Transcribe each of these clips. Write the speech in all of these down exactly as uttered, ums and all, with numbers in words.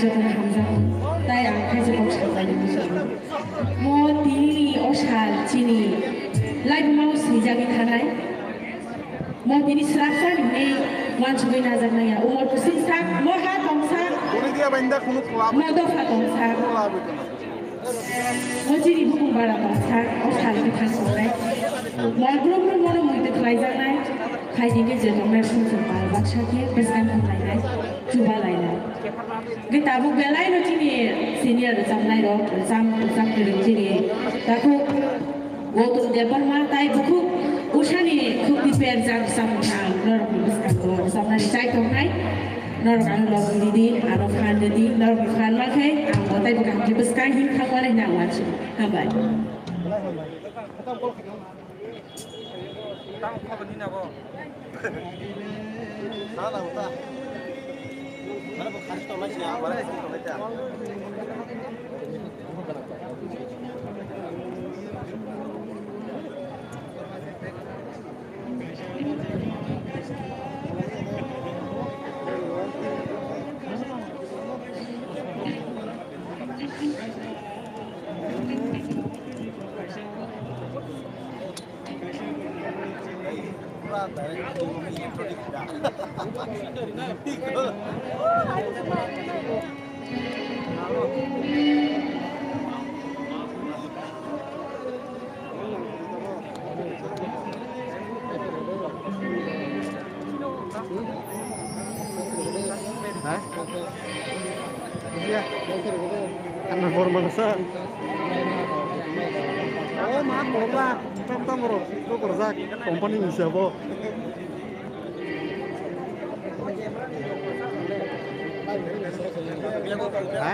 Hamjak, tai ang khaisa kok sajaknai. Mo tini o sal chini laibuma o swijagwi thanai. Mo tini srapsa hinwi uansugwi najaknai ya. Umor kusui sak, mo ha tongsa, Kuri dia bainda kunu kelab. Mo dopha tongsa. Kunu labi kunu. Mo chini bukung bara tongsa, o sal bwthang tongnai. Mo brum brum mono muitu khlaijaknai. Khaidi khe je tongnai phung chwng pal baksa khe bwskang thanglainai, chubalainai. Khe tabuk belai no chini senior rwchapnai rok, rwchap, rwchap kwrwng chini takhuk Gautam Debbarma tai bukhuk Ushani khuk prepare jak rwchapmung thang norok ni bwskango rwchapnani chai tongnai. Norok ano lobwi ridi, ano phan ridi, norok ni phan ma khe ang bo tai bwkang khe bwskang him thangmani hwnwi ang uansukha. Hambai. Ha? Iya. Karena formal sa. Oh, maaf, lupa. Tam tam bro. Itu kerja company bisa, bo. Ha?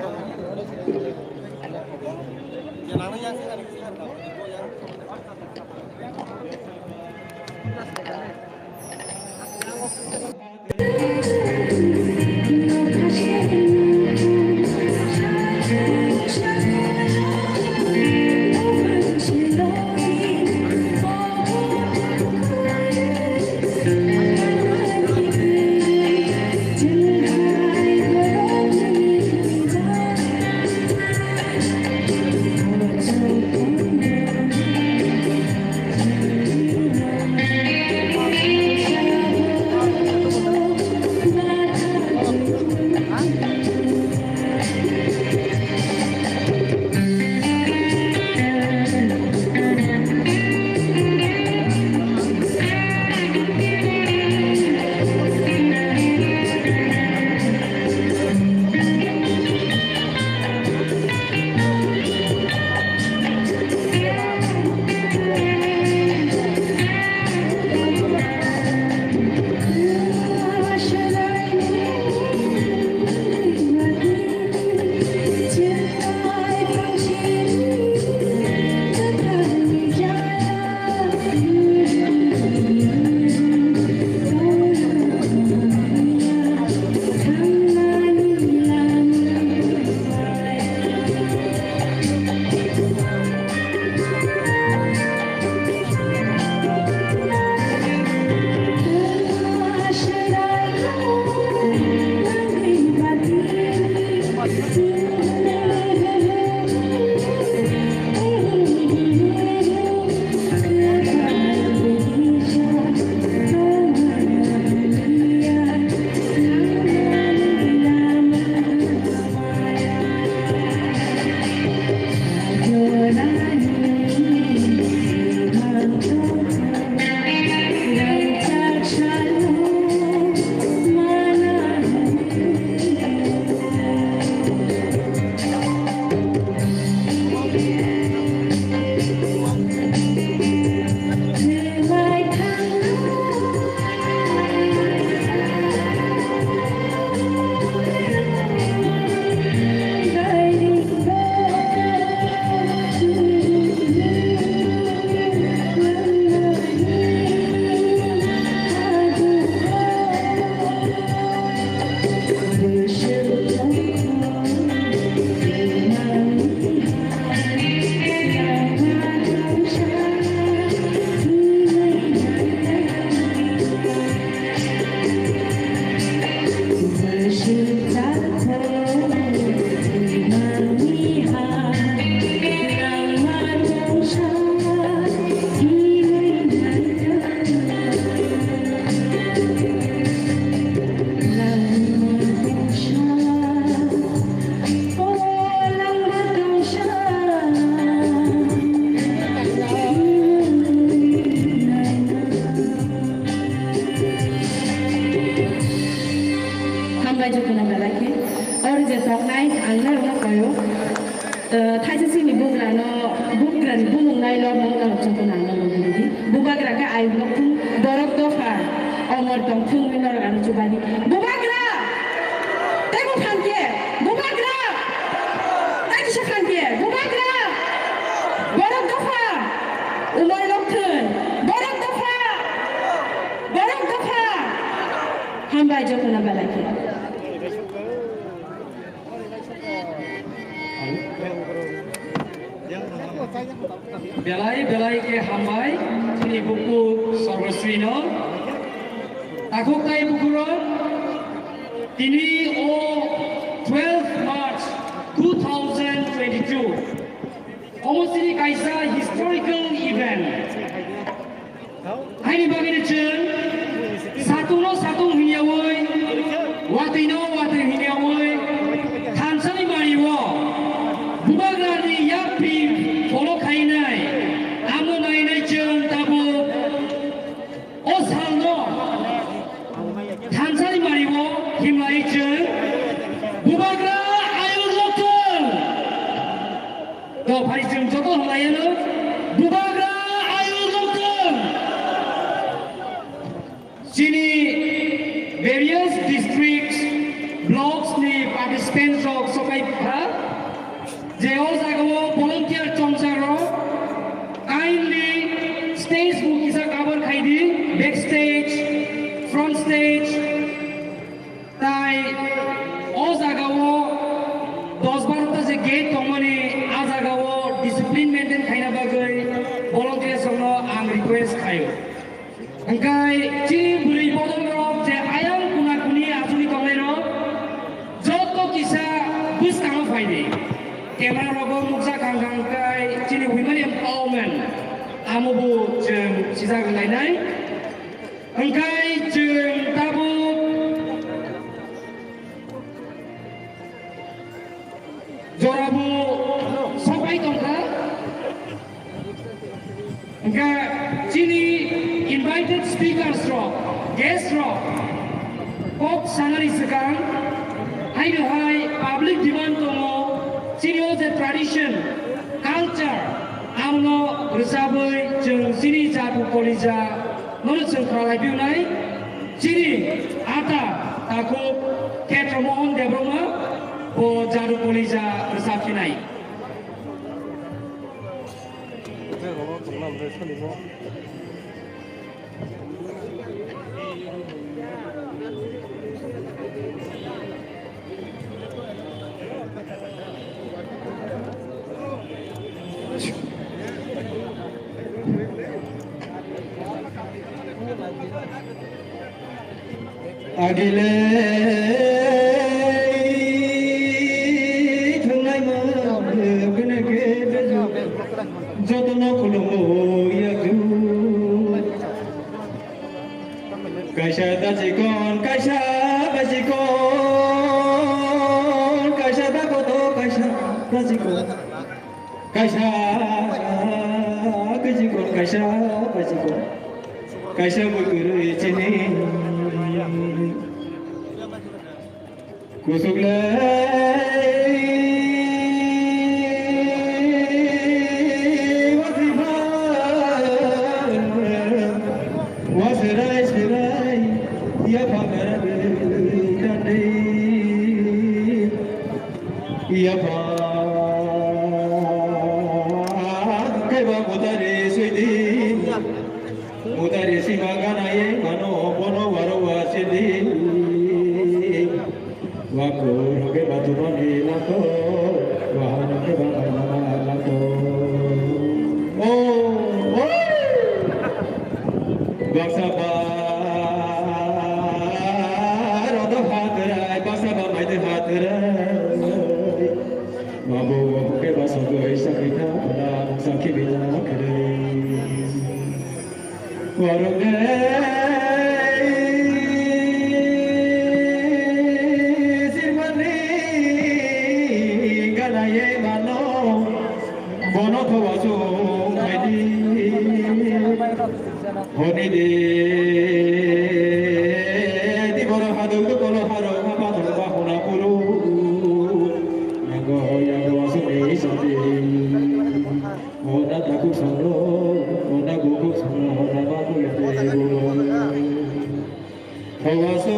Bugrano, bugrani bumung nailo mungno jotono ano lobidi. Bubagra khe ayuk nokthung borok dopha omor tongthung hinwi norok ano chubadi. Bubagra! Tei bo phan khe? Bubagra! Tei kisa phan khe? Bubagra! Borok dopha! Umai nokthung! Borok dopha! Borok dopha! Hambai jotono belai khe. Belai belai khe hambai chini buku Sarvasrino. Takhuk tai bukurok, tini o twelve March two thousand twenty-two. Omo chini kaisa historical event. Haini bagwino chwng satungno satung hinyawi, watwino watwi hinyawi, thansani mario Bubagrani yapri follow khainai, amo nainai chwng tabuk o salno thansani mario himlai chwng Bubagra ayuk lokthung. To phai chwng joto hamlaiyano Bubagra ayuk lokthung. Chini various districts, blocks ni participants rok sokai kha je o jagao volunteer chongjak rok kindly stage bo kisa cover khai di, backstage, front stage. Tai o jagao dos baro ta je gate tongmani, a jagao discipline maintain khaina bagwi volunteers rokno ang request khaio. Hwnkhe chini bwrwi bodol rok je ayang kuna kuni achugwi tongnai rok joto kisa bwskango phai di. Camera rogo nukjak kang kang kai chini women empowerment amo bo chwng sijak lainai. Hwnkhe chwng tabuk jorabo sobai tongkha. Hwnkhe chini invited speakers rok, guest rok kok sanani swkang haino hai public demand tongo, chini o je tradition, culture, amno rwchabwi chwng chini jatu kolija Nono chwng khnalai phinai, chini ata takhuk Khetra Mohan Debbarma bo Jadu Kolija rwchap phinai. Agile thangnaima gwneke jotono khulumo yaju. Kaisa da chikon, kaisa da chikon, kaisa da koto, kaisa da chikon, kaisa da chikon, kaisa da chikon, kaisa bwkhrwi chini. Kusuklai wasiba, wasirai sirai, yapha kara dei kandei, yapha kaiba mutari suidi. Mutari sima gana ye mano bono waro wa sidi. Wa kuro ke ba tumani lato, wa hano ke ba mama lato. O, o. Baksa ba rodo hatrai, baksa ba maide hatrai. Mabu ke ba sogoi sakita pada sakibila kere. Warunge sirmani ganaye mano, bono thowa sung khaidi. Honi de, di boro haduk duk boro haro hapa thong ba hona puru. Yango, yango, asuk ni sati. Ona taku songlo, ona buku songlo, ona baku yate bulo. Hawaso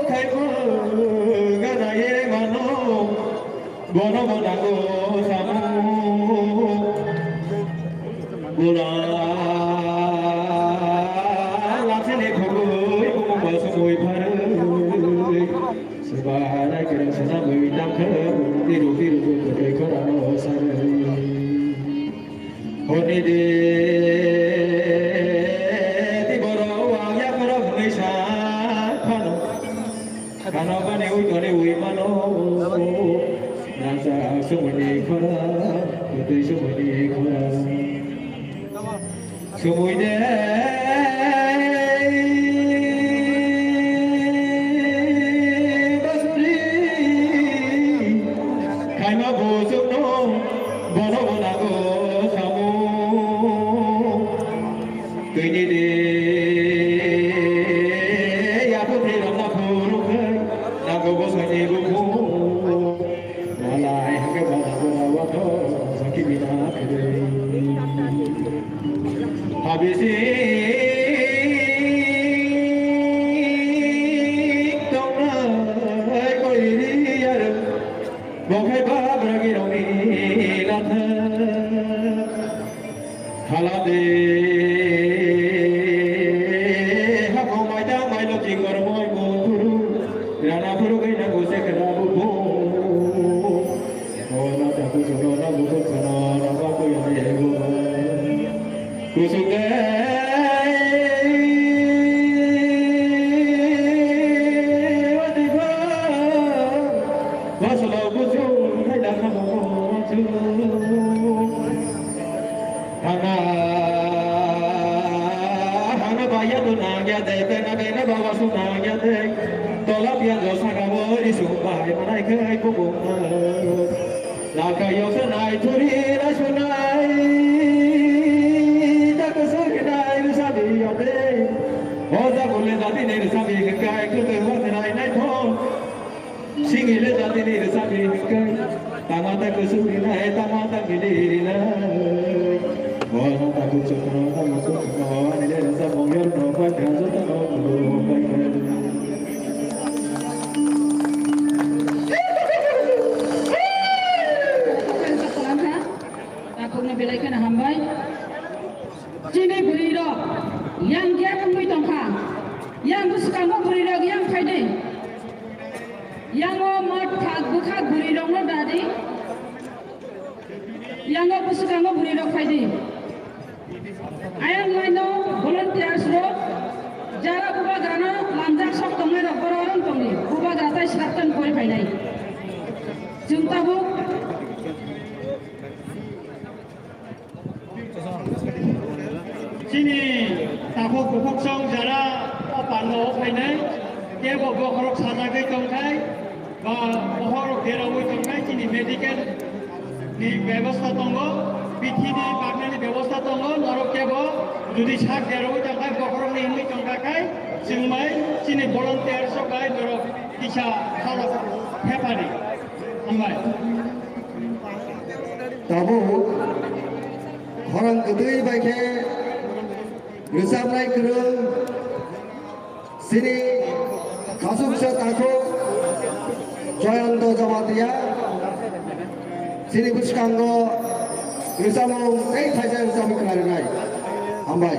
khaibo gana ye mano, bono bonago samu. Bula laksini khogoi, bumu basumoi pharoi. Subarai kereng sana bui tangkhe, tiru tiru bui khorano sarai. Honi de, ti boro wang ya boro hwnwi sa phano. Khano bani ui toni ui mano. Nasa sumuni khora, kutui sumuni khora. Sumui de basuri khaima bosokno bono bonago samu. Twini de yaphuti rokna phuru khai nago bosani buku. Malai hake bana bora wato saki bina kiri. Habisi tongnai koiri yar bokhai babragi roni latha. Halade hako maita mailo chingor moi muturu rana phuru gaina gose kera bubu. Ona taku sono na bubu sono na baku yane ego. Kusuk de wati ba basalo kusuk hai da kamo kusuk. Hana, hana baya tu nangya de, bena bena bawa su nangya de. Tola pian jo saka bo ri su bai manai kai ko bo. Laka yo se nai thuri ra su nai. Ta ko sa ke nai ru sa bi ya de. O ja ko le ja ti ne ru sa bi kai ko te ho te nai nai tho. Singile jatini rwchapni hwnkhe, tamata kusuk rinai, tamata mili rinai. Bono takhuk chukno, takhuk chukno, ani le rwchapmung yorno, bai kha jotono khulum bai kha. Takhukno belai kheno hambai. Chini bwrwi rok yang gap wngwi tongkha. Yang bwskango bwrwi rok yang phaidi. Yango mot thak bwkhak bwrwi rokno dadi. Yango bwskango bwrwi rok phaidi. Ayang laino volunteers rok jara bubagrano manjak sok tongnai rok borok rong tongdi. Bubagra tai swraptani pori phainai. Chwng tabuk Chini takhuk bukhuk song jara o panda o phainai, kebo bokhorok sajagwi tongkhai, ba bokhorok deraui tongkhai, chini medical ni bebosta tongo, bithi ni baknani bebosta tongo, norok kebo jodi sak deraui tongkhai, bokhorok ni hwnwi tongkha khai, chwng bai chini volunteer sok bai norok kisa khalok phepari. Hambai. Tabuk khorang kwtwi bai khe rwchapnai kwrwng chini khachuksa takhuk Joyonto Jamatia chini bwskango rwchapmung tei thaisa rwchapmung khwlairwnai. Hambai.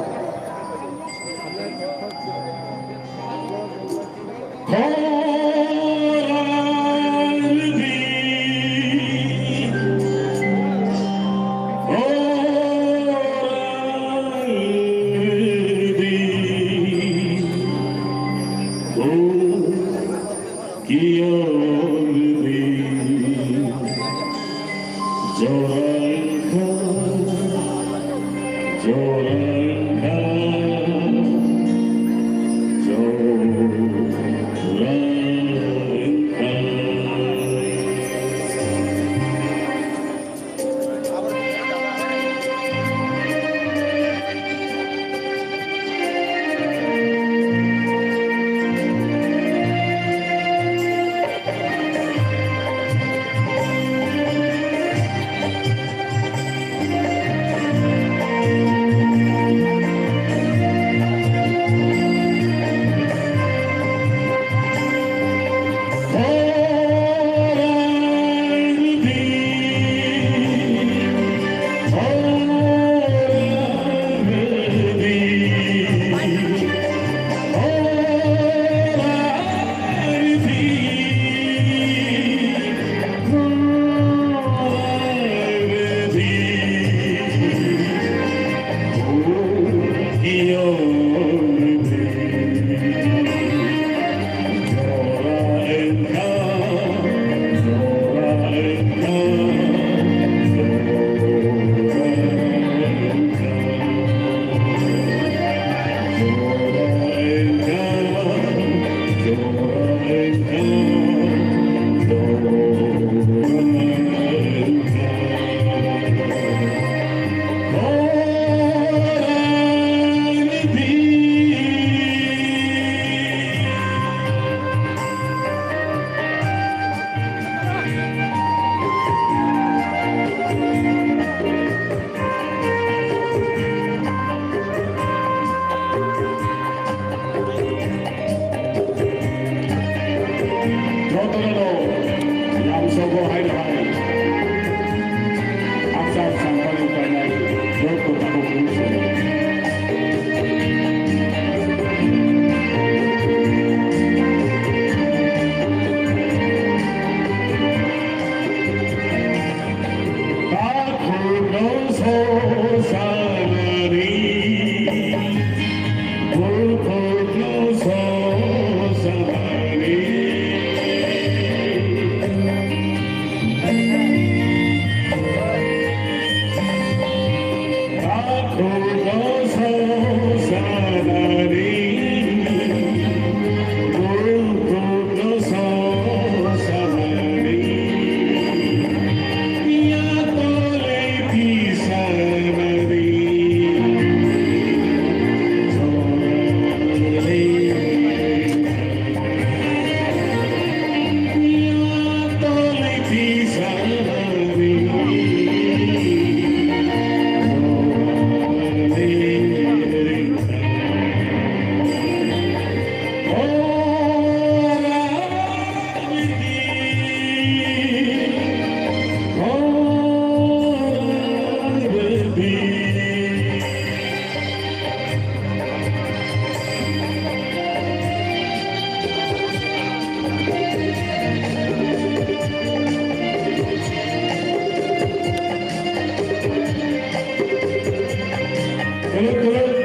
Kwrwng kwrwng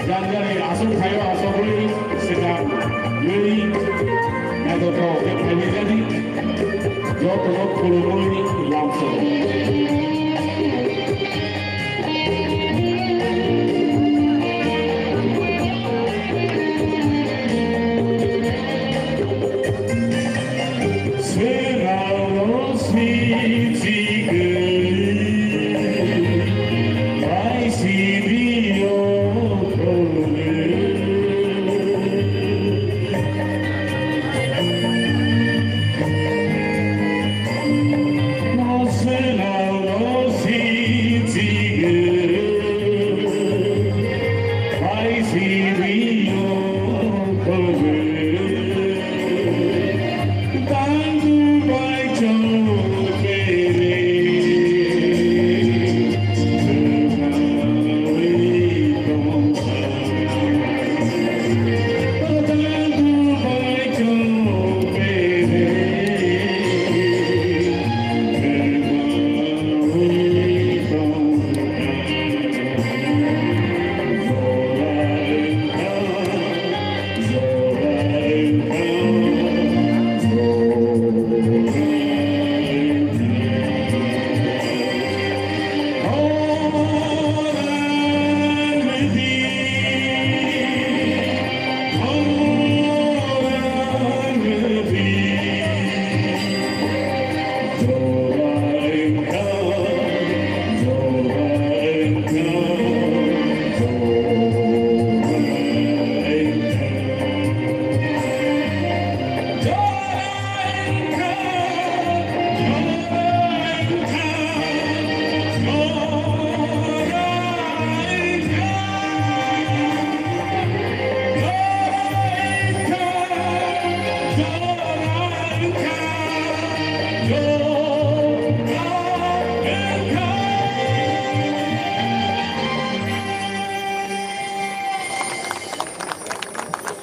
jani jani aswk phaio aswk wi swkang wi naithothok khe phaini jani jotono khulumwi lamsao.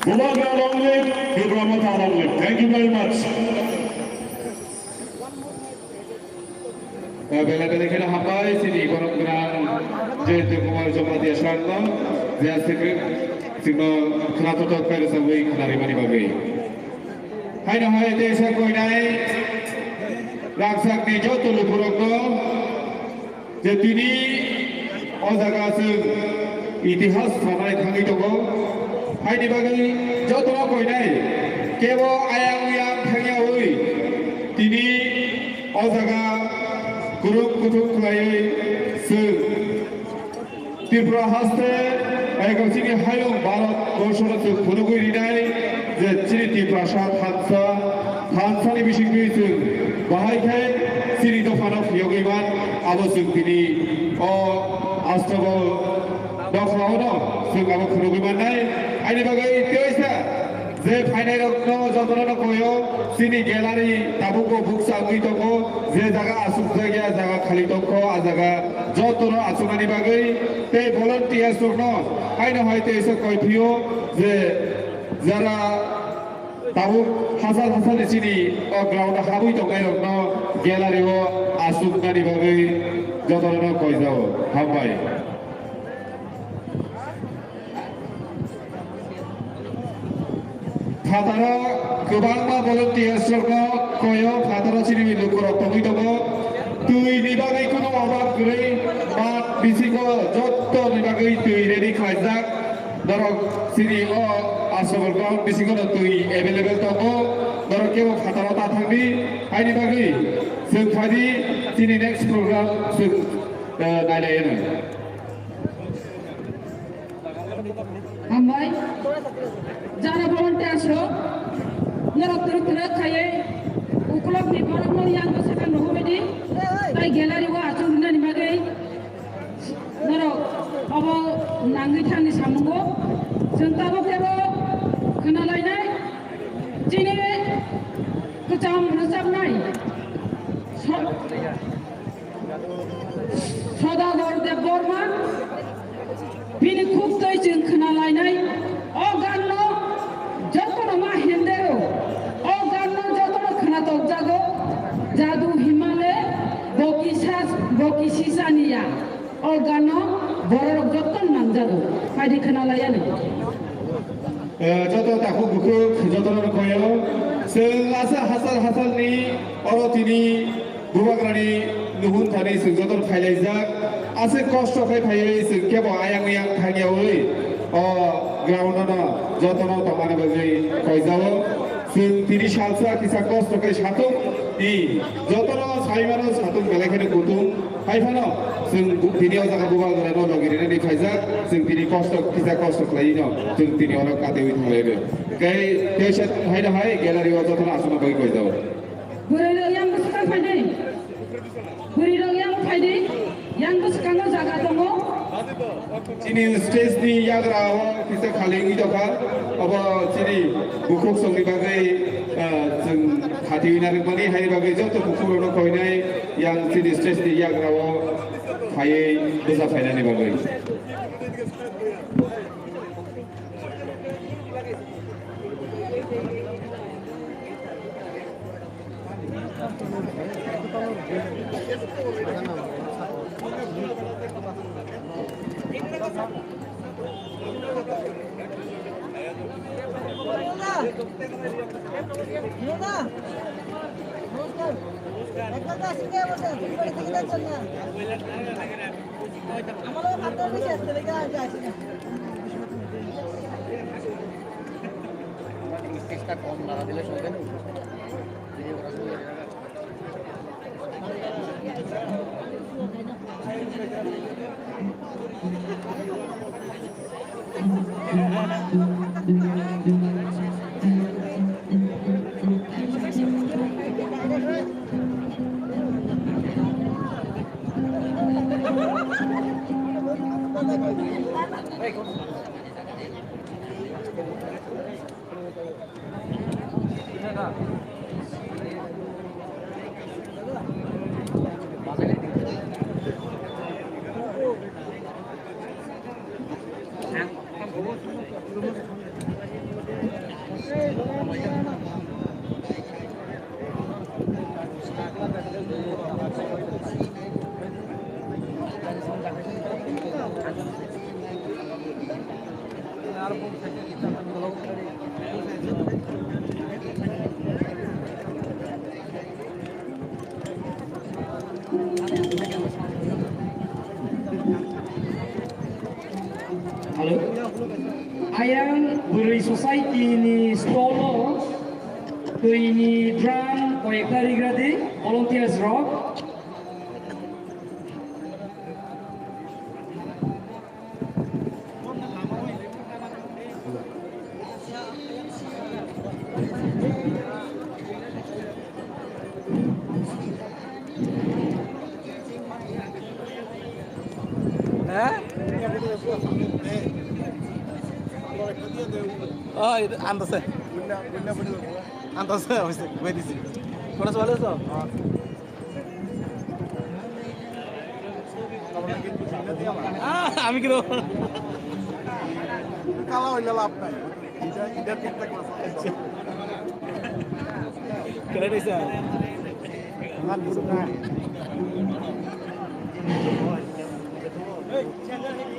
Bubagra long live, Tipra Motha long live. Thank you very much. Bele bele kheno hambai chini borok gwnang Jayanta Kumar Jamatia sir no, je aswk chwngno khwnathok khe rwchabwi khwnarimani bagwi. Haino hai teisa koinai rangchakni joto lukurokno je tini o jaga chwng itihas sanai thangwi tongo. Haini bagwi jotono koinai kebo ayang uyang thangyawi tini o jaga kwrwng kuthuk khlaiwi chwng Tripura haste, eko chini hayung Bharat borsono chwng phunugwi rinai je chini Tiprasa thansa, thansani bisingtwi chwng bahai khe chini dophano phiyogwi man, abo chwng tini o Astabal dophano chwng abo phunugwi mannai. Ani bagwi teisa je phainairokno jotono koyo chini gallery tabukbo bukcha wngwi tongo, je jaga achukjakya jaga khali tongkho, a jaga jotono achuknani bagwi tei volunteers rokno haino hai teisa koi phio je jara tabuk hachal hachalni chini o ground o habwi tongnairokno gallery o achuknani bagwi Jotono koijao, hambai. Phataro kwbangma volunteers rokno koyo, phataro chini lukurok tongwi tongo. Twi ni bagwi kuno obab kwrwi, mat bisingo jotto ni bagwi twi ready khlaijak. Norok chini o Asabal ground bisingo no twi available tongo. Norok kebo phataro ta thangdi, haini bagwi chwng phaidi chini next program chwng, eh, nailai ano. Hambai. Jara volunteers rok, norok twrwk twrwk khaiwi ukulok ni borok no yang bwsakang rohorwi di. Tai gallery o achuk rwnani bagwi norok obo nangwi thangni samungo. Chwng tabuk tebo khwnalainai chini kwcham rwchapnai. So- Sodagor Debbarma, bini khuk twi chwng khwnalainai. O ganno jotono ma hindero. O ganno jotono khwnatokjago. Jadu himale, boki sas, boki sisaniya. O ganno bororok jotono nangjago. Phaidi khwnalaiani. Eh, joto takhuk bukhuk, jotono rwkhoyo. Chwng asa hasal hasalni oro tini Bubagrani nuhun thani chwng jotono phailaijak. Aswk kosto khe phaiwi chwng kebo ayang uyang thangyawi o ground-o no jotono tongmani bagwi koijao. Chwng tini salsa kisa kosto khe satung di, jotono saimano satung belai kheno kutung. Hai phano chwng bu-, tini o jaga Bubagrano logi rinani phaijak, chwng tini kosto kisa kosto khlaiwi no chwng tini oro katewi thanglaio. Tei teisa haino hai gallery o jotono aswkno bagwi koijao. Bwrwi rok yang bwswkang phaidi. Bwrwi rok yang phaidi. Yang bwswkango jaga tongo. Chini stage ni yagra o kisa khali wngwi tongkha. Obo chini bukhuk songni bagwi, ah, chwng khatiwi narwkmani, haini bagwi joto bukhuk rokno koinai yang chini stage ni yagra o phaiwi bwsa phainani bagwi. Hello. Ayang Bwrwi Society ni stall o twi ni drum koi ekta rigra di, volunteers rok. Hah? Oh, itu antas eh. Antas eh, habis itu, gue di sini. Mana soalnya tuh? Ah, আমি কিন্তু কালা হইলে লাভ নাই। এটা, এটা ঠিকঠাক আছে। Correct হইছে। আমার কিছু না।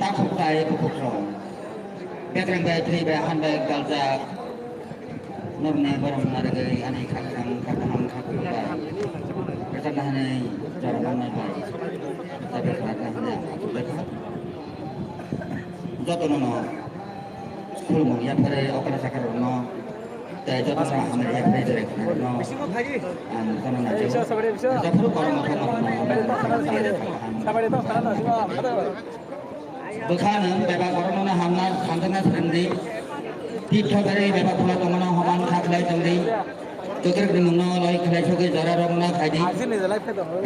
Takhuk tai bukhuk rok. Bekreng bai thwi bai han bai galjak. Norni borok narwgwi ani kha kaham kha kaham kha kuphur bai. Rwchapna hwnwi jora manna bai. Tabe khwlakna hwnwi ang achuk lekha. Jotono no khulumung yapharwi okra chakarokno tei jotono hamari yapharwi jora khwlaijakno ang jotono naio. Jotono kormo khe norokno bwkha nwng bebak borokno hamna hamjakna swrwngdi. Tirtho berwi bebak phulo tongmano homan kha khlai tongdi. Kwkrwk rimungno loi khlai sogwi jora rokna khaidi.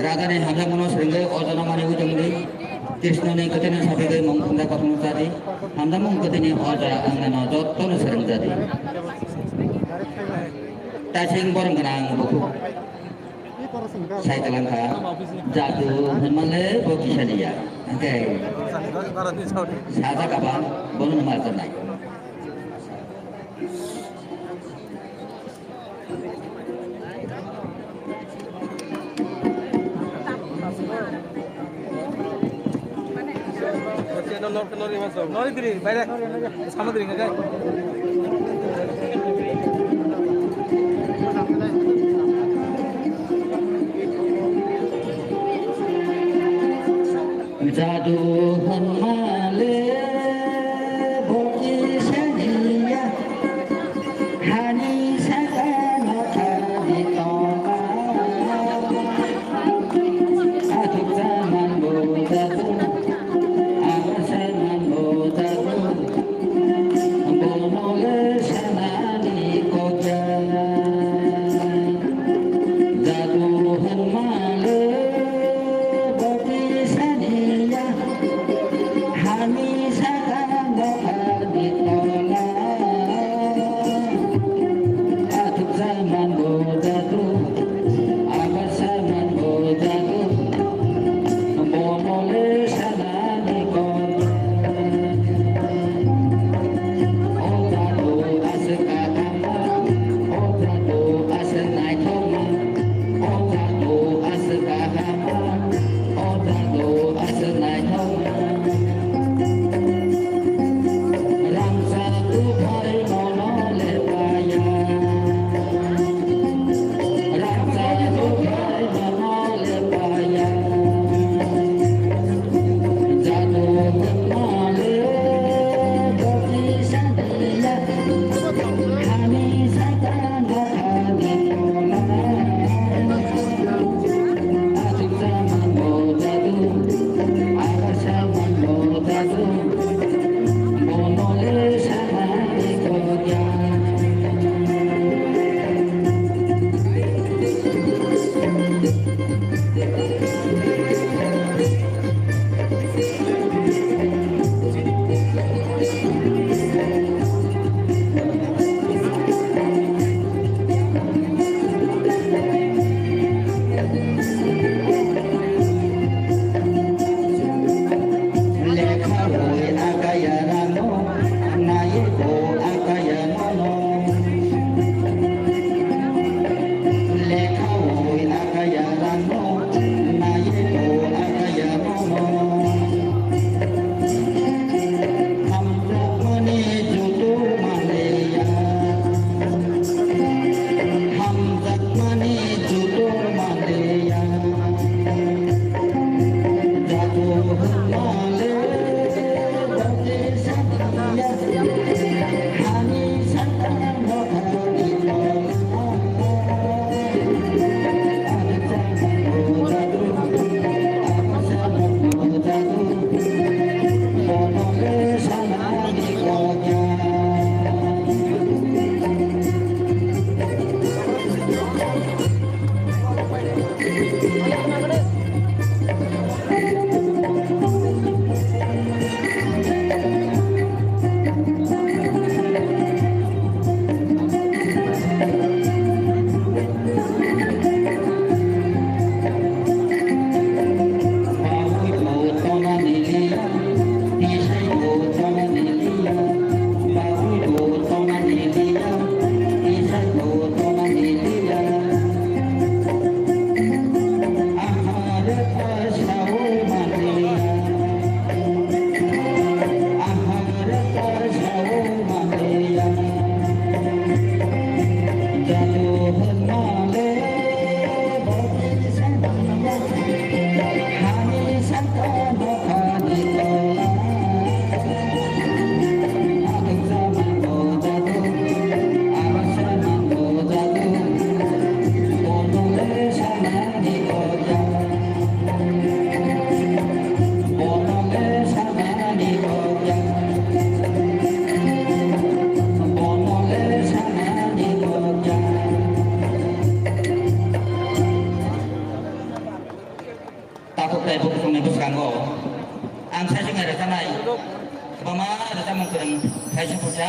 Rajani hamjakmano swrwngwi o jonomani ujungdi. Krishnoni kwthwino sapigwi mung thumjak kothoma chadi. Hamjakmung kwthwini o ja wngnano jotono swrwng jadi. Taising borong gwnang bukhuk. Sai talangkha. Jadu hwnmale bo kisaniya. Hwnkhe sajak aba bono mal tongnai. Nori diri, baire. Samudri ngagai. Jadu hwnmale bo kisaniya. Hani saka nokha ni tongma. Athuk jaman bo jadu, abo saman bo jadu, bono le sanani kokya. Jadu hwnmale bo kisaniya. Bukhukni bwskango ang saichung hai rwchanai kwbangma rwchapmung kwrwng khaisa khusa.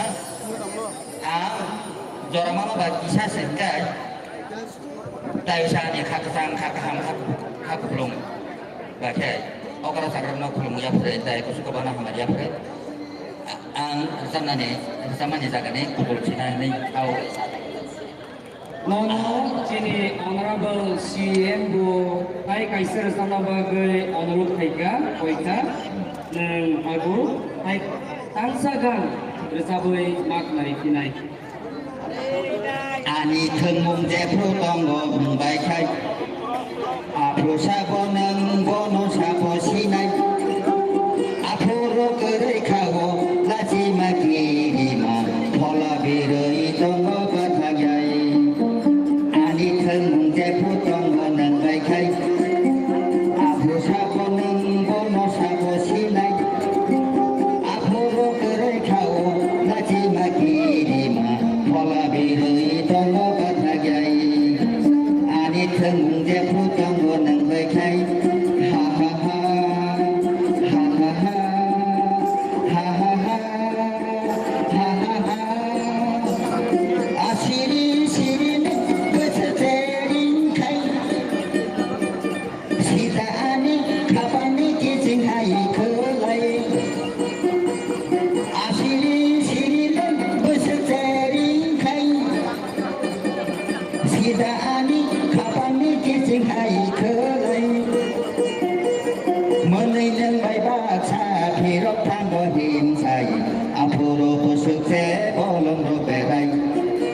Ang jora mama bai kisa se hwnkhe taisa ani kha kwchang, kha kaham, kha kha kupulung bai khe okra chakrokno khulumwi yapharwi tei kuchuk kwbangno hamari yapharwi ang rwchapnani, rwchapmani jagani kubul sinai hwnwi sao. Nono chini Honorable C M bo hai kaisa rwchapna bagwi onurodh khaikha, koita nwng ago hai tangsa gan rwchabwi ma khwnari phinai. Ani thwngmung jephru tongo wng bai khai. Aphuru sabo nwng bono sabo sinai. Aphuru kwrwi kha o lachima kirima phola birwi tongo bwthakyai. Ani thwngmung jephru tongo nwng bai khai. Aphuru sabo nwng bono sabo sinai. Aphuru kwrwi kha o lachima kirima phola birwi tongo bwthakyai. Ani thwngmung jephru tongo nwng bai khai. Ha ha ha. Ha ha ha. Ha ha ha. Ha ha ha. Asiri siri bwswk chering khai. Sida ani khapangni kiching hai khwlai. Asiri siri le bwswk chering khai. Sida ani khapangni kiching hai khwlai. Mwnwi nwng bai baksa phirok thango hinsai. Aphuru bwswk se bolong rok berai.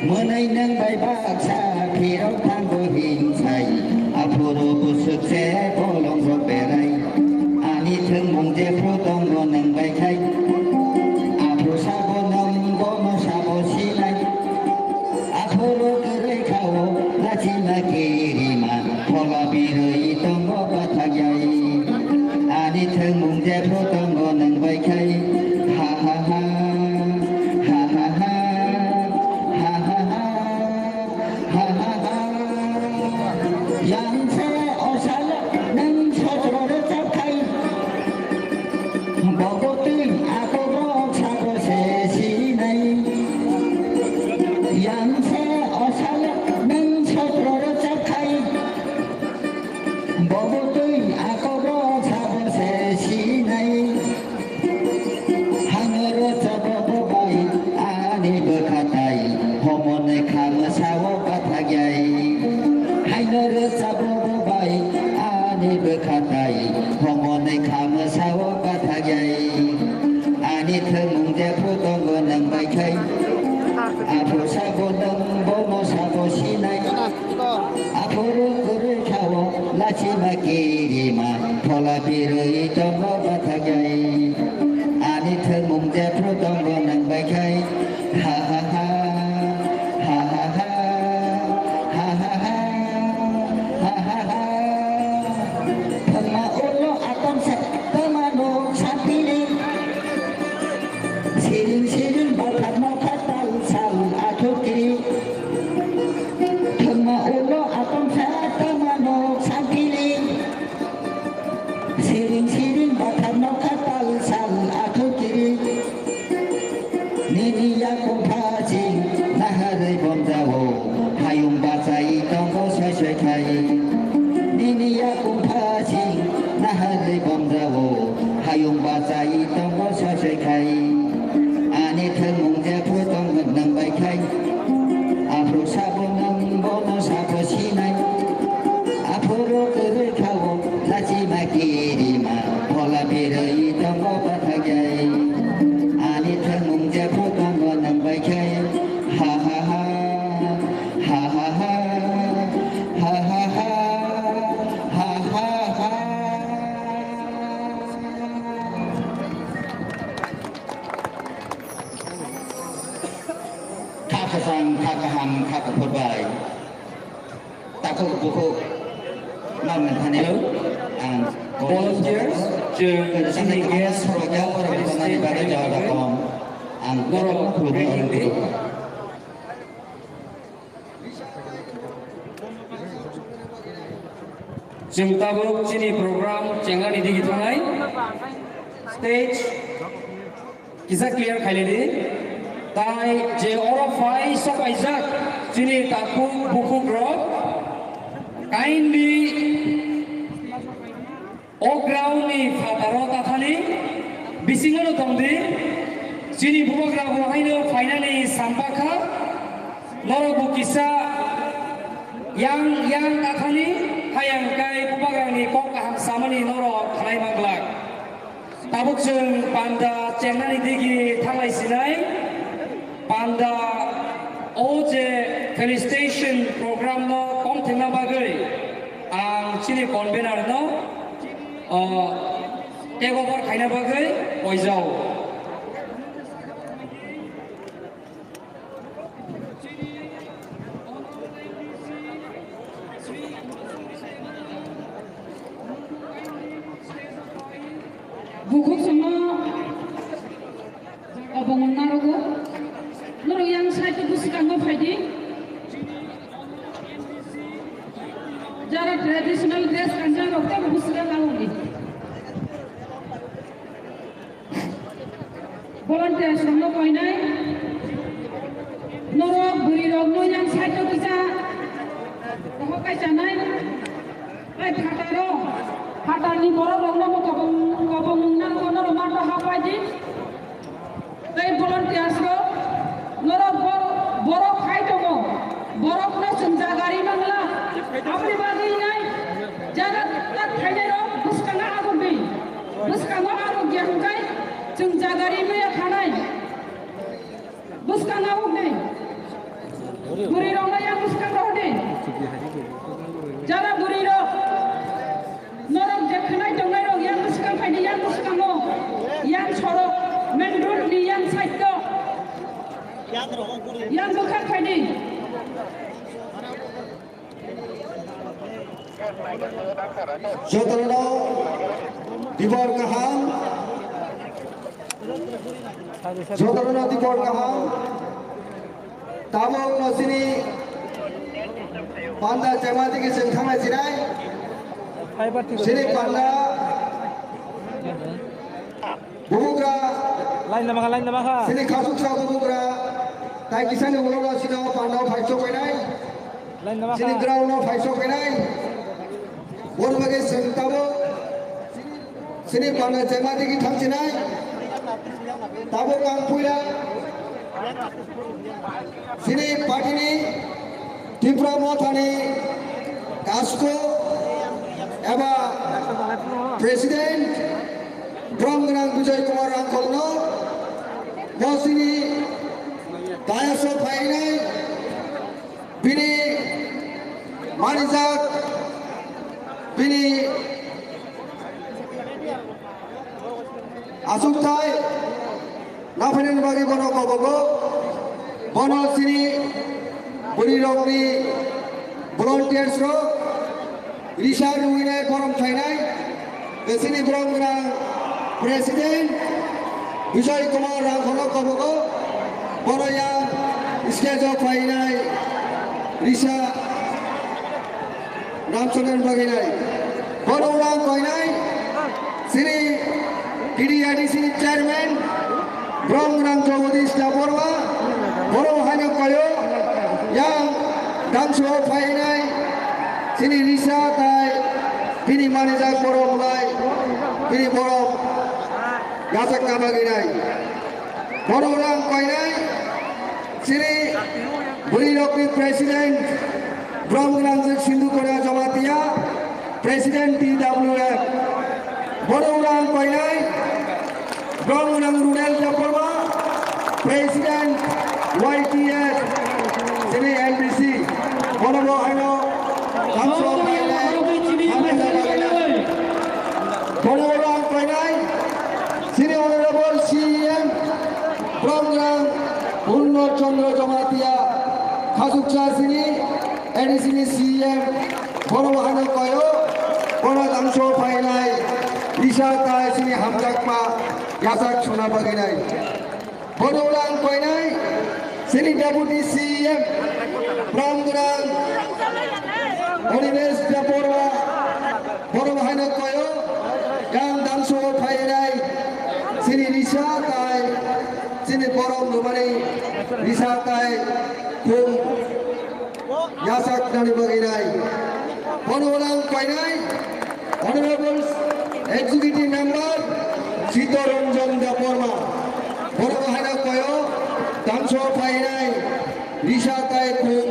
Mwnwi nwng bai baksa phirok thango hinsai. Aphuru bwswk se bolong rok berai. Ani thwngmung jephru tongo nwng bai khai. Aphuru sabo nwng bono sabo sinai. Aphuru kwrwi kha o lachima kirima phola birwi tongo bwthakyai. Ani thwngmung jephru tongo nwng bai khai. Ha ha ha. Ha ha ha. Ha ha ha. Ha ha ha. Yang se o salo nwng sotro rwchap khai. Bobo twi akobrok sabo se sinai. Yang se o salo nwng sotro rwchap khai. Bobo twi akobrok sabo se sinai. Haino rwchapbo bo bai ani bwkha tai, homoni kha mwsao bwthakyai. Haino rwchapbo bo bai ani bwkha tai, homoni kha mwsao bwthakyai. Ani thwngmung jephru tongo nwng bai khai, aphuru sabo nwng bono sabo sinai. Aphuru kwrwi kha o lachima kirima phola birwi tongo bwthakyai. Ani thwngmung jephru tongo nwng bai khai. Ha ha ha. Ha ha ha. Ha ha ha. Ha ha ha. Thwngma ulo atom se twmano sapili. Siring siring bathar nokha tal sal athukiri. Thwngma ulo atom sa tama nok sapili. Siring siring bathar nokha tal sal athukiri. Nini yakung phasing naharwi bomjao. Hayung bachai tongo soi soi khai. Nini yakung phasing naharwi bomjao. Hayung bachai tongo soi soi khai. Ani thwngmung jephru tongo nwng bai khai. Aphuru sabo nwng bono sabo sinai. Aphuru kwrwi kha o lachima kirima phola birwi tongo bwthakyai. Ani thwngmung jephru tongo nwng bai khai. Ha ha ha. Ha ha ha. Ha ha ha. Ha ha ha. Kha kwchang, kha kaham, kha kuphur bai. Takhuk bukhuk nang thani. Hello. Ang volunteers, chwng chini guest from North East District. Ang borok khulumwi ready. Chwng tabuk chini program chengnani digi thangnai. Stage kisa clear khailidi. Tai je oro phai sokaijak chini takhuk bukhuk rok, kindly o ground ni phataro tathani bisingo no tongdi. Chini bubagra bo haino phainani sampakha. Norok bo kisa yang yang tathani hayang kai bubagrani kok kaham samani norok khlai manglak. Tabuk chwng panda chengnani digi thanglai sinai. Panda o je felicitation program no kom thengna bagwi ang chini convener no, o, take over khaina bagwi poijao. Bukhuk songno obongo narogo. Norok yang side o bwskango phaidi. Jara traditional dress kanjak rok tei bwskango nangdi. Volunteers rokno koinai. Norok bwrwi rokno yang side o kisa rohor kai chanai. Tei phataro, phatarni borok rokno bo kobong, kobong wngna rwkha norok mato hapai di. Tei volunteers rok norok bo, borok hai tongo. Borokno chwng jaga ri mangla. Aboni bagwi nai jaga tak thainai rok bwskango aguk di. Bwskango arok ya hwnkhe chwng jaga ri maya khanai. Bwskango arok di. Bwrwi rokno yang bwskango rw di. Jara bwrwi rok. Norok je khwnai tongnai rok yang bwskang phaidi, yang bwskango. Yang sorok main road ni yang side o. Yang bwkhak phaidi. Jotono dibor kaham. Jotono dibor kaham. Tabuk no chini panda chengma digi chwng thangna chinai. Chini panda bubugra. Line nama kha, line nama kha. Chini khasuksa bubugra. Tai kisani ulo sino panda phai chok painai. Line nama kha. Chini ground no phai chok painai. Boni bagwi chwng tabuk chini panda chengma digi thang chinai. Tabuk ang puila chini party ni Tipra Mothani Kasko eba President Bromgwnang Bijoy Kumar Rangkholno bo chini dayas o phainai bini manijak bini asukthai naphainani bagwi bono kobogo. Bono chini bwrwi rokni volunteers rok risa rwinai borom khlainai. Chini borom gwnang President Bijoy Kumar Rangkholno kobogo. Bono yang stage o phainai risa Ramcharan bagwi nai. Bono urang koinai chini T D A D C ni chairman Bromgwnang Jagadish Debbarma. Bono haino koyo yang dangso phainai chini risa tai bini manijak borom lai bini borom yachakna bagwi nai. Bono urang koinai chini bwrwi rokni president Bromgwnang Sindhu Kona Jamatia, president T W F. Bono urang koinai Bromgwnang Runel Debbarma, president Y T F, chini N D C. Bono bo haino dangso phainai. Bono urang koinai chini honorable C E M Bromgwnang Purno Chandra Jamatia, khasuksa chini A D C ni C E M, bono bo haino koyo, bono dangso phainai risa tai chini hamjakma yachak suna bagwi nai. Bono urang koinai chini deputy C E M Bromgwnang Animesh Debbarma, Risa tai chini borom rwmani risa tai khum yachaknani bagwi nai. Bono ulang painai Honorable Executive Member Sitaranjan Debbarma. Borok haino koyo tamso phainai risa tai khum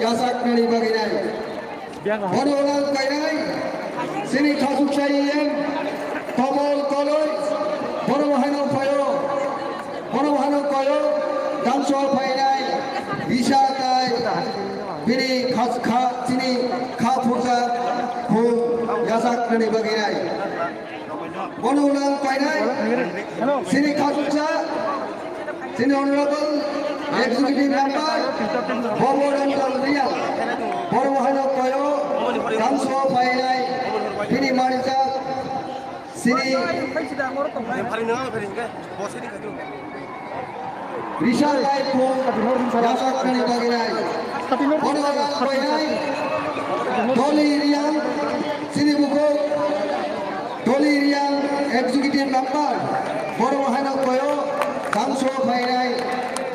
yachaknani bagwi nai. Bono ulang painai chini khasuksa E M Komol Koloi, bono haino phaio, bono haino koyo tamso phainai risa tai bini khas-, kha, chini kha phursa khum yachaknani bagwi nai. Bono ulang painai chini khasuksa, chini Honorable Executive Member Bobo Ranjan Reang, bono haino koyo tamso phainai bini manijak chini risa tai khum yachaknani bagwi nai. Bono ulang painai Doli Reang, chini bukhuk Doli Reang Executive Member, bono haino koyo tamso phainai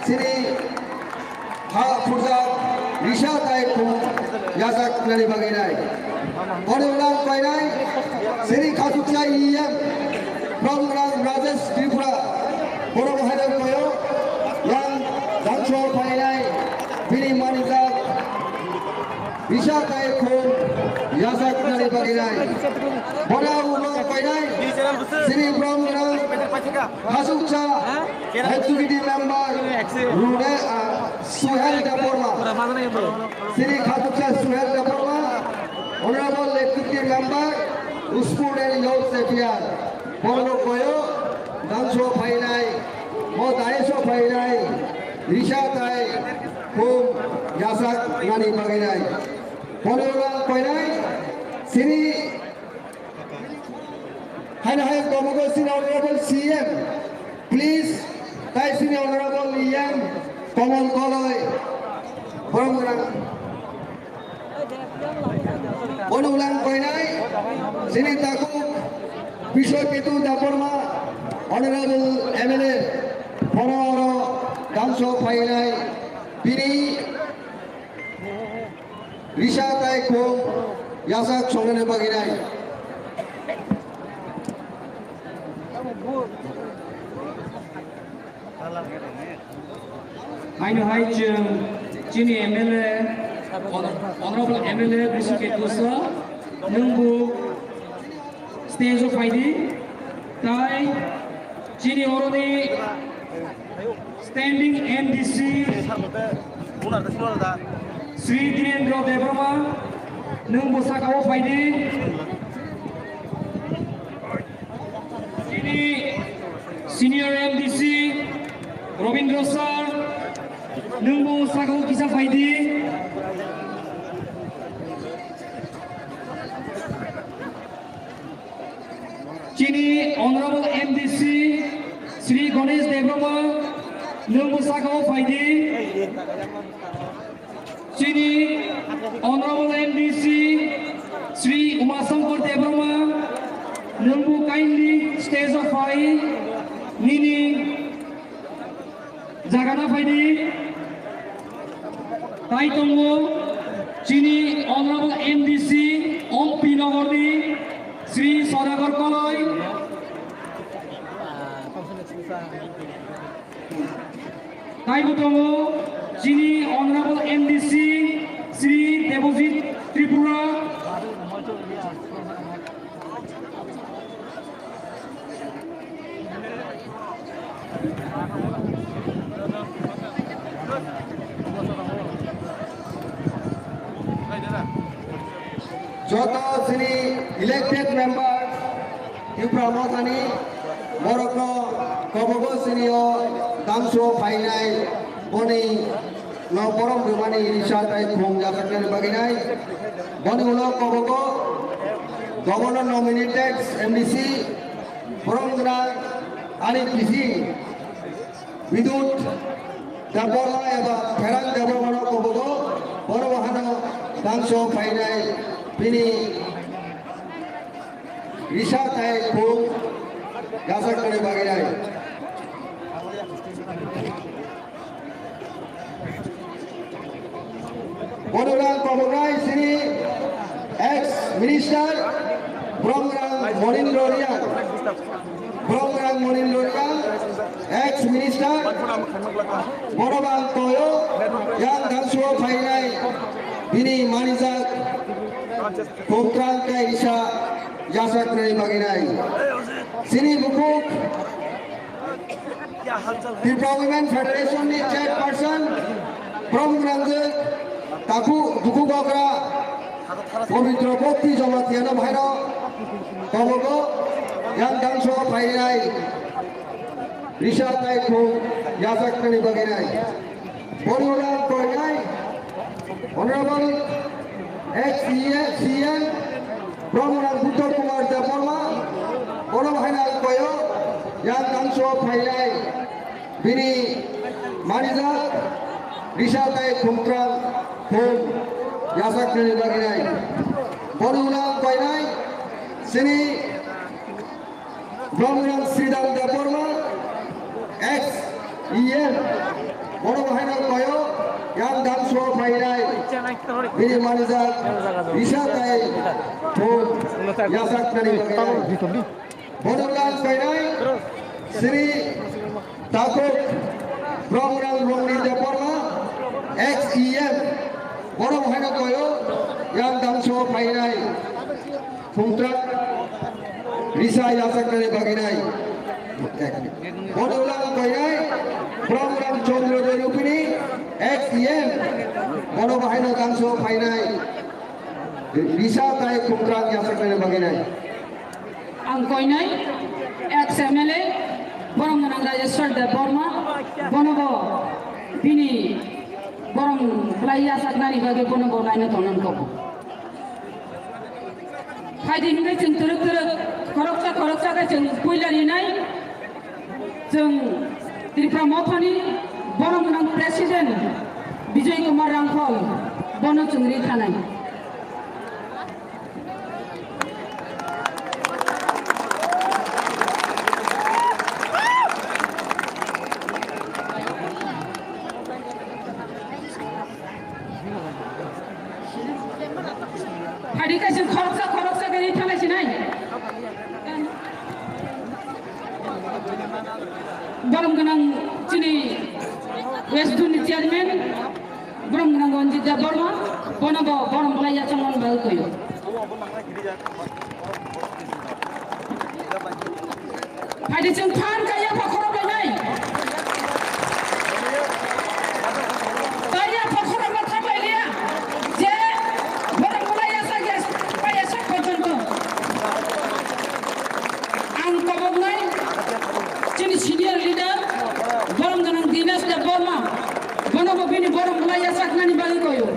chini kha phurjak risa tai khum yachaknani bagwi nai. Bono ulang painai chini khasuksa E M Bromgwrang Rajesh Tripura, bono haino koyo yang tamso phainai bini manijak risa tai khum yachaknani bagwi nai. Bono ulang painai chini Bromgwrang khasuksa Executive Member Rune, ah, Suhel Debbarma. Chini khasuksa Suhel Debbarma, Honorable Executive Member, Sport and Youth Affairs. Bono koyo tamso phainai, bo daiso phainai risa tai khum yachaknani bagwi nai. Bono ulang painai chini haino hai komogo chini Honorable C M, please, tai chini Honorable E M Komol Koloi, Bromgwrang. Bono ulang painai chini takhuk Biswa Ketu Debbarma, Honorable M L A, bono oro tamso phainai bini risa tai khum yachak songnani bagwi nai. Haino hai chwng chini M L A, Hon-, Honorable M L A Biswa Ketu sir, nwng bo stage o phaidi, tai chini oroni Standing M D C Sri Dhirendra Debbarma, nwng bo saka o phaidi. Chini Senior M D C Robindra sir, nwng bo saka o kisa phaidi. Chini Honorable M D C Sri Ganesh Debbarma, nwng bo saka o phaidi. Chini Honorable M D C Sri Uma Shankar Debbarma, nwng bo kindly stage o phai nini jagana phaidi. Tai tongo chini Honorable M D C Ompi Nogor ni Sri Sodagar Koloi. Tai bo tongo chini Honorable M D C Sri Debojit Tripura. Joto chini elected member Tipra Mothani borokno kobogo chini o tamso phainai boni no borom rwmani risa tai khum yachaknani bagwi nai. Boni ulo kobogo Governor nominated M D C borom gwnang ani bisi Bidut Debbarma eba Pherang Debbarma no kobogo, borom hano tamso phainai bini risa tai khum yachaknani bagwi nai. Borok rang koboknai sini ex minister Bromrang Monindro Riang. Bromrang Monindro Riang, ex minister, borok ang toyo yang dangso phainai bini manijak Khumtrang kaisa yasaknai baginai. Sini bukuk Tripura Women Federation ni chairperson, Prom Gwnangjwk, Taku Duku Bogra, Pabitro Bhakti Jamatia no bhaino, kobogo yang dangso phainai, risa tai khum yasaknani baginai. Boni ulo ang koinai Honorable ex C M, C M, Bromrang Buddha Kumar Debbarma, bono haino ang koyo, yang dangso phainai bini manijak risa tai khumtrang khum yasaknani baginai. Boni ulo ang koinai sini Bromrang Sridhar Debbarma, ex E M, bono haino koyo yang dangso phainai bini manijak risa tai khum yasaknani baginai. Bono lang phainai Sri Takhuk Bromrang Rongni Debbarma, ex E M, bono haino koyo yang dangso phainai Khumtrang risa yasaknani baginai. Boni ulo ang koinai Bromrang Chandra Doi Rupini, ex E M, bono bahaino dangso phainai risa tai khumtrang yasaknani baginai. Ang koinai ex M L A Borom Gwnang Rajeshwar Debbarma, bono bo bini borom bwlai yasaknani bagwi bono bo naino tongna kok. Phaidi hinwi chwng twrwk twrwk khoroksa khoroksa khe chwng puila rinai. Chwng Tripura Mothani borom gwnang President Bijoy Kumar Rangkhol bono chwng ri thanai. Hadi kaisa khoroksa khoroksa gari thalai sinai. Borom gwnang chini West Duni chairman, borom gwnang Ranjit Debbarma, bono bo borom bwlai yachangmani bagwi koyo. Phaidi chwng phan kaiya pha khorok lainai. Kaiya pha khorok na thang lailiya. Je borom bwlai yasa gas paiya sak porjonto. Ang koboknai chini senior leader borom gwnang Dinesh Debbarma. Bono bo bini borom bwlai yasaknani bagwi koyo.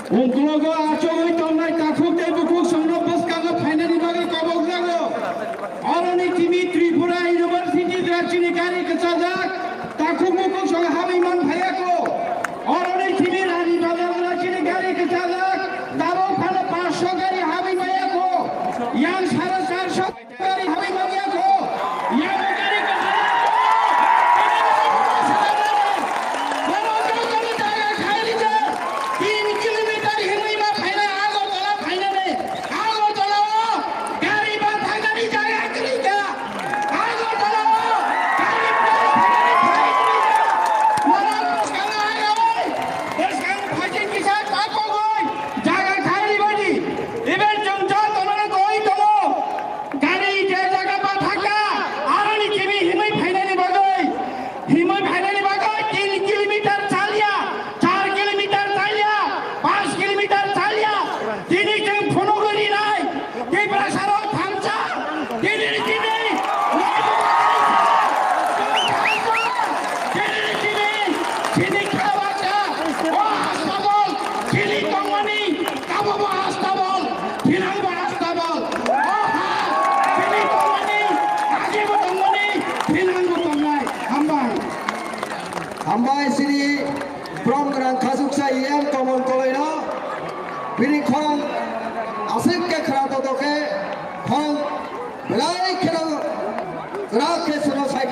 Ungklogo achugwi tongnai takhuk tei bukhuk songno bwskango phainani bagwi kobok jago. Oroni timi Tripura University rajini gari kwchajak, takhuk bukhuk song habwi man phaiya kho. Oroni timi Rani Bazar rajini gari kwchajak, tabuk phano paanch sho gari habwi maya kho. Yang sare char sho. Gari habwi manya kho. Yang gari kwchajak kho. Borok jotoni jaga khai rijak. Tin kilometer himwi ma phainai Agartala phainani. Agartala o gari ba thangani jaga kwrwi kha. Agartala o gari ba thangani phai kwrwi kha. Borok bwskango hai oi. Bwskang phaikhe kisa ta kogwi jaga khai ribadi. Iben chwng jotono koi tongo. Gari je jaga ba thaka, aroni kimi himwi phainani bagwi, himwi phainani bagwi tin kilometer chalya, char kilometer chalya, panch kilometer chalya, tini chwng phunugwi rinai, Tiprasarok thansa, tini tini, tini tini, tini khabaksa, o astabol, tini tongmani, Abo bo astabol, thinang bo astabol. O ha, tini tongmani, agi bo tongmani, thinang bo tongnai. Hambai. Hambai sini brom gwnang khasuksa E M Komol Koloino. Bini khorang aswk khe khra toto khe khorang belai kheno kwrak khe sono sai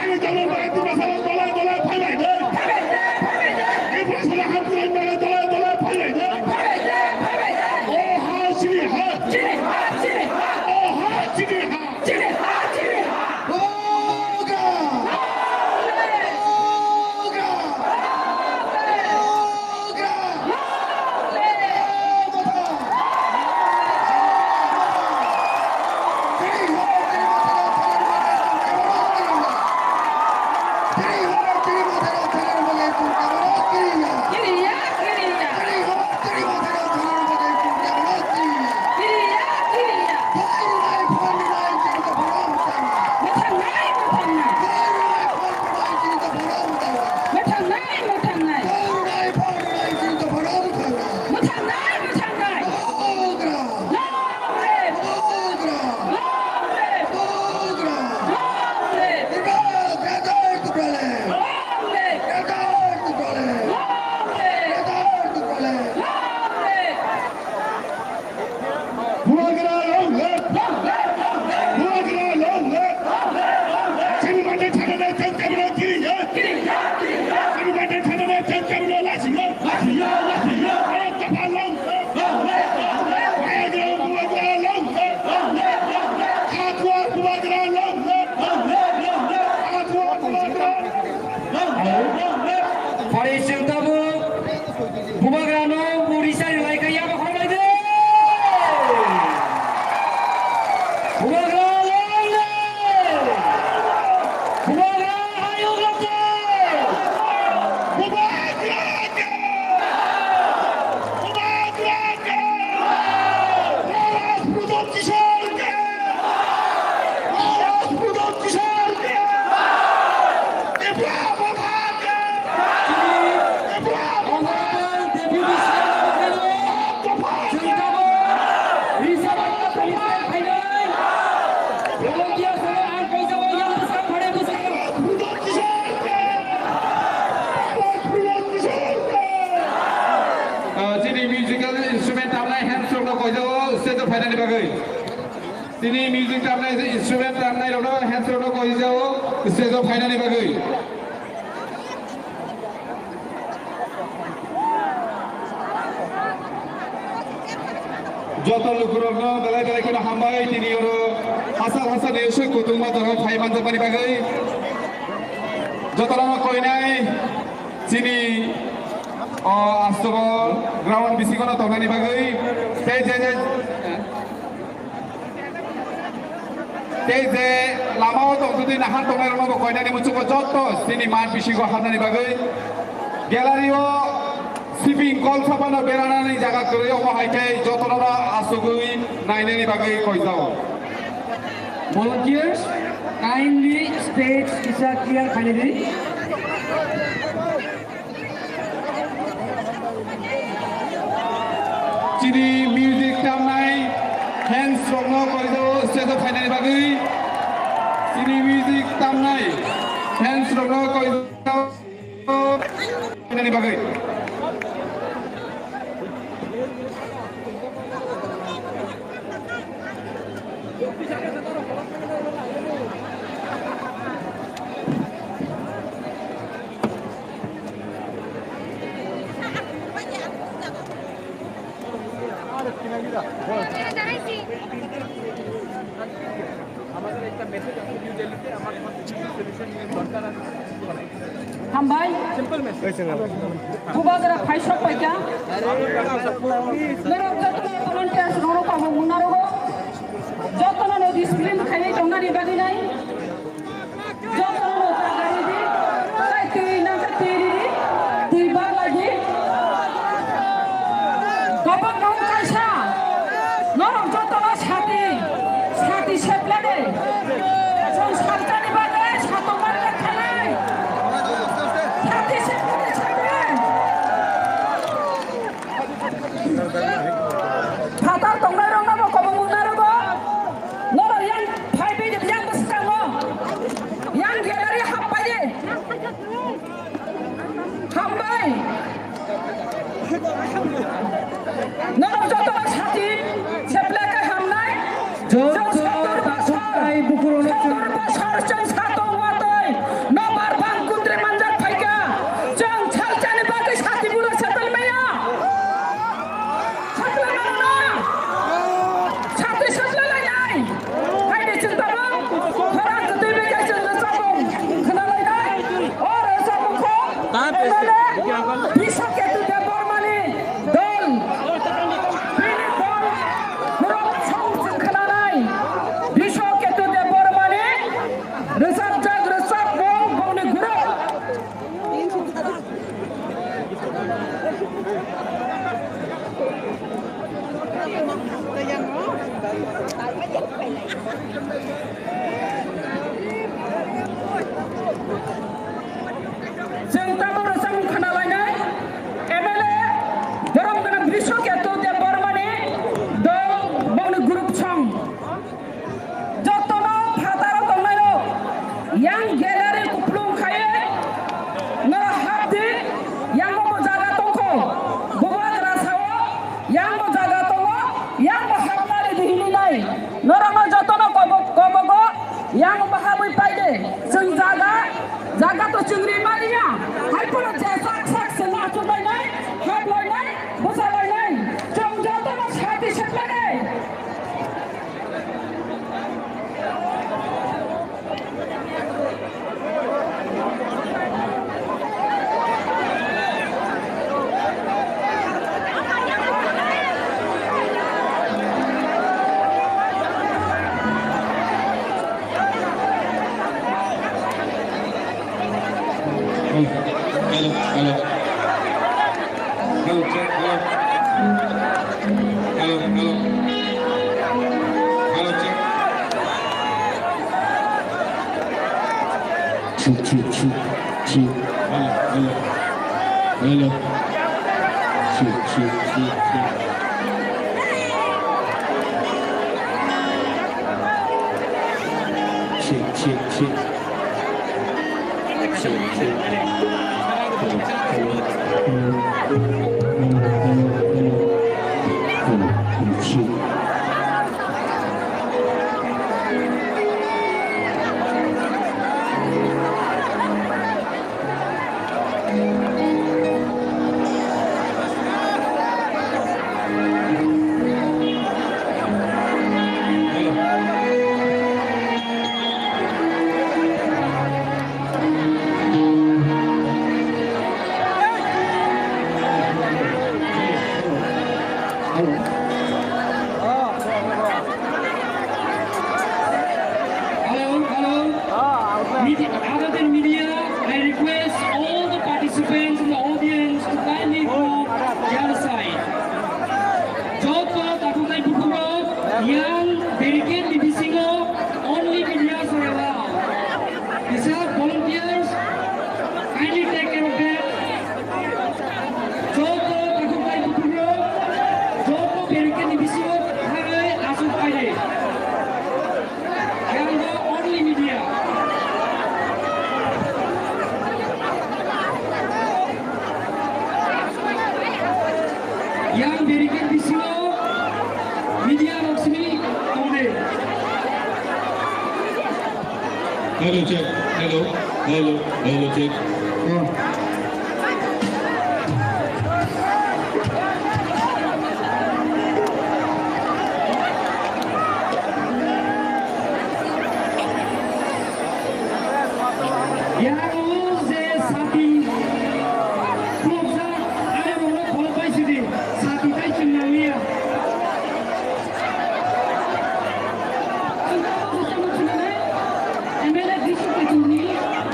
Ani dolo bai Tiprasarok dole dole phaibai de. Tiprasarok hamkrai mane dole dole phaibai de. O ha chini ha. O ha chini ha. Bubagra! Bubagra! Bubagra! Mwthangnai, mwthangnai. Mwthangnai, mwthangnai. Mwthangnai, mwthangnai. Long live! Long live! Long live! Long live! Long live! Bubagra long live! Bubagra long live! Chini mate thana na chang chamlo kiri ya. Chini mate thana na chang chamlo lasi ya. Lasi ya, lasi ya. Bubagra long live! Bubagra long live! Hakwa Bubagra long live! Hakwa Bubagra long live! Pari chwng tabuk Bubagrano bo risa rilai kha yaba khoroknai de. Ah, chini musical instrument tamnai hands rokno koijago stage o phainani bagwi. Chini music tamnai instrument tamnai rokno hands rokno koijago stage o phainani bagwi. Joto lukurokno belai belai kheno hambai, tini oro hachal hachal ni usuk kutung ma toro phai manjakmani bagwi. Jotono koinai chini o astobo ground bisingono tongnani bagwi. Tei je je Tei je lamao tongtwtwi nahan tongnairokno bo koinani muchungo joto chini mat bisingo habnani bagwi gallery o sibing kol saphano beranani jaga kwrwi, omo hai khe jotono asugwi nainani bagwi koijao. Volunteers, kindly stage kisa clear khainai di. Chini music tamnai hands rokno koijago stage o phainani bagwi. Chini music tamnai hands rokno koijago phainani bagwi. Hambai. Bubagra phaisok paikha. Norok jotono volunteers rok abo munarogo. Jotono no discipline khaiwi tongnani bagwi nai. Jotono no jaga ridi. Tai twi nangkha twi ridi. Twi bagla di. Gobok nung kaisa. Norok jotono sati. Sati seplade. Chwng salsani bagwi satokmani khanai. Sati seplade seplade. Phatar tongnairokno bo kobong wngnairokbo. Norok yang phaiwi yang bwskango. Yang gallery happaide. Hambai. Norok jotono sati seplekhe hamnai. Joto takhuknai bukurokno chwng. Sottor bosor chwng satok watwi nobar bang kundri manjak phaikha. Chwng salsani bagwi sati buro seplai maya. Seplai mano na? Sati seplai lainai. Haide chwng tabuk khorang kwtwi bai khe chwng rwchapung khna lainai. O rwchapung Hello, hello, hello. Hello, check, hello. Hello, hello. Hello, check. Check, check, check, check. Hello, hello. Hello. Check, check, check, check. Check, check, check. Hello, hello. Media, other than media, I request all the participants in the audience to kindly move the other side. Joto takhuk tei bukhukrok yang barricade ni bisingo only medias are allowed. Kisa volunteers, kindly take care of that. Joto takhuk tei bukhukrok, joto barricade ni bisingo thangwi achuk phaidi. Yang go only media. Yang barricade bisingo media rok simi tongdi. Hello, check. Hello. Hello. Hello, check. Oh. Yang o je sati khulukjak, aro rokno follow pai sidi, sati tai chwng nang liya. Chwng tamo bwskango chwng nai, M L A Dishuk Keturni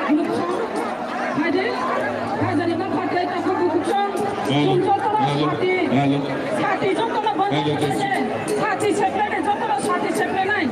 khulukjak. Haide, hajani ma phatai takhuk bukuksong, hello, chwng jotono hello, sati, hello, sati jotono bondar hello, khlaide, sati sephlaide, jotono sati sephlainai.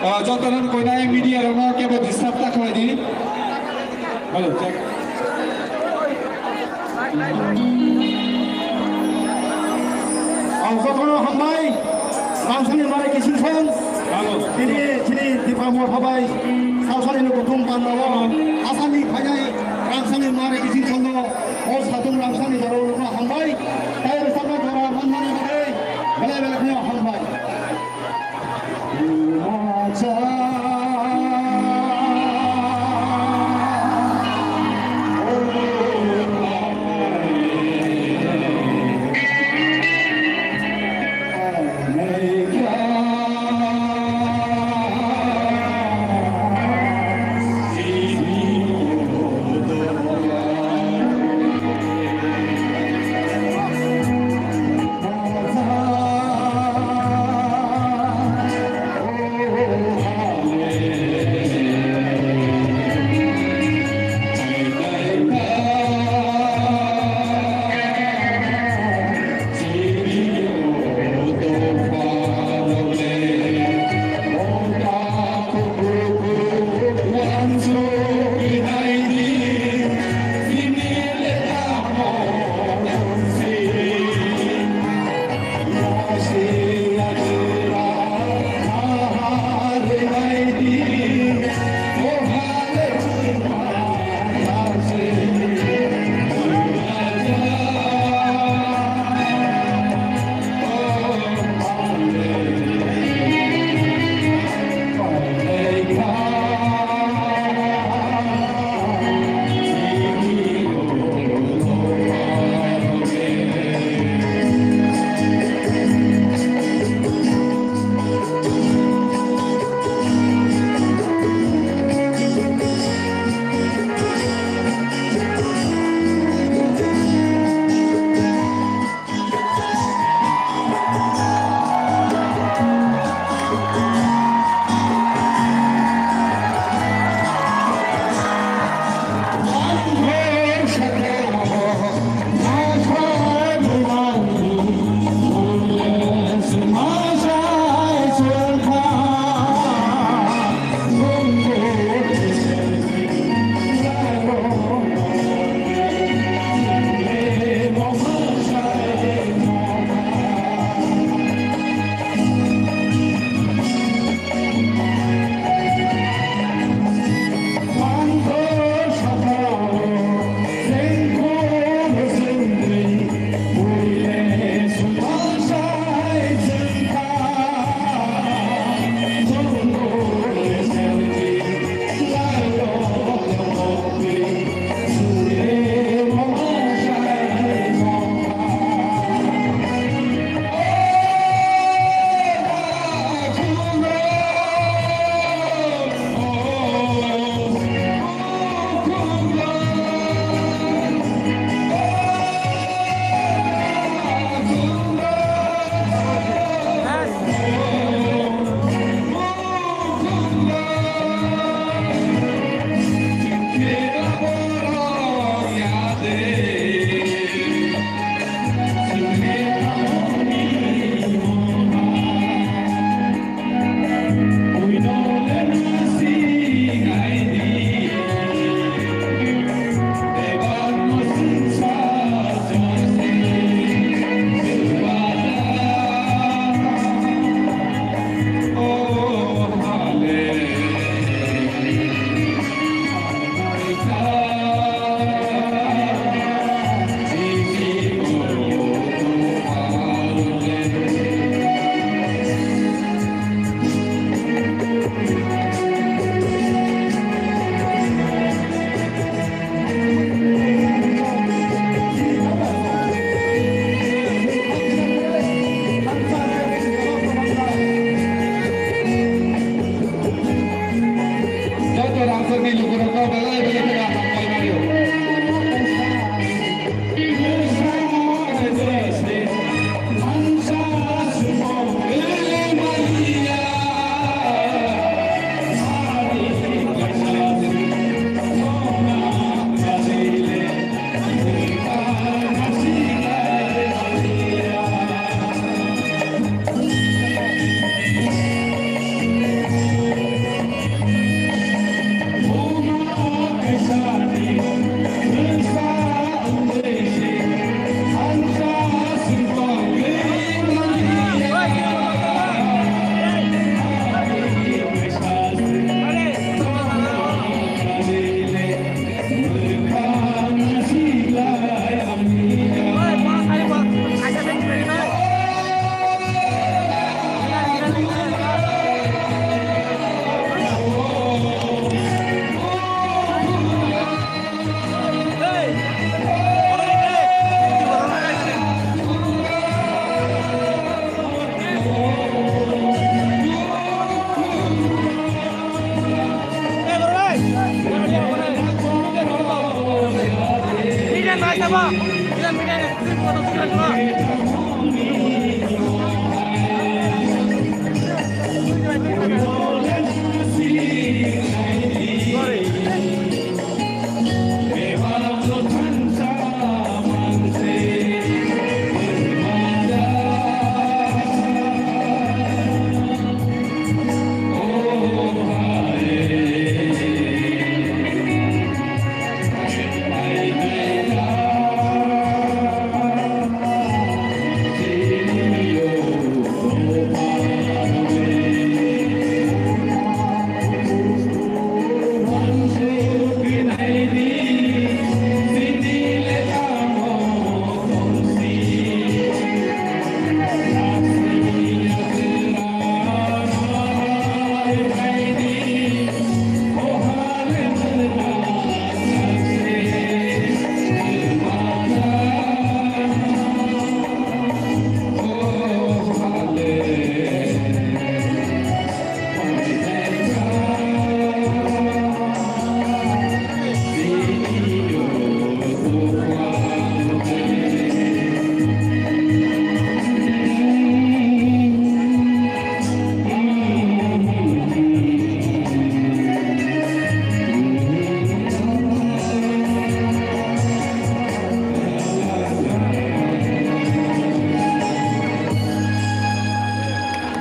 Ah, jotono koinai media rokno kebo disturb ta khlai di. Hello, check. Ang jotono hambai, Ramsani Mare Kising Song. Hello. Tini, tini Tipra Motha bai, Ramsani no kutung panda o, Asami khainai, Ramsani Mare Kising Song no, o satung Ramsani daro no hambai, tai resapna jora manmani bagwi, belai belai kheno hambai.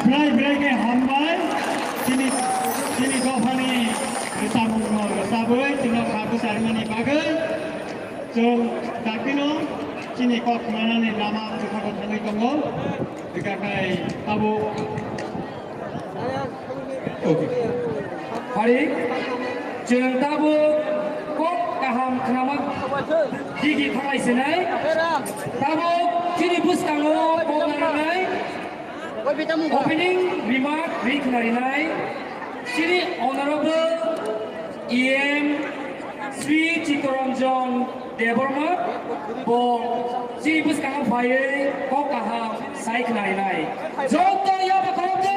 Brai brai khe hambai, chini, chini dophani rwchapmungno rwchabwi chwngno kha bwcharmani bagwi chwng daktino chini kok khwnanani lama kwtharo thangwi tongo. Bwkha khai tabuk. Hari, chwng tabuk kok kaham khnama digi thanglai sinai. Tabuk chini bwskango kok nangnai. Opening remark ri khnarinai chini Honorable E M Sri Chittaranjan Debbarma, bo chini bwskango phaiwi kok kaham sai khnarinai. Joto yaba khorokde.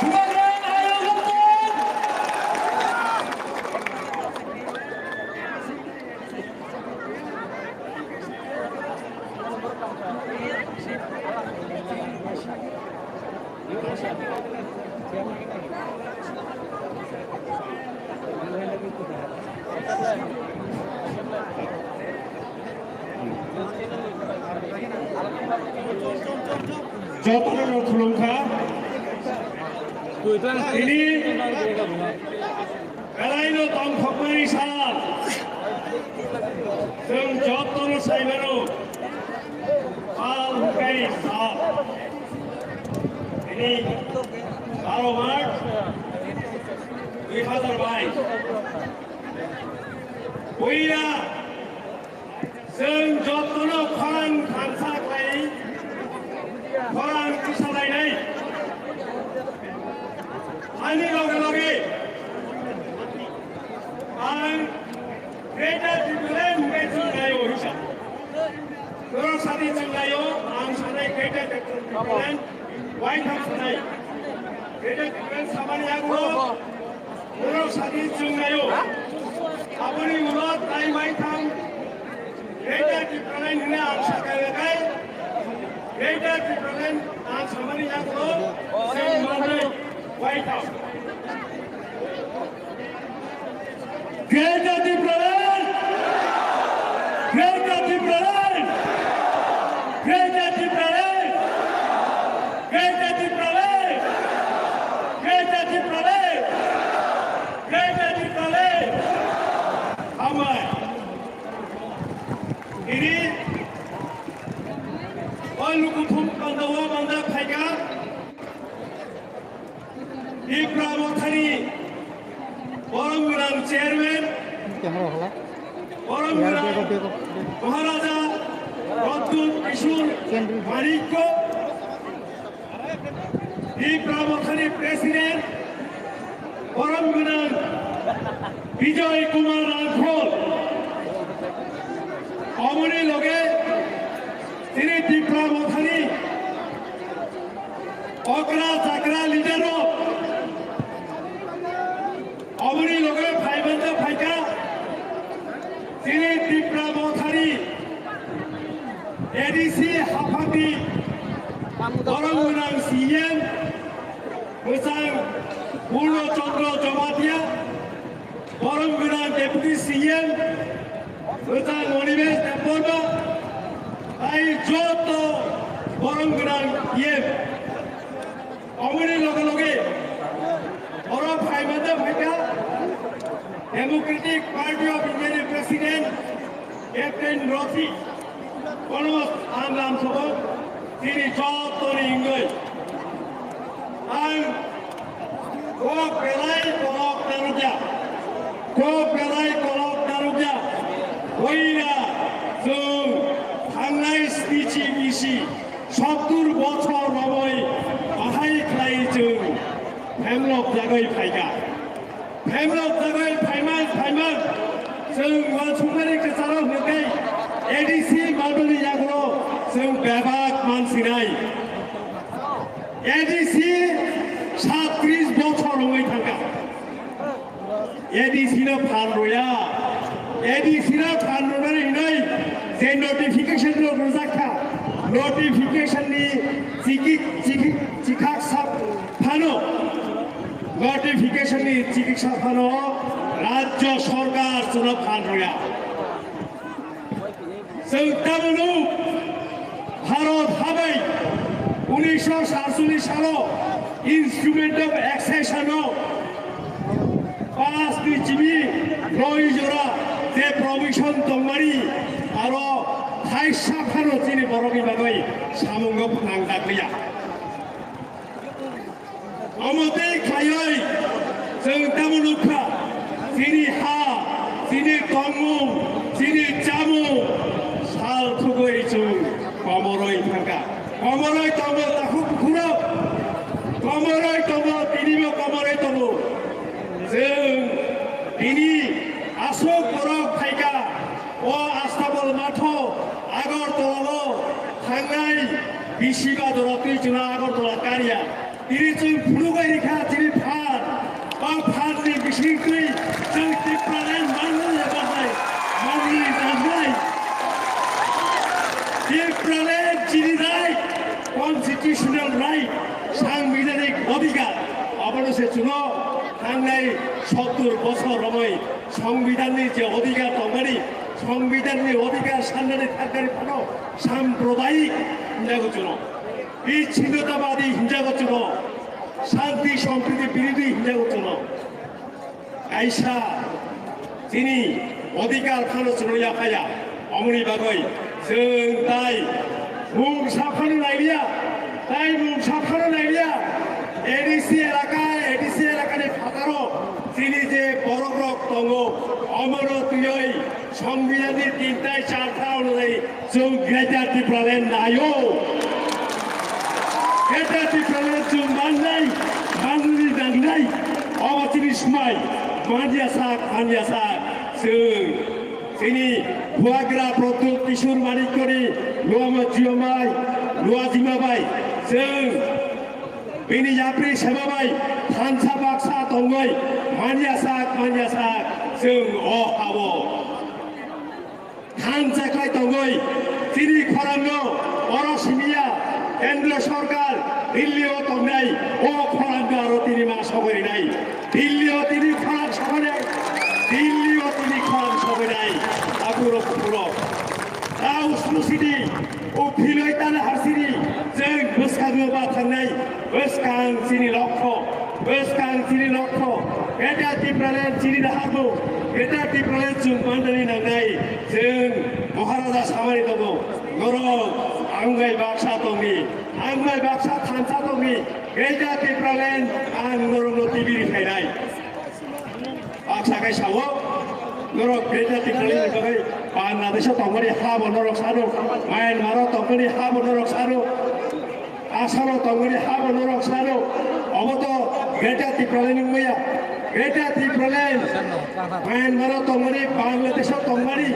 Bubagra ayuk lungtong. Jotono khulumkha. Tini Belaino tongthokmani sal, chwng jotono saimano, sal hwnkhe sal. Tini baro March dui hazar bais. Buya Chwng jotono khorang thansa khlai, khorang tisalainai. Ani loge loge ang Greater Tipraland hwnkhe chwng naio hisa. Norok sadi chwng naio, ang sanai Greater Tipraland waitham sanai. Greater Tipraland samani yagulo Borok sadi chwng naio. Aboni ulo tai mai thang. Greater Tipraland hwnwi ang sakha khe, Greater Tipraland ang samani yagulo chwng manwi bai thang. Greater Tipraland! Greater Tipraland! Greater Tipraland! Greater Tipraland! Greater Tipraland! Greater Tipraland! Hambai. Ini o lukuthum panda o panda phaikha. Tipra Mothani borom gwnang chairman, borom gwnang Maharaja Pradyut Kishore Manikya, Tipra Mothani president, borom gwnang Bijoy Kumar Rangkhol, omoni loge chini Tipra Mothani okra chakra leader rok, omoni loge phaiban ja phaikha, chini Tipra Mothani A D C haphangni borom gwnang C M mwchang Purno Chandra Jamatia, borom gwnang Deputy C M mwchang Animesh Debbarma, tai joto borom gwnang E M. Oboni loge loge oro phaimande phaikha Democratic Party of India ni President Captain Rafiq, kono ang lam sobo tini jotoni wngwi ang kok belai kolok narwkya, kok belai kolok narwkya. Puila chwng thangnai snichi bisi sottur bochor romwi bahai khlai chwng phemlok jagwi phaikha. Phemlok jagwi phaiman phaiman chwng uansukmani kwcharo hwnkhe A D C manmani yagulo chwng bebak mansinai. A D C satris bochor romwi thangkha. A D C no phan rwya. A D C no phan rwnani hinwi je notification rok rwjak kha, notification ni chiki, chiki, chikhak sa phano, notification ni chikiksa phano Rajya Sarkar chwngno phan rwya. Chwng tamoni Bharat habai unisho satcholish salo Instrument of Accession o pass ni chini broi jora je provision tongmani aro thaisa phano chini borokni bagwi samungo phnang dakliya. Omo tei khaiwi chwng tamo nukha, chini ha, chini tongmung, chini chamung sal thugwi chwng komoroi thangkha. Komoroi tongo takhuk bukhurok, komoroi tongo, tinibo komoroi tongo. Chwng tini aswk borok phaikha o Astabol matho Agartala o thangnai bisi ba jora twi chwla Agartala kariya. Tini chwng phunugwi rikha chini phan. O phanni bisingtwi chwng Tipraland manwi bahai manwi nangnai. Tipraland chini right, constitutional right, sangbidhanik odhikar. Abono se chwngno thangnai sottur bosor romwi sangbidhanni je odhikar tongmani, sangbidhanni odhikar sannani thangkari phano sampradayik hinjago chwngno. Bichinnotabadi hinjago chwngno, shanti sompriti birodhi hinjago chwngno. Kaisa chini odhikar phano chwngno yaphaya. Omoni bagwi chwng tai mungsa phano nailiya, tai mungsa phano nailiya. A D C elaka, A D C elakani phataro chini je borokrok tongo, omono twiwi Songbidhanni tin tai char tha onujai chwng Greater Tipraland naio. Greater Tipraland chwng mannai, manwi nangnai. Obo chini smai, manya sak, manya sak. Chwng chini Bubagra Pradyot Kishore Manikyani Luama Jiyamai, Luajima bai. Chwng bini yapri sema bai thansa baksa tongwi manya sak, manya sak. Chwng o hao thansa khai tongwi chini khorangno oro simiya Kendra Sorkar Delhi o tongnai o khorangno aro tini ma sogwi rinai. Delhi o tini khorang sogwi nai. Delhi o tini khorang sogwi nai. Aburok burok. Tau smusidi o philoi tana harsini chwng bwskango ba thangnai. Bwskang chini lokho, bwskang chini lokho, Greater Tipraland chini naharbo, Greater Tipraland chwng mandani nangnai, chwng Maharaja samani tongo, norok ang bai baksa tongni, ang bai baksa thansa tongni, Greater Tipraland ang norokno tibiri khainai. Baksa khe sao, norok Greater Tipraland ni bagwi Bangladesh o tongmani ha bo norok sano, Myanmar o tongmani ha bo norok sano, Assam o tongmani ha bo norok sano, obo to Greater Tipraland wngmaya. Greater Tipraland Myanmar o tongmani, Bangladesh o tongmani,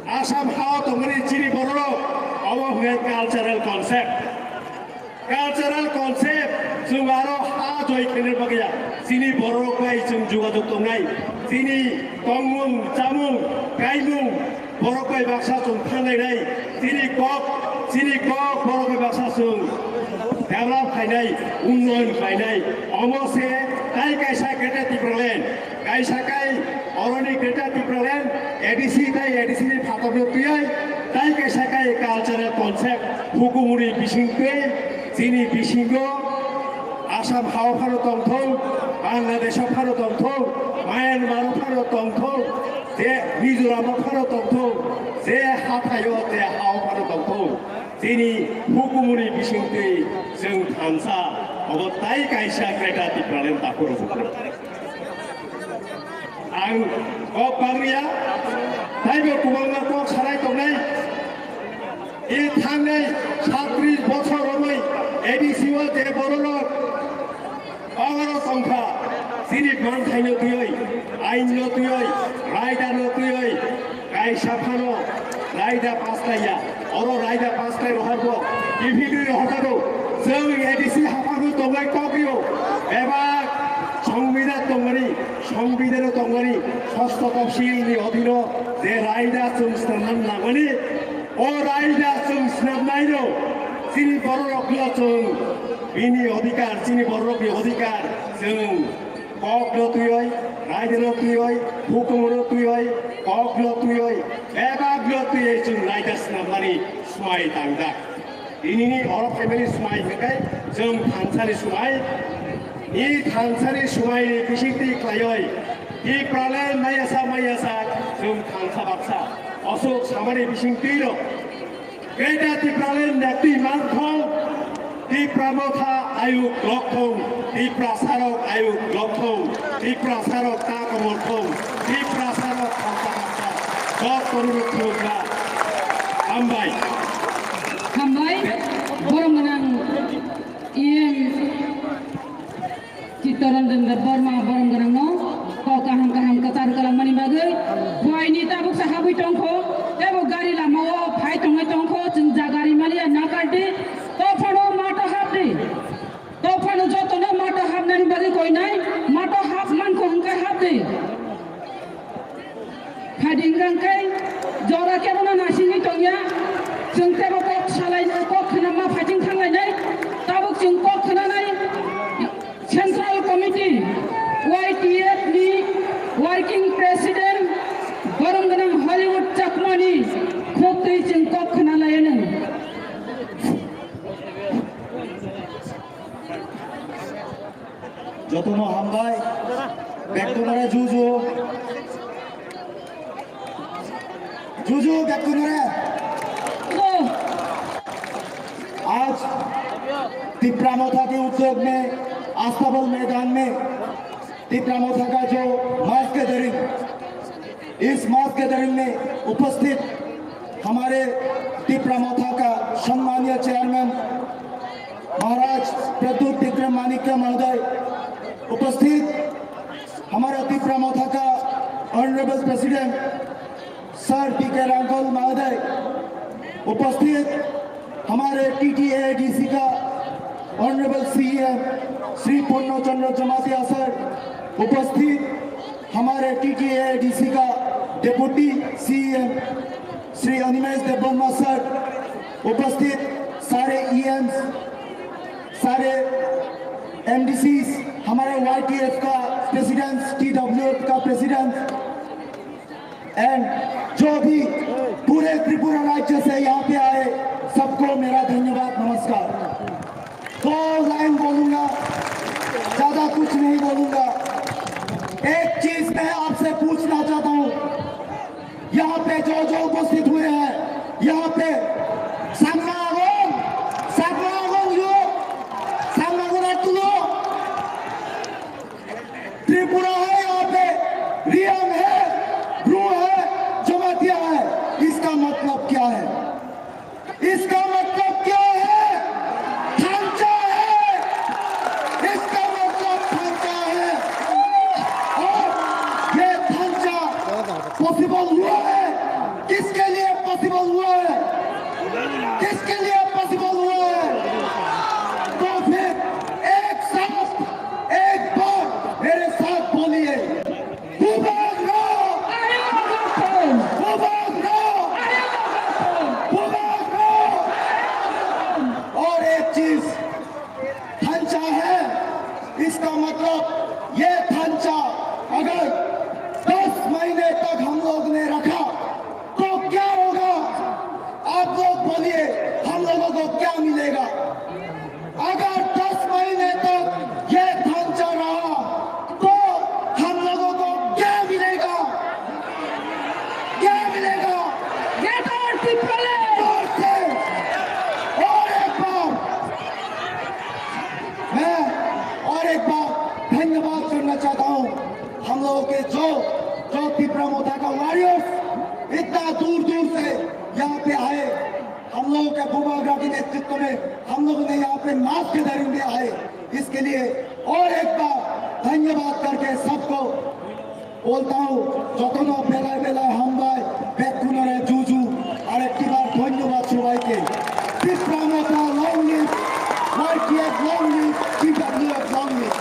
Assam ha o tongmani chini bororok, obo hwnkhe cultural concept. Cultural concept chwng aro ha joi khaina bagwi ya. Chini bororok bai chwng jogajog tongnai. Chini tongmung, chamung, kaimung, Borok bai baksa chwng thangnai nai, chini kok, chini kok borok bai baksa chwng develop khainai, unnoyon khainai. Omo se tai kaisa Greater Tipraland, kaisa kai oroni Greater Tipraland, A D C tai A D C ni phatarno twiwi tai kaisa kai cultural concept hukumuni bisingtwi chini bisingo Assam hao phano tongthok, Bangladesh phano tongthok, Myanmar phano tongthok, je Mizoram phano tongthok, je hathaio je hao phano tongthok, chini hukumuni bisingtwi chwng thansa, obo tai kaisa Greater Tipraland takhoro bukhuk. Ang kok bangya, taibo kwbangma kok sarai tongnai. I thangnai satris bochor romwi A D C o je bororok power o tongkha, chini manthaino twiwi, ainno twiwi, raidano twiwi, kaisa phano raida paslaiya. Oro raida paslai rohorbo, kiphilwi rohorkado. Chwng A D C haphangno tongwi kokrio, bebak songbidan tongmani, songbidan tongmani, sosto topsilni odhino je raida chwng swnamna nangmani, o raida chwng swnamnaino chini bororokno chwng bini odhikar, chini bororokni odhikar chwng kokno twiwi, raidano twiwi, hukumono twiwi, kokno twiwi, bebakno twiwi chwng raida swnamnani swmai tangjak. Tinini oro phaimani swmai hwnkhe chwng thansani swmai. I thansani swmaini bisingtwi khlaiwi Tipraland mayasa mayasa chwng thansa baksa. Osok samani bisingtwirok Greater Tipraland nektwi mangthong, Tipra Motha ayuk lokthong, Tiprasarok ayuk lokthong, Tiprasarok ta komorthong, Tiprasarok thansa baksa. Jotono khulumkha. Hambai. Hambai, borom gwnang E M Chittaranjan Debbarma borom gwnangno kok kaham kaham kwchar kwlangmani bagwi buaini tabuksa habwi tongkho, teibo gari lamao phai tongwi tongkho, chwng ja gari maliya nakardi, tophano mato hapdi, tophano jotono mato hapnani bagwi koinai, mato hap mankho hwnkhe hapdi. Phaidi hwnkha khe jora kebono naisingwi tongya. Chwng teibo kok salai, kok khwnama phaising thanglainai. Tabuk chwng kok khwnanai Central Committee Y T F ni Working President borom gwnang Hollywood Chakmani khuk twi chwng kok khwnalainai. Jotono hambai, bekkunore juju. Juju bekkunore. आज तिप्रा मोथा के उद्योग में अस्तबल मैदान में तिप्रा मोथा का जो mass gathering, इस mass gathering में उपस्थित हमारे तिप्रा मोथा का सम्मानीय चेयरमैन महाराज प्रद्युत विक्रम माणिक्य महोदय, उपस्थित हमारा तिप्रा मोथा का ऑनरेबल प्रेसिडेंट सर डी के रांगल महोदय, उपस्थित हमारे टीटीएआईडीसी का ऑनरेबल सीईएम श्री पूर्ण चंद्र जमातिया सर, उपस्थित हमारे टीटीएआईडीसी का डेप्यूटी सीईएम श्री अनिमेश देबबर्मा सर, उपस्थित सारे ईएम्स, सारे एमडीसीज, हमारे वाईटीएफ का प्रेसिडेंट्स, टीडब्ल्यूएफ का प्रेसिडेंट्स, एंड जो भी पूरे त्रिपुरा राज्य से यहाँ पे आए, सबको मेरा धन्यवाद, नमस्कार। दो लाइन बोलूंगा, ज्यादा कुछ नहीं बोलूंगा। एक चीज मैं आपसे पूछना चाहता हूँ, यहाँ पे जो जो उपस्थित हुए हैं, यहाँ पे Chakma Agong, Chakma Agong yo, Chakma Agong tulo, Tripura है यहाँ पे, रियांग है, ब्रू है, जमातिया है, इसका मतलब क्या है? इसका मतलब क्या है? थांचा है। इसका मतलब थांचा है। और ये थांचा पॉसिबल हुआ है। किसके लिए पॉसिबल हुआ है? किसके लिए पॉसिबल हुआ है? तो फिर एक साथ, एक बार मेरे साथ बोलिए, Bubagra! Bubagra! बुबाग्रा के नेतृत्व में हम लोगों ने यहाँ पे मार्च के धरने आए, इसके लिए और एक बार धन्यवाद करके सबको बोलता हूँ। যতন বেলায় বেলায় হামবায় বেকুনরে জুজু। আরেকটি বার ধন্যবাদ সবাইকে। Tipra Motha long live, Y T F long live, T W F long live.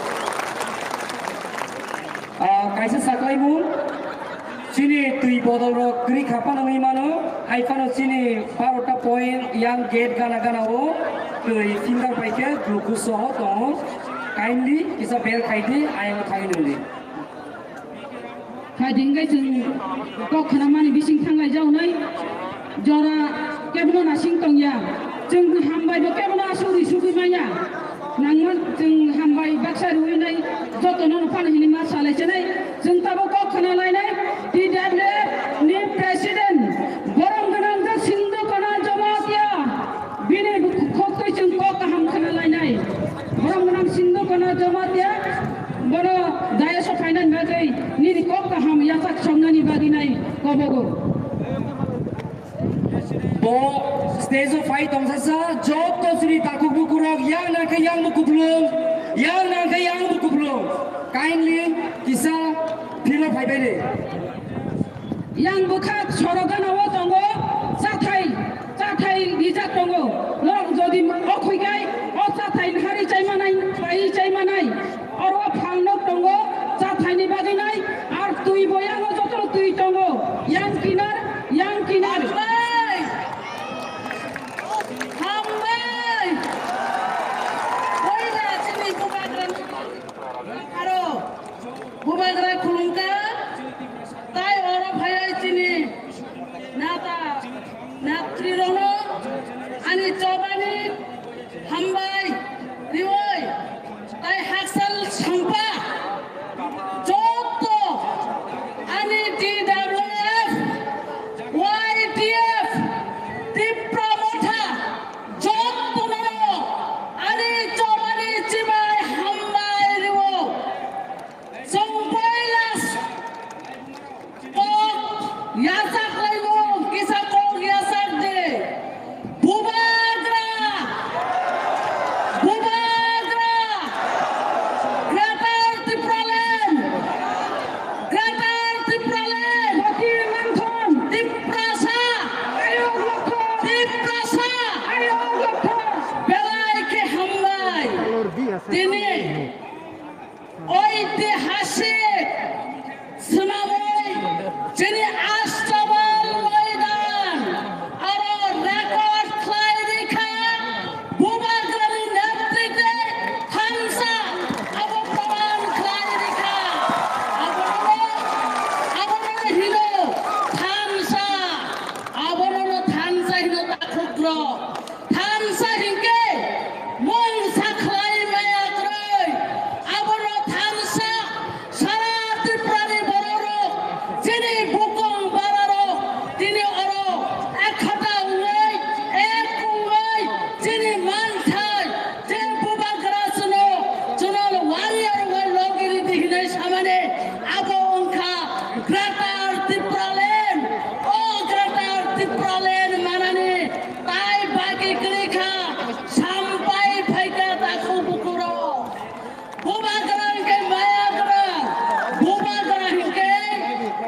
Ah, kaisa saklaimung, chini twi bodol rok kwrwi kha phano wngwi mano, hai phano chini barota point yang gate gana gana o twi finger bai khe glucose soho tongo, kindly kisa bel khai di, ayang thangwi nung di. Hai din gai chwng kok khna mani bising thanglai jaunai jora kebono nasing tongya, chwng hambai bo kebono asuri sugwi maya. Nangma chwng hambai baksa rwinai jotono no phano hini ma salai chenai. Chwng tabuk kok khna lainai T W F ni president borom gwnang Sindhu Kana Jamatia bini khoktwi chwng kok kaham khna lainai. Borom gwnang Sindhu Kana Jamatia bono dayas o phainani bagwi nini kok kaham yachak songnani bagwi nai kobogo. Bo stage o phai tongsa sa, joto chini takhuk bukurok, yang nang khe yang bo kupulung, yang nang khe yang bo kupulung. Kindly kisa field o phai bai di. Yang bwkhak sorok gana o tongo, chathai, chathai rijak tongo. Norok jodi o khoi kai, o chathai hari chai manai, pai chai manai. Oro phalnok tongo, chathaini bagwi nai, ar twi bo yango jotono twi tongo. Yang kinar, yang kinar. Hambai! Hambai! Koila chini bubagra aro bubagra khulumkha, tai oro phaiwi chini nata, natrirokno ani chobani hambai riwi, tai hakchal songpa joto ani T W F, Y T F, Tipra Motha jotono ani chobani chibai hambai riwo. Chwng poila kok yachak laimung, kisa kok yachak di. Bubagra! Bubagra! Greater Tipraland! Greater Tipraland! Jati Manthon! Tiprasa! Ayok Lokthon! Tiprasa! Ayok Lokthon! Belai khe hambai! Tini Oitihasik swnamwi chini Astabal moidan aro record khlai rikha, Bubagrani netritwe thansa abo proman khlai rikha. Abono, abono hino thansa, abono thansa hino takhukrok. Thansa hinkhe mungsa khlai maya kwrwi, abono thansa sara Tripurani bororok, chini bukong bararok, tini oro ek khata wngwi, ek wngwi, chini manthai, je Bubagra chwngno, chwngno warrior wngwi logi ridi hinwi samani, abo wngkha Greater Tipraland, o Greater Tipraland manani Tai bagi kwrwi kha, sampai phaikha takhuk bukurok. Bubagra hinkhe maya gra, Bubagra hinkhe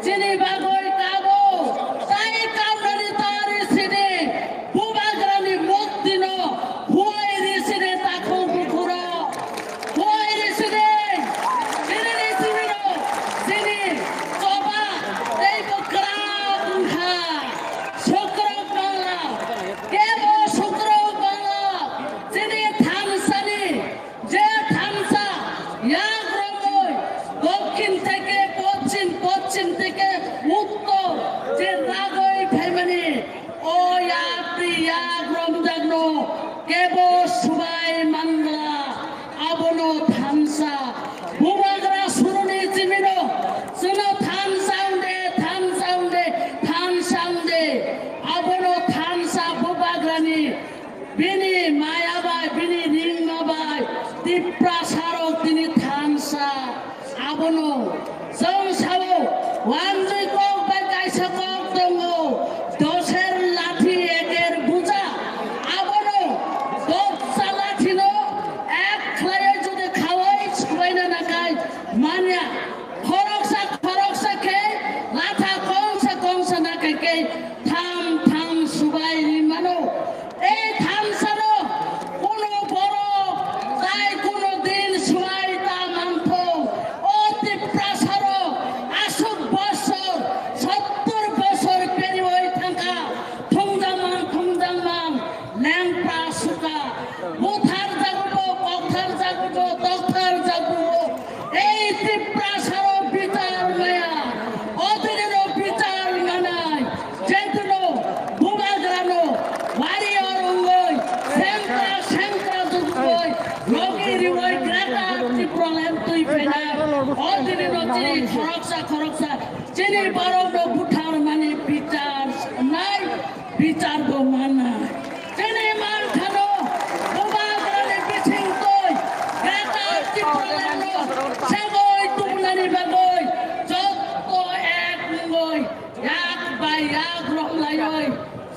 chini bagwi kabo, tai kamnani tari sidi, Bubagrani muktino huai ri sidi takhuk bukurok. Huai ri sidi, chini ri sidi rok, chini choba tei bwkrang wngkha. Sukrok bala, kebo sukrok bala, chini thansani, je thansa, yak romwi, dokhin theke poschim, poschim theke uttor, je ragwi phaimani, o yak twi yak romjakno kebo swbai mangla. Abono thansa Bubagra suruni chimino, chwngno thansa wngde, thansa wngde, thansa wngde. Abono thansa Bubagrani, bini maya bai, bini ringma bai, Tiprasarok tini thansa. Abono chwng sao, wanjwi kok bai kaisa kok tongo, doser lathi eker buja. Bichar bo mana. Chini manthano, Bubagrani bisingtwi, Greater Tipralandno sagwi tubunani bagwi, jotto ek wngwi, yak bai yak romlaiwi,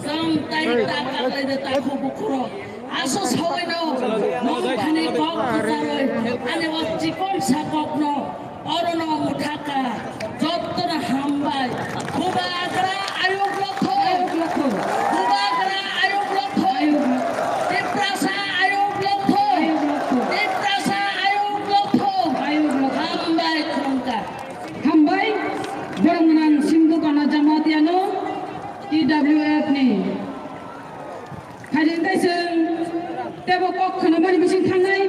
chwng tai ta kaklaide takhu bukhuro. Aso sawaino, nong thani kok kwcharwi, ani o chikon sa kokno, Orono mwthaka, jottono hambai. Bubagra ayuk lokthoi. Ayuk lokthoi. Bubagra ayuk lokthoi. Ayuk lokthoi. Tiprasa ayuk lokthoi. Ayuk lokthoi. Tiprasa ayuk lokthoi. Ayuk lokthoi. Hambai khulumkha. Hambai, borok gwnang Singhu Kana Jamatiano T W F ni. Haring kaising tebo kok khwnamani bising thangnai.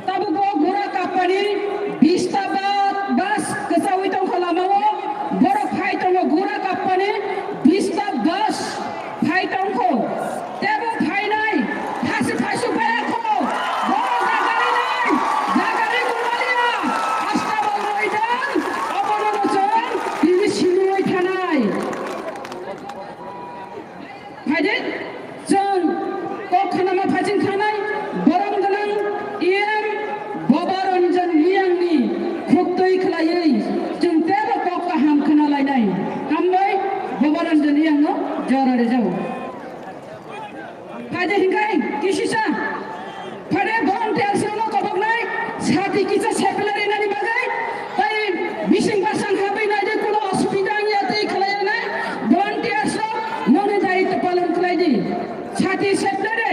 Tabuk bo gura kappani bista ba-, bus kwchaui tongkha lamao. Borok phai tongo gura kappani bista bus phai tongkho. Tebo phainai hasi phaisu phaiyakho. Borok jagari nai, jagari gumaliya. Hasta bo roidang, abono no chwng tini sinui thanai. Phaidi, chwng kok khanama phaiching khanai, borom gwnang E M Boba Ranjan Reang ni khuktwi khlaiwi chwng tebo kok kaham khna lainai. Hambai Boba Ranjan Reang no jora rijao. Phaidi hinkai kisisa. Phare volunteers rokno koboknai sati kisa seplai rinani bagwi, tai bising basang habwi naidi kuno osubida wngya tei khlai rinai volunteers rok noni daitw palon khlai di. Sati seplai de,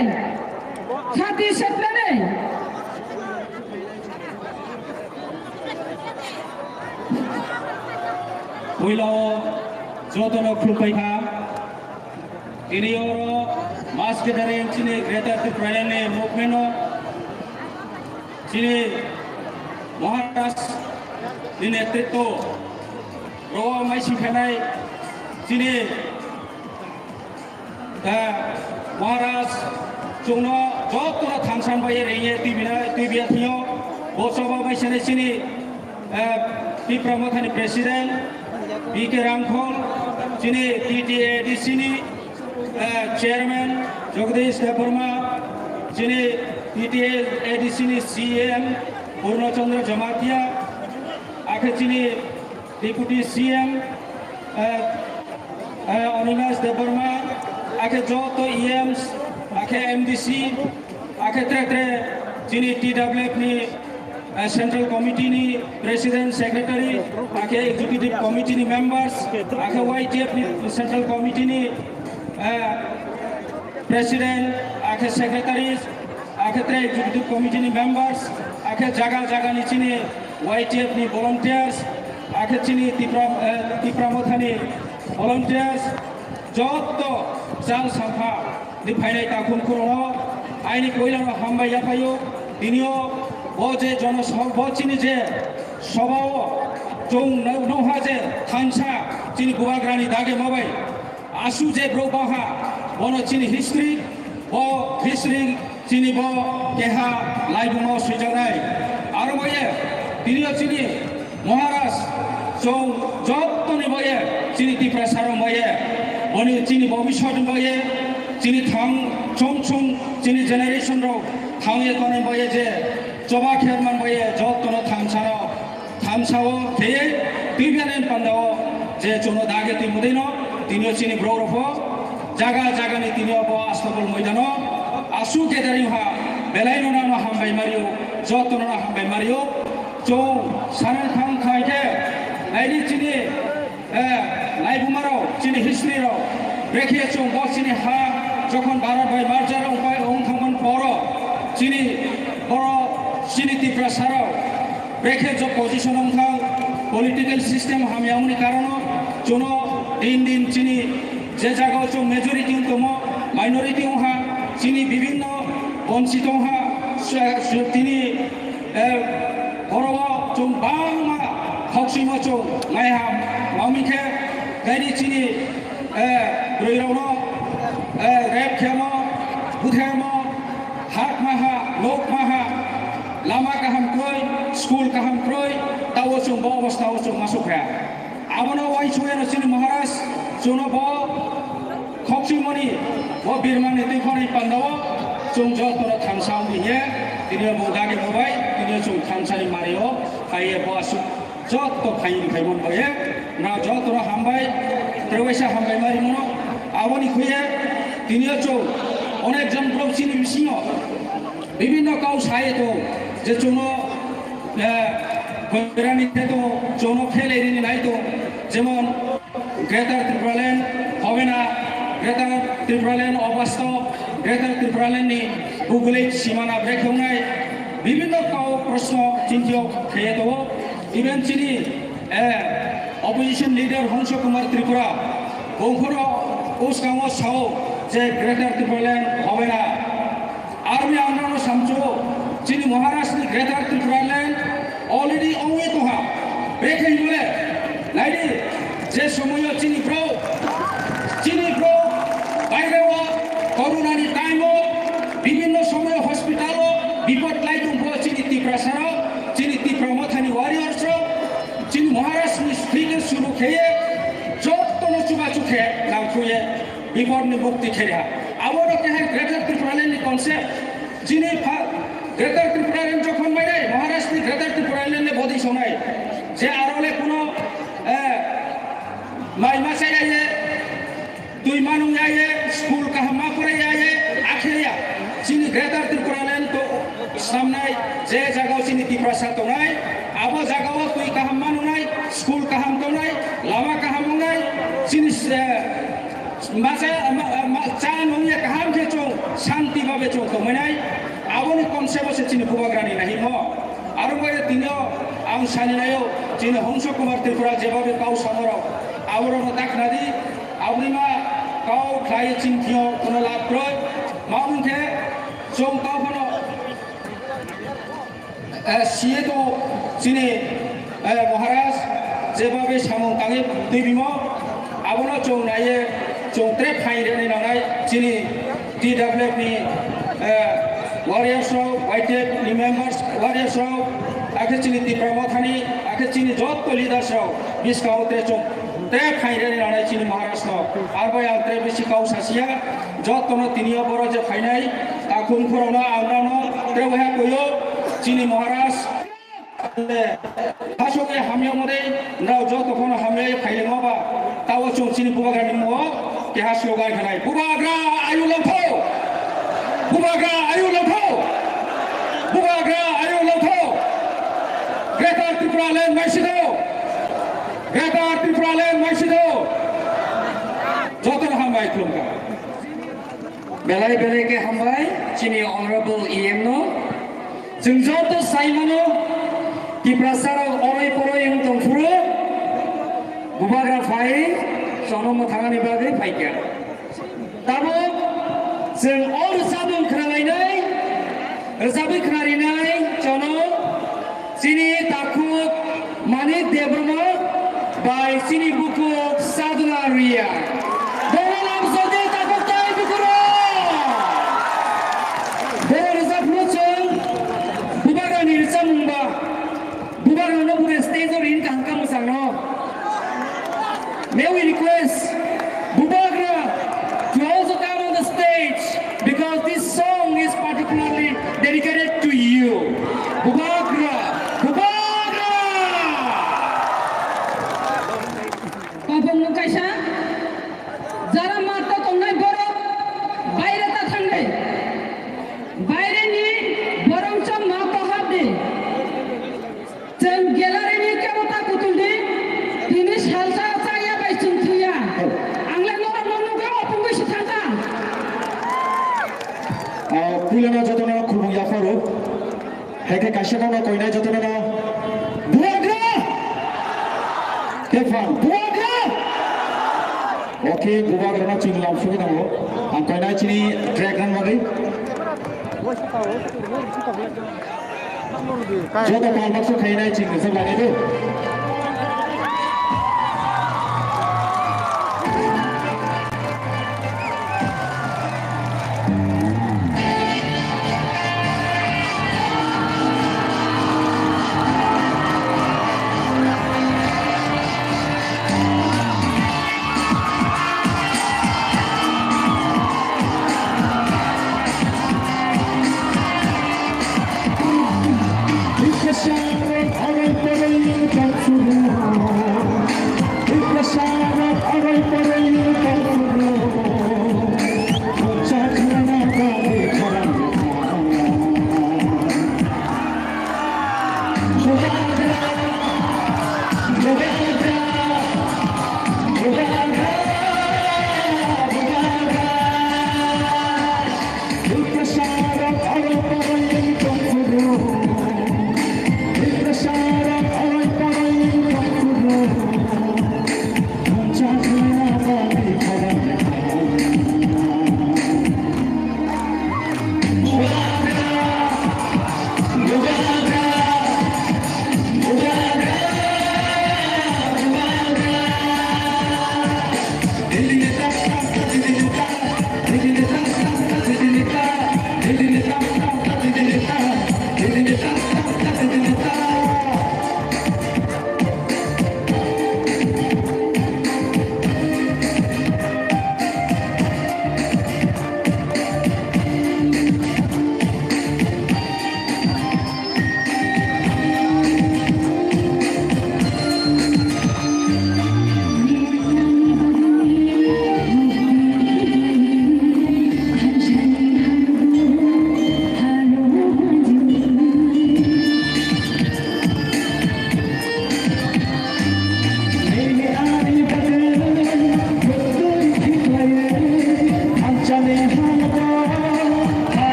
sati seplai de. Puila o jotono khulumpai kha. Tini oro mass gathering chini Greater Tipraland ni movement o chini Maharaj ni netritwo ro mai singkhanai chini, eh, Maharaj chwngno jotono thansa bai rengye tibina tibia thio bo choba bai sene chini, eh, Tipra Mothani President B K Rangkhol, chini T T A D C ni eh, Chairman Jagdish Debbarma, chini T T A D C ni C M Purna Chandra Jamatia, akhe chini Deputy C M, eh, eh, Animesh Debbarma, akhe joto E Ms, akhe M D C, akhe tre tre chini T W F ni, eh, Central Committee ni President, Secretary, akhe Executive Committee ni members, akhe Y T F ni Central Committee ni, eh, President, akhe Secretaries, akhe tre Executive Committee ni members, akhe jaga jaga ni chini Y T F ni volunteers, akhe chini Tipra, eh, Tipra Mothani volunteers, jotto chal sampha ni phainai takhum khurokno aini koilano hambai yaphaio. Tinio bo je jono so-, bo chini je sobao chwng no-, noha je thansa chini Bubagrani dage mabai asu je bro baha bono chini history, bo history chini bo keha laibungo swijaknai. Aro boye tinio chini Maharaj, chwng jottoni boye, chini Tiprasa rok boye, boni chini bobiswt boye, chini thang chwng chwng chini generation rok thangye tongnai boye je choba kherman boye jottono thamsano, thamsao kheye twibiani pandao je chwngno dage twi mudaino tinio chini borok rokbo jaga jagani tinio bo Astabol moidano aswk gathering ha belaino nangno hambai mario, jottono hambai mario. Chwng sana thang khai khe naidi chini, eh, laibumarok, chini history rok, brekhe chwng bo chini ha jokhon Bharat bai merger wngpai wng thangmani poro chini boro chini Tiprasa rok brekhe jo position wng thang political system hamya wngni karono chwngno din din chini je jagao chwng majority wng tongmo minority wng ha chini bibhinno bonchito wng ha tini Eh, oro o chwng bangma khokchwimo chwng maiha, mamwi khe gaini chini, eh, bwrwirokno, eh, rape khemo, buthemo, hak maha, nok maha, lama kaham kwrwi, school kaham kwrwi, tao chwng bo obostha o chwng masuk kha. Abono uansukya chini Maharaj, chwngno bo khokchwimo Ni bo birmani twi khorni pandao chwng jotono thansa wngwi hiya, tini bo dagi bo bai, tini chwng thansani mario phaiya bo aswk joto phaini phaimon boye, na jotono hambai, trewaisa hambai mari mono, aboni khuye tini chwng onek jon borok chini bisingo bibinno kau sai to je chwngno, eh, goirani khe to chwngno khelai rini nai to, jemon Greater Tipraland hobe na, Greater Tipraland obasto, Greater Tipraland ni bugule simana brekhe wngnai, bibinno kau proshno chintio kheye to, even chini, eh, opposition leader Hongso Kumar Tripura, bongkhoro uskango sao je Greater Tipraland hobe na. Aroni ang nono samcho, chini Maharashtra ni Greater Tipraland already ongwi tongha. Brekhe himole, naidi, je somoyo chini bro, chini bro, baire o, corona ni time o, bibinno somoyo hospital o, bipod lai tongbo chini Tiprasa rok, chini Tipra Mothani warriors rok, chini Maharashtra ni state o suru kheye, jottono chubachu khe nangkhuye. Bipodni mukti khe riha. Abo no keha Greater Tipraland ni concept. Chini pha-, Greater Tipraland jokhon mainai, Maharashtra ni Greater Tipraland le bodi sonai. Je aro le kuno, eh, mai ma chai ya ye, twi manung ya ye, school kaham ma porai ya ye, akhe ya. Chini Greater Tipraland to samnai, je jagao chini Tiprasa tongnai, abo jagao twi kaham manungnai, school kaham tongnai, lama kaham wngnai, chini, eh, Masa, ma, ma, cha nungya kaham khe chwng shanti babe chwng tongmainai, aboni concept o se chini bubagrani nahimo. Aro bai tini o ang sani nayo, chini Hongso Kumar Tripura jebabe kau samarok, aborokno ta khnadi, aboni ma kau khlai chini thio kono lab kroi, ma wngkhe chwng kau phano Eh, siye to chini, eh, Maharaj jebabe samung tangwi twi bimo, abono chwng naiye, chwng tre phain rwnai nangnai chini T W F ni, eh, warriors rok, Y T F ni members, warriors rok, akhe chini Tipra Mothani, akhe chini jotto leaders rok, bwskango tre chwng tre phain rwnai nangnai chini Maharaj no. Arbai ang tre bisi kau sasiya, jottono tini o boro je phainai, takhum khorokno ang nano tre waiha koyo, chini Maharaj, hasok e hamya mode, nrao joto khono hamya e phaile ngoba, tao chwng chini bubagra ni mo, keha slogan khanai, "Bubagra ayu longtho! Bubagra ayu longtho! Bubagra ayu longtho! Greater Tripura Land maisitho! Greater Tripura Land maisitho!" Joto hambai khulumkha. Belai belai khe hambai chini Honorable E M no. Chwng joto sai mano, Tiprasa rok oroi poroi wng tong phuru, bubagra phai, chono mwthangani bagwi phaikha. Tabuk chwng o rwchapmung khwnalainai, rwchapwi khwnarinai chono chini takhuk Manik Debbarma bai chini bukhuk Sadhana Riya. Bono lamsok di takhuk tai bukhuk rok. Bono rwchapmung chwng bubagrani rwchapmung ba. Bubagrano pura stage o rin kaham kha mwchangno. May we request Bubagra to also come on the stage because this song is particularly dedicated to you. Bubagra! Bubagra! Kabangno kaisa jara matto tongnai borok baire ta thangdi. Baireni borok chwng matto hapdi. Chwng gallery ni kebo ta kutul di, tini salsa chaya bai chwng thuya. Ang le norok no nukha, opungwi si thangkha. Ah, puilano jotono khulumung yapharo. Hai khe kaisa kokno koinai jotono no. Bubagra! Kefan, Bubagra! Okay, Bubagrano chwng lamsugwi nango. Ang koinai chini track rang bagwi. Joto pal baksa khainai chini se lagaidu.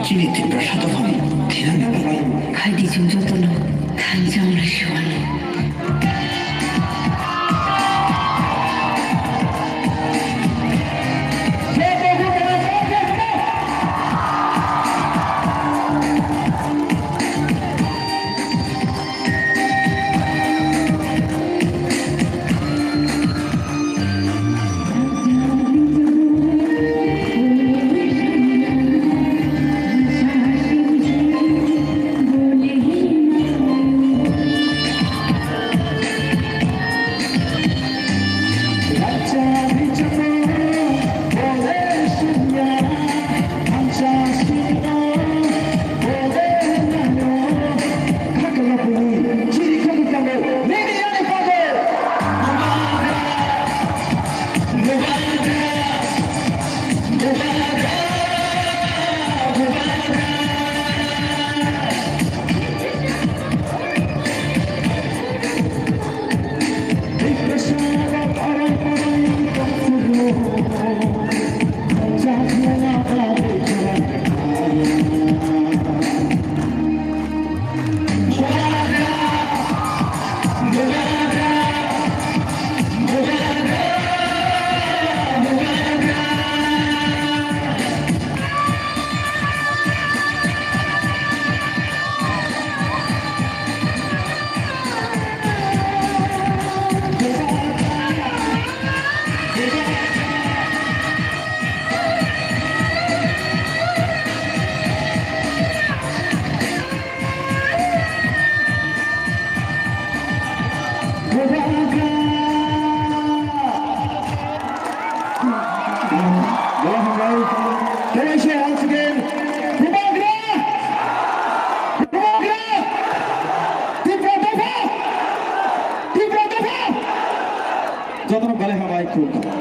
Chini Tiprasa dophani thinani bagwi. Hai di chwng jotono thansa wngna siwani. Once again, Bubagra! Bubagra! Tipra dopha! Tipra dopha! Jotono belai hambai, khulumkha.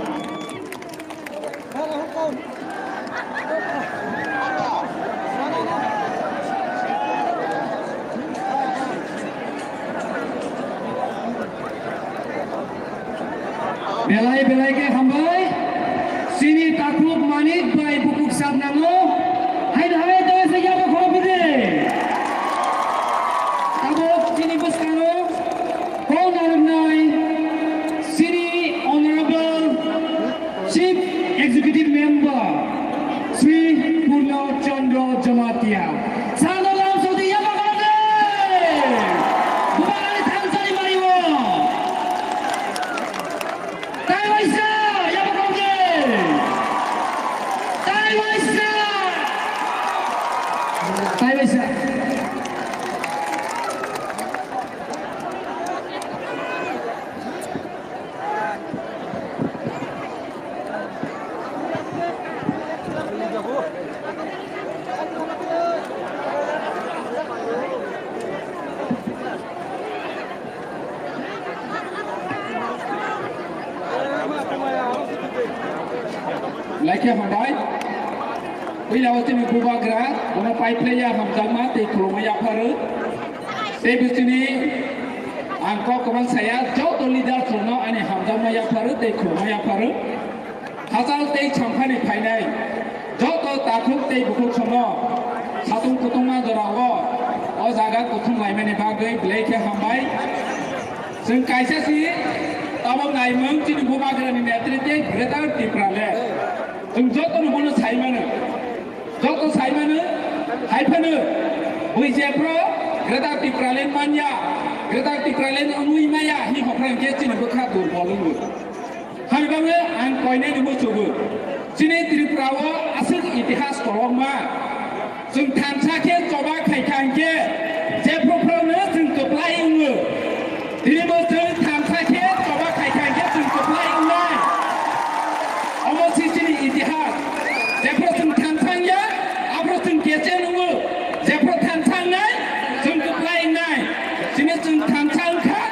Belai belai khe hambai. Chini takhuk Manik bai bukhuk sap nango. Hai hai dai se yabo khorok bide. Tabuk chini bwskango kok narwknai chini honorable Chief Executive Member Shri Purno Chandra Jamatia. Sano lam sodi yama kala de. Bubagrani thansani mariwo. Tai waisa, yama kala de. Tai waisa. Tai waisa. Laikhe hambai. Puila o chini bubagra, bono pai phlaiya hamjakma tei khulumma yapharo. Tei bisini ang kok kwbang saya, joto leaders rokno ani hamjakma yapharo tei khulumma yapharo. Hachal tei chongkhani phainai joto takhuk tei bukhuk sono satung kutungma jorao o jaga kuthum laimani bagwi belai khe hambai. Chwng kaisa si tabok naimung chini bubagrani netritwe Greater Tipraland. Chwng jotono bono sai mano. Joto sai mano, hai phano bui jephru Greater Tipraland manya, Greater Tipraland wngwi maya, hini hokra hwnkhe chini bwkha durbol wngo. Hani bagwi ang koinani muchugo. Chini Tripura o aswk itihas kolokma. Chwng thansa khe choba khaikha hwnkhe jephru phruno chwng kwplai wngo. Tini bo chwng thansa khe choba khaikha hwnkhe chwng kwplai wngnai. Omo se chini itihas. Jephru chwng thansa wngya, aphru chwng kecheng wngo. Jephru thansa wngnai, chwng kwplai wngnai. Chini chwng thansa wngkha,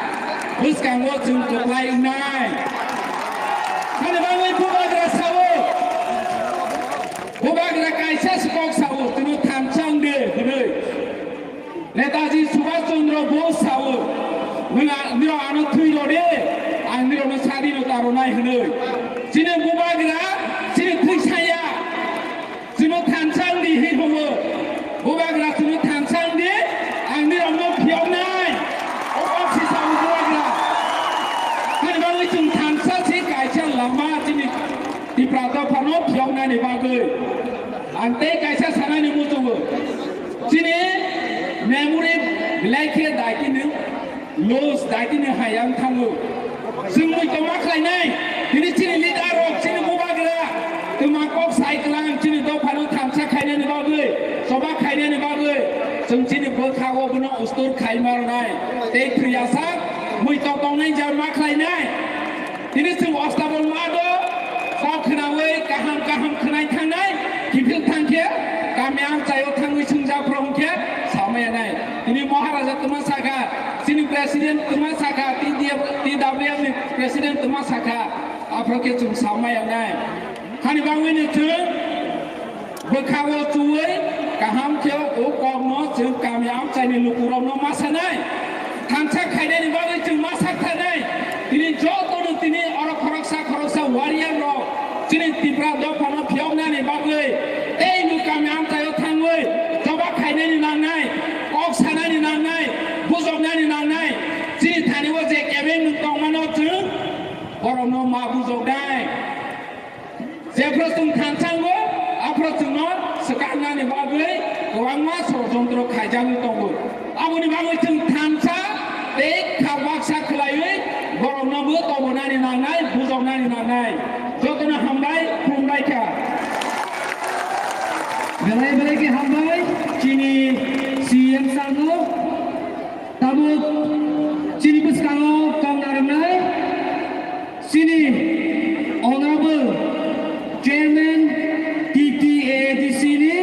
bwskango chwng kwplai wngnai. Hani bagwi bubagra sao. Bubagra kaisa se kok sao, chwngno thansa wngdi hwnwi. Netaji Subhash Chandra Bose sao, "Nwng a-, nirok ano thwi rw di, ang nirokno sadinota rwnai," hwnwi. Chini bubagra, chini thwi saya, chwngno thansa wngdi hwnwi bumo. Tipra dophano phiyoknani bagwi ang tei kaisa sanani muchungo. Chini memory belai khe daitini loss, daitini hayang thango. Chwng muitu ma khlainai, tini chini leader rok, chini bubagra, twma kok sai kwlang chini dophano thansa khainani bagwi, choba khainani bagwi, chwng chini bwkha o bono ustur khai ma rwnai. Tei thwiyasak muitu tongnai jar ma khlainai. Tini chwng ostabol ma do, kok khnaui kaham kaham khnai thangnai, kiphil thang khe, kami amchaio thangwi swngjak rok hwn khe samaya nai. Tini Maharaja twma sakha, chini President twma sakha, T D F, T W F ni President twma sakha, aphro khe chwng samaya nai. Hani bangwi ni chwng bwkha o chuwi kaham khe o kokno chwng kami amchaini lukurokno ma sanai. Thansa khainani bagwi chwng ma sak thanai. Tini jotono tini oro khoroksa khoroksa warrior rok chini Tipra dophano phiyoknani bagwi tei bo kami amchaio thangwi choba khainani nangnai, kok sanani nangnai, bujoknani nangnai. Chini thani o je kebeng nwng tongmano chwng borokno ma bujoknai. Jephru chwng thansango, aphru chwngno swkaknani bagwi kwbangma sorojontro khaijagwi tongo. Aboni bagwi chwng thansa tei kha baksa khwlaiwi borokno bo tobonani nangnai, bujoknani nangnai. Jotono hambai, khulumbai kha. Belai belai khe hambai chini C M sir no. Tabuk chini bwskango kok narwknai chini Honorable Chairman T T A D C ni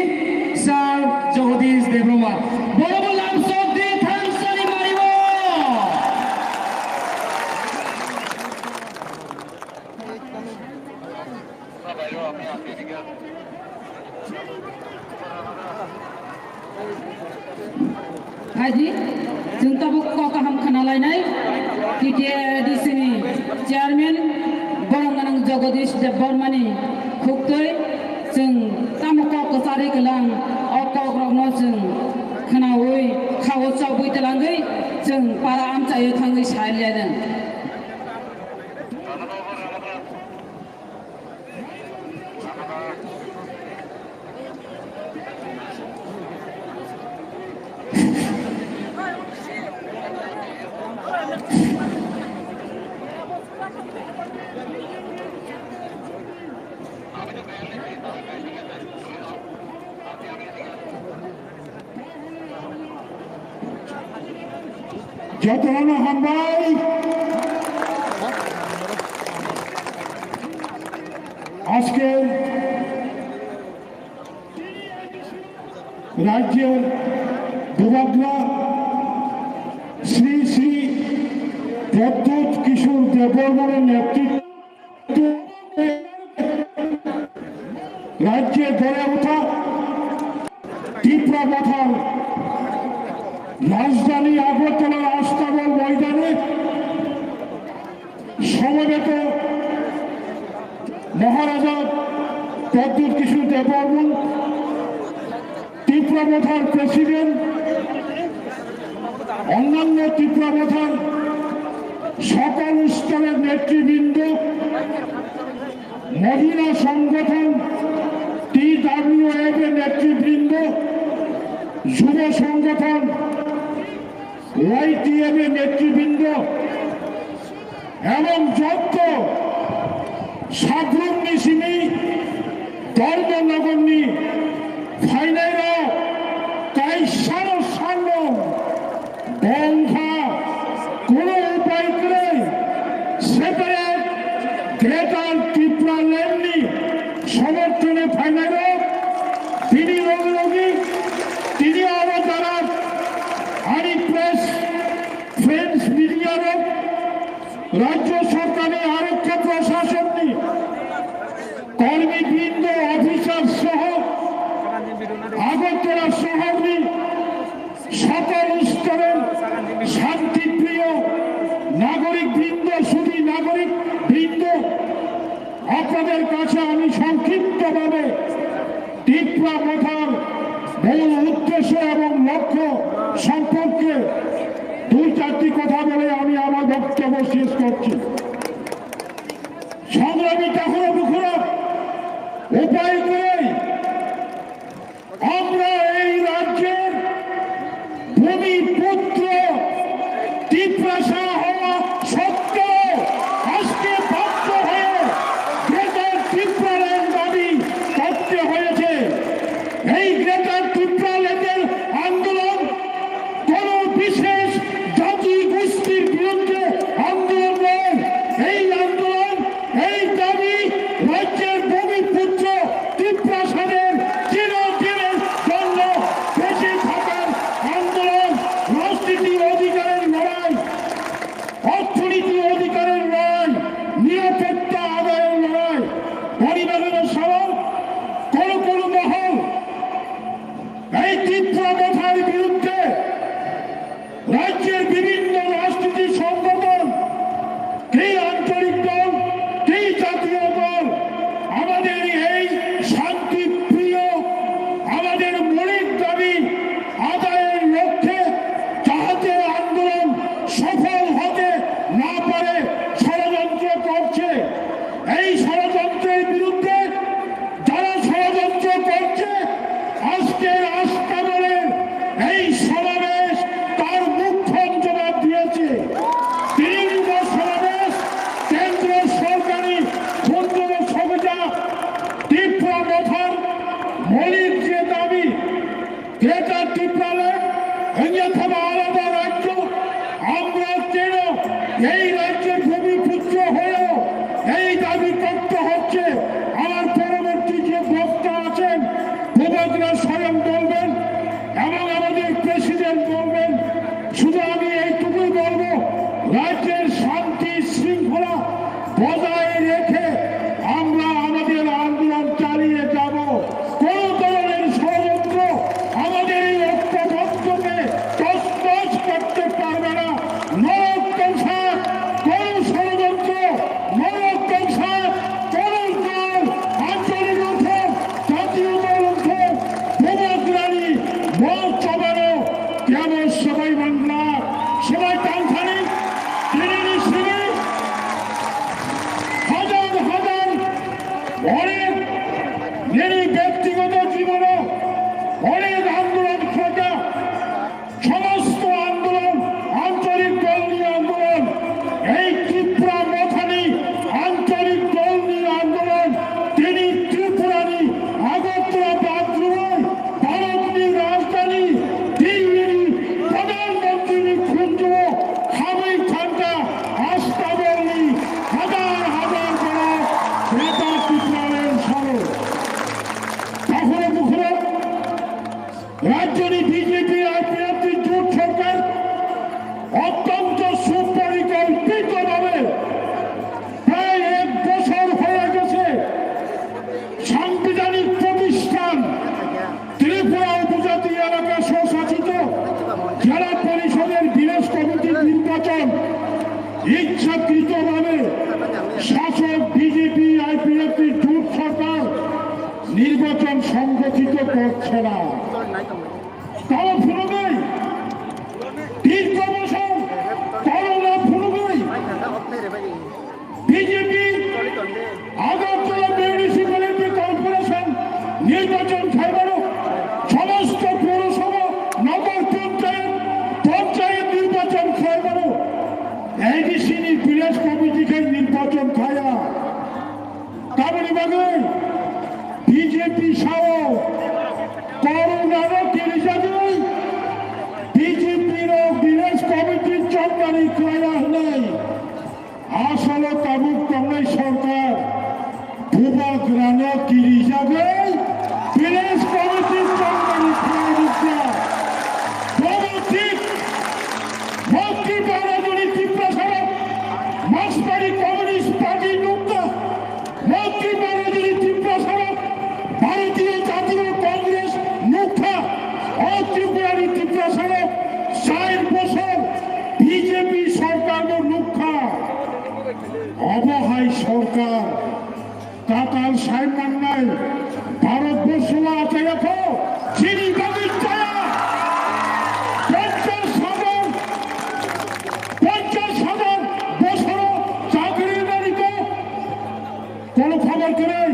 Sir Jagadish Debbarma. Borobo lamsok di thansani mario. Haji, chwng tabuk kok kaham khna lainai, T T A D C ni chairman, borok gwnang Jagadish Debbarma ni khuktwi, chwng tamo kok kwcharwi kwlang, o kok rokno chwng khnaui, khao chobwi twlangwi, chwng para amchaio thangwi sai lainai. Jotono hambai. Ajke rajyer bubagra Shri Shri Pradyut Kishore Debbarmar netritwe রাজ্যে গড়ে ওঠা ত্রিপুরা মথার রাজধানী আগরতলার আস্তাবল ময়দানে সমবেত মহারাজা প্রদ্যুৎ কিশোর দেববর্মন, ত্রিপুরা মথার প্রেসিডেন্ট, অন্যান্য ত্রিপুরা মথার সকল স্তরের নেতৃবৃন্দ, মহিলা সংগঠন, টিডাব্লিউএফ এর নেতৃবৃন্দ, যুব সংগঠন, ওয়াইটিএফ এর নেতৃবৃন্দ, এবং যত সাবরুমনি simi ধর্মনগরনি ফাইনাইরা কাইসারো সারলো বংখা কোনো উপায় করে সেপারেট গ্রেটার ত্রিপুরা ল্যান্ডনি সমর্থনে ফাইনাইরা তিনি রোগী রোগী তিনি আরো যারা আরি প্রেস ফ্রেন্ডস মিডিয়ারো রাজ্য সরকারি আরক্ষা প্রশাসননি কর্মীবৃন্দ, অফিসার সহ আগরতলা শহরনি সকল স্তরের শান্তিপ্রিয় নাগরিক বৃন্দ, সুধী নাগরিক বৃন্দ, আপনাদের কাছে আমি সংক্ষিপ্তভাবে ত্রিপুরা মথার মূল উদ্দেশ্য এবং লক্ষ্য সম্পর্কে দুই চারটি কথা বলে আমি আমার বক্তব্য শেষ করছি। সংগ্রামী ঠাকুর পুকুরা, উপায় নেই। আমরা এই রাজ্যের ভূমিপুত্র তিপ্রাসা হওয়া সত্ত্বেও আজকে বাধ্য হয়ে গ্রেটার টিপ্রাল্যান্ড দাবি করতে হয়েছে। এই গ্রেটার টিপ্রাল্যান্ডের আন্দোলন কোনো বিশেষ জাতি গোষ্ঠীর বিরুদ্ধে আন্দোলন নয়। এই আন্দোলন, এই দাবি রাজ্যের ভূমিপুত্র তিপ্রাসাদের চিরদিনের জন্য বেঁচে থাকার আন্দোলন, রাজনীতি অধিকারের লড়াই, অর্থনীতি অধিকারের লড়াই, নিরাপত্তা আদায়ের লড়াই। পরিবারের সরব কোনো কোনো মহল এই তিপ্রা মথার বিরুদ্ধে রাজ্যের বিভিন্ন রাজনীতি সংগঠন, কি আঞ্চলিক দল, কি জাতীয় দল, আমাদের এই শান্তিপ্রিয়, আমাদের মৌলিক দাবি আদায়ের লক্ষ্যে যাহাতে আন্দোলন সফল হতে না পারে ষড়যন্ত্র করছে। এই ষড়যন্ত্রের বিরুদ্ধে যারা ষড়যন্ত্র করছে, আজকের আস্তাবলের এই সমাবেশ তার মুখ্যম জবাব দিয়েছে। তিন দিনের সমাবেশ, কেন্দ্র সরকারি ক্ষুদ্র সমিতা, তিপ্রা মথার মৌলিক যে দাবি, গ্রেটার টিপ্রাল্যান্ড, অন্যতম আলাদা রাজ্য, আমরা কেন এই রাজ্যের ভূমিপুত্র হয়েও এই দাবি করতে হচ্ছে? আমার পরবর্তী যে বক্তা আছেন, ভূপেন্দ্র স্বয়ং বলবেন এবং আমাদের প্রেসিডেন্ট বলবেন। শুধু আমি এইটুকুই বলবো, রাজ্যের শান্তি শৃঙ্খলা বজায় রেখে আমরা আমাদের আন্দোলন চালিয়ে যাব। কোনো ধরনের ষড়যন্ত্র আমাদের এই ঐক্যবদ্ধকে তছনছ করতে পারবে না। নরকংসার কোনো ষড়যন্ত্র, নরকংসার কোনো দল, আঞ্চলিক উঠোন, জাতীয় দল উঠোন, ভূপেন্দ্র স্বয়ং মঞ্চ বারো, কেমন সবাই বাংলা, সবাই টান খানি, টেনে নিয়ে শুনি। হাজার হাজার অনেক নিজের ব্যক্তিগত জীবনে অনেক আন্দোলন খোঁজা, সমস্ত আন্দোলন, আঞ্চলিক দল নিয়ে আন্দোলন, এই তিপ্রা মথানি আঞ্চলিক দল নিয়ে আন্দোলন, তিনি ত্রিপুরানি আগরতলা বাদ রুয়াই ভারতনি রাজধানী দিল্লির প্রধানমন্ত্রীর খুঞ্জু হাবি ঘন্টা আস্তাবলনি হাজার হাজার বড় নেতা ত্রিপুরার সরো। তাহলে মুখরা রাজ্যনি বিজেপি আইপিএফটি জোট সরকার অত্যন্ত সুপরিকল্পিতভাবে প্রায় এক বছর হয়ে গেছে সাংবিধানিক প্রতিষ্ঠান ত্রিপুরা উপজাতি এলাকা স্বশাসিত জেলা পরিষদের ভিলেজ কমিটির নির্বাচন ইচ্ছাকৃতভাবে শাসক বিজেপি আইপিএফটি জোট সরকার নির্বাচন সংগঠিত করছে না। তারা শুরু নেই, দীর্ঘ বছর করোনা শুরু নেই। বিজেপি আগরতলা মিউনিসিপ্যালিটি কর্পোরেশন নির্বাচন খাইবারও, সমস্ত পৌরসভা, নগর পঞ্চায়েত, পঞ্চায়েত নির্বাচন খাইবারও এডিসি নি ভিলেজ কমিটি খাই নির্বাচন খায়া। তাবনি বাগৈ বিজেপি sao করোনারও কিরিজাগৈ বিজেপিরও ভিলেজ কমিটির চন্দানি খায়া হনাই। Asolo tabuk tongnai sorkar bubagrano kirijagwi village committee chongmani khlainukya. Bobo thik, Mantri Baharajuni Tiprasarok, Marksbari Communist Party nukya, Mantri Baharajuni Tiprasarok, Bharatiya Jatiya Congress nukya, o Tripurani Tiprasarok, sair bosor B J P sorkarno nukha. Obo hai sorkar, tatal sai mannai, Bharatborsho achayakho, chini bagwi chaya. Ponchash hajar, ponchash hajar bosoro chakri nariko, kono khobor kwrwi.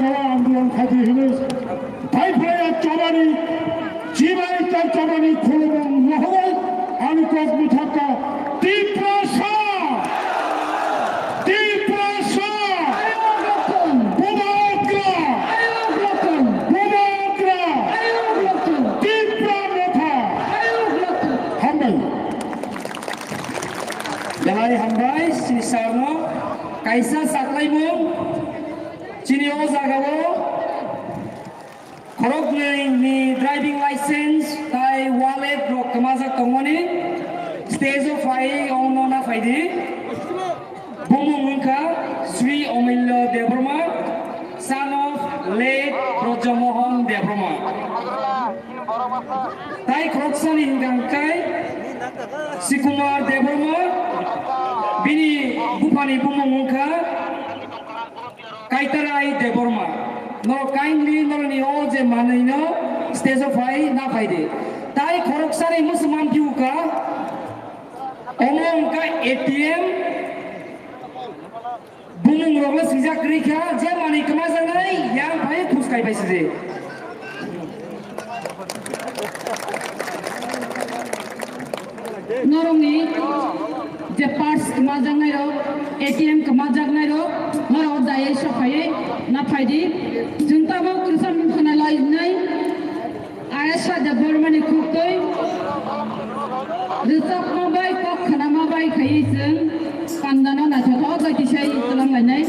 Andolon khaidi hwnwi, thaiphai chobani, chibai ta chobani khulumung mohoroi, ani kok muthaka, Tiprasa! Tiprasa! Bubagra! Bubagra! Tipra motha! Hambai! Belai hambai, chini sarno kaisa saklaimung, chini o jagao khoroknwi ni driving license tai wallet rok kwmajak tongmani stage o phai ono na phaidi. Bumung wngkha Sri Omilya Debbarma, son of late Brajamohan Debbarma. Tai khoroksani hwnkha hwnkhe Sikumar Debbarma, bini buphani bumung wngkha Kaitarai Debbarma. Norok kindly norokni o je manwino stage o phai na phaidi. Tai khoroksani muchung manphiuka, omo wngkha A T M. Bumung rokle swijak kwrwi kha, je manwi kwmajaknai yang phai thus kai bai sidi. Norokni je purse kwmajaknai rok, A T M kwmajaknai rok, norok dayai sok phaiwi na phaidi. Chwng tabuk kwrwsa mung khna lainai. Ayasha Debbarmani khuktwi rwchapma bai kok khnama bai khaiwi chwng pandano naithothok bai tisai twlang lainai.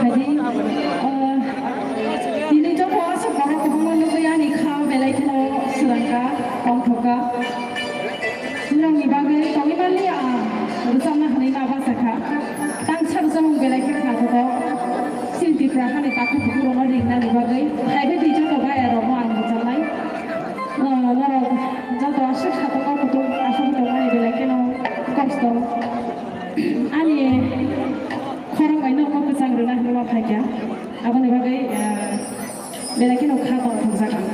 Hadi, eh, tini joto aswk borok kwbangma nugwi ani kha belai kheno swrangkha, tongthokha. Norokni bagwi tongwi manliya ang rwchapna hwnwi ma bachakha. Tangsa rwchapmung belai khe khnathothok. Chini Tripura hani takhuk bukurokno ringnani bagwi. Hai bai twi joto bayarokno ang rwchapnai. No-, norok joto aswk sakao kutung aswk tongmani belai kheno kosto. Ani khorok bai nokno kwchang rwna hinwi ma phaikha. Aboni bagwi, eh, belai kheno kha tongthokjak ang.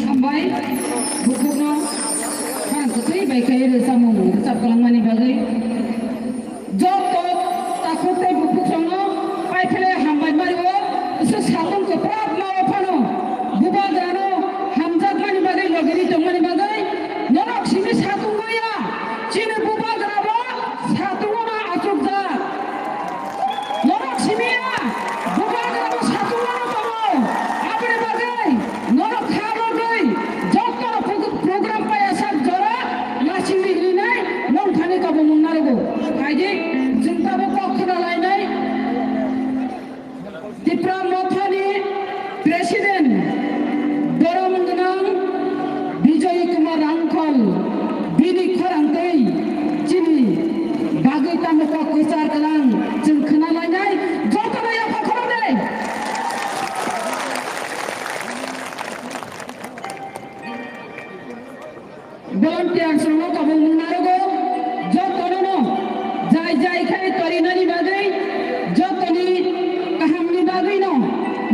Hambai, bukhukno khang kwtwi bai khe rwchapmung rwchap kwlangmani bagwi. Joto takhuk tei buphukrokno paiphle hambai mario, se satung kwprak mao phano bubagrano hamjakmani bagwi logini tongmani bagwi norok simi satung maya, chini bubagrabo satungo no achukjak. Norok simi ya, bubagrabo satungo no tongo, aboni bagwi norok kha bagwi jotono pug-, program paiya sak jora nasingdi hinwi nai nongthani kabumung narogo. Haidi chwng tabuk kok khna lainai Tipra Mothani President borom gwnang Bijoy Kumar Rangkhol bini khorang tei chini bagwi tamo kok kwchar kwlang chwng khna lainai jotono yapha khoroknwi. Volunteers rokno kabung mung narogo, jotono no jai jai khai torinani bagwi, jotoni kahamni bagwi no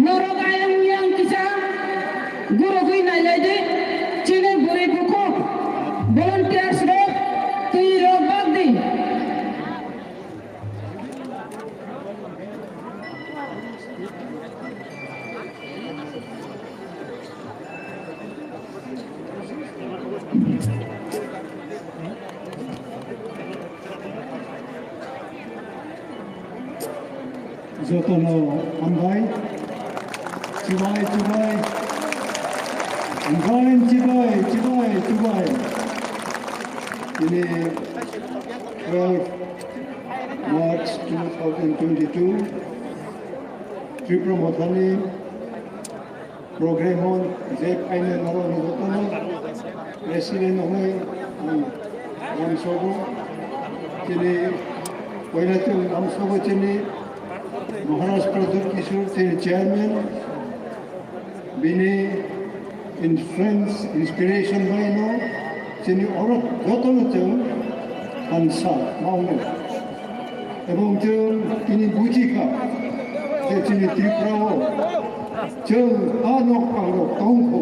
norok ayang yang kisa gurugwi nailai di, chini bwrwi bukhuk volunteers rok twi rok bak di. Jotono hambai. Chibai, chibai. Hambai, chibai, chibai, chibai. Ini twelve March two thousand twenty-two, Tipra Mothani program o je phainai norok ni jotono president hwnwi ang lamsogo. Chini poila chwng lamsogo chini Maharaj Pradyut Kishore chini chairman, bini influence, inspiration bai no chini oro jotono chwng thansa mao. Ebong chwng tini buji kha je chini Tripura o chwng ha nok phang rok tong kho,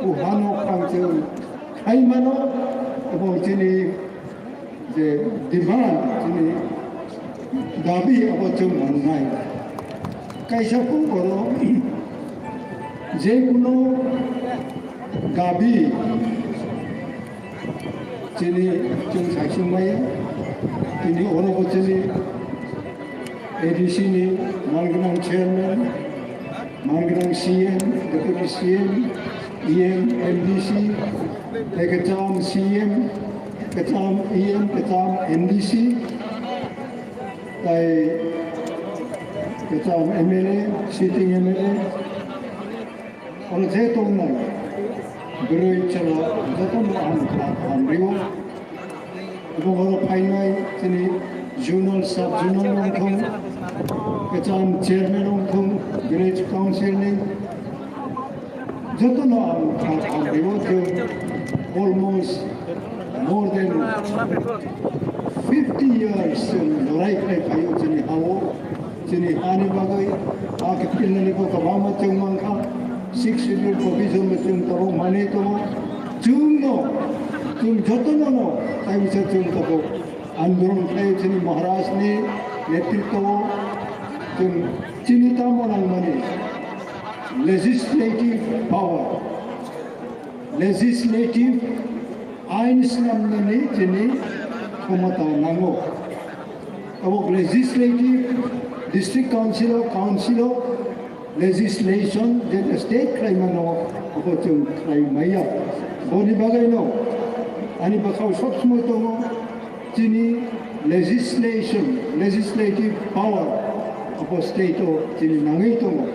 o ha nok phang chwng khai mano, ebong chini je demand, chini dabi abo chwng mangnai. Kaisa kok oro je kuno dabi chini chwng saisung maya, tini oro bo chini A D C ni malgwnang chairman, malgwnang C M, deputy C M, E M, M D C, tei kwcham C M, kwcham E M, kwcham M D C, tei kwcham M L A, sitting M L A, oro je tongnai bwrwi chwla jotono ang kaham kaham rio. Abo oro phainai chini zonal, sub zonal wngthong, Kwcham chairman wngthung village council ni jotono ang kha kha bibo je almost more than fifty years chwng lorai khai phaio chini hao, chini hani bagwi ha khe pilnani bo kwbangma chwng mankha, six schedule provision bo chwng tabuk manwi tongo. Chwngno, chwng jotono no kaisa chwng tabuk andolon khlai chini Maharaj ni netritwo chwng chini tamo nangmani legislative power, legislative ain swnamnani chini khomota nango. Abo legislative district council o, council o legislation je state khlai mano, abo chwng khlai maya. Boni bagwino ani bwkhao sob somoi tongo, chini legislation, legislative power abo state o chini nangwi tongo.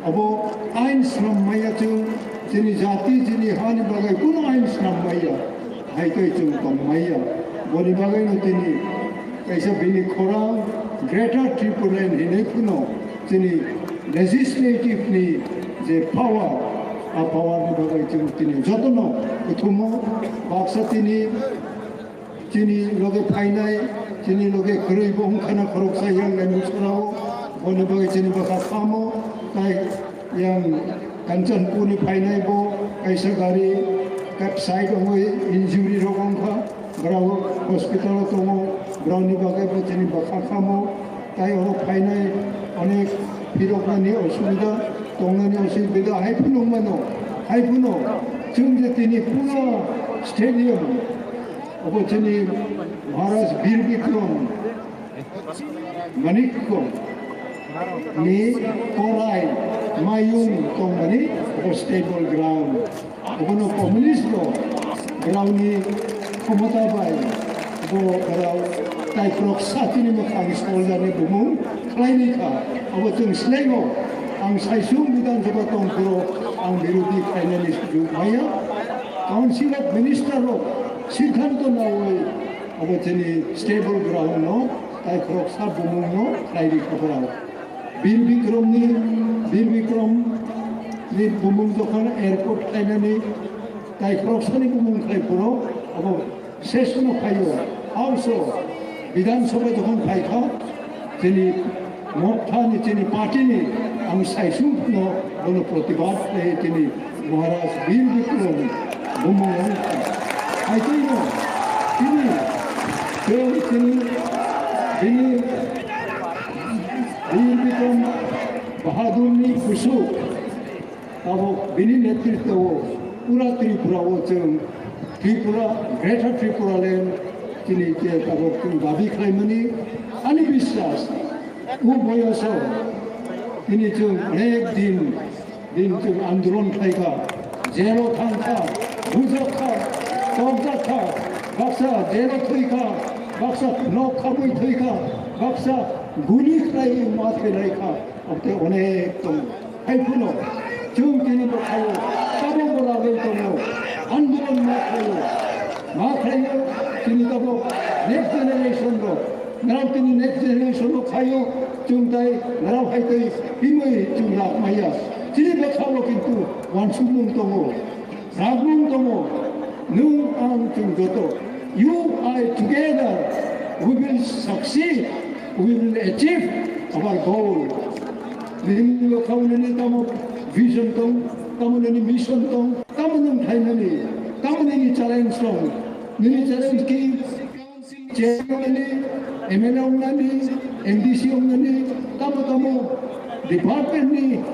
Abo ain swnam maya chwng, chini jati, chini hani bagwi kuno ain swnam maya. Hai tei chwng tong maya. Boni bagwino tini kaisa bini khorang Greater Tipraland hinwi phano chini legislative ni je power, a power ni bagwi chwng tini jotono kuthumo baksa tini chini loge phainai, chini loge kwrwi bo wngkhana khoroksa yang nai muchurao, boni bagwi chini bwkha khamo, tai yang Kanchanpur ni phainai bo kaisa gari capsize wngwi injury rok wngkha, borok hospital o tongo, borokni bagwi bo chini bwkha khamo, tai oro phainai onek phiroknani osubida, tongnani osubida, hai phano wngmano, hai phano chwng je tini pura stadium, obo chini Maharaj Bir Bikram Manikko ni korai mayung tongmani obo stable ground. Obono communist rok, ground ni khomota bai bo borok taikhorok satini mwkhang soljani bumung khlaini kha. Obo chwng slengo ang saisung Bidhan Sabha tongphuru ang birodhi khlainani sujug maya. Council of Minister rok siddhanto nawi obo chini stable ground no taikhorok sa bumung no khlai ri kha borok. Bir Bikram ni, Bir Bikram ni bumung jokhon airport khlainani taikhorok sani bumung khlai phuru obo session o phaio, House o, Bidhan Sabha jokhon phaikha, chini Motha ni chini party ni ang saisung no bono protibad khlai chini Maharaj Bir Bikram bumung wngkha. Hai tei no chini, chini, chini, chini Bir Bikram Bahadur ni kusuk abo bini netritwo pura Tripura o chwng Tripura, Greater Tripura Land chini je tabok chwng dabi khlaimani ani biswas. O boyoso tini chwng onek din, din chwng andolon khlaikha, jelo thangkha, bujakha, tokjakha, baksa jelo thwikha, baksa nok khabwi thwikha, baksa guli khlaiwi ma thwilaikha, ote onek tongo. Hai phano chwng tini bo khaio, tabok bo lagwi tongo, andolon ma khlaio, ma khlaio, chini tabok next generation rok, nrao tini next generation rok khaio, chwng tai nrao hai tei himwi chwng rak maya. Chini bwkhao kintu wansukmung tongo, rakmung tongo, nwng ang chwng joto. You, I together, we will succeed, we will achieve our goal. Nini bwkhao nini tamo vision tong, tamo nini mission tong, tamo nwng khlainani, tamo nini challenge tong. Nini challenge ki chairman wngnani, M L A wngnani, M D C wngnani, tamo tamo department ni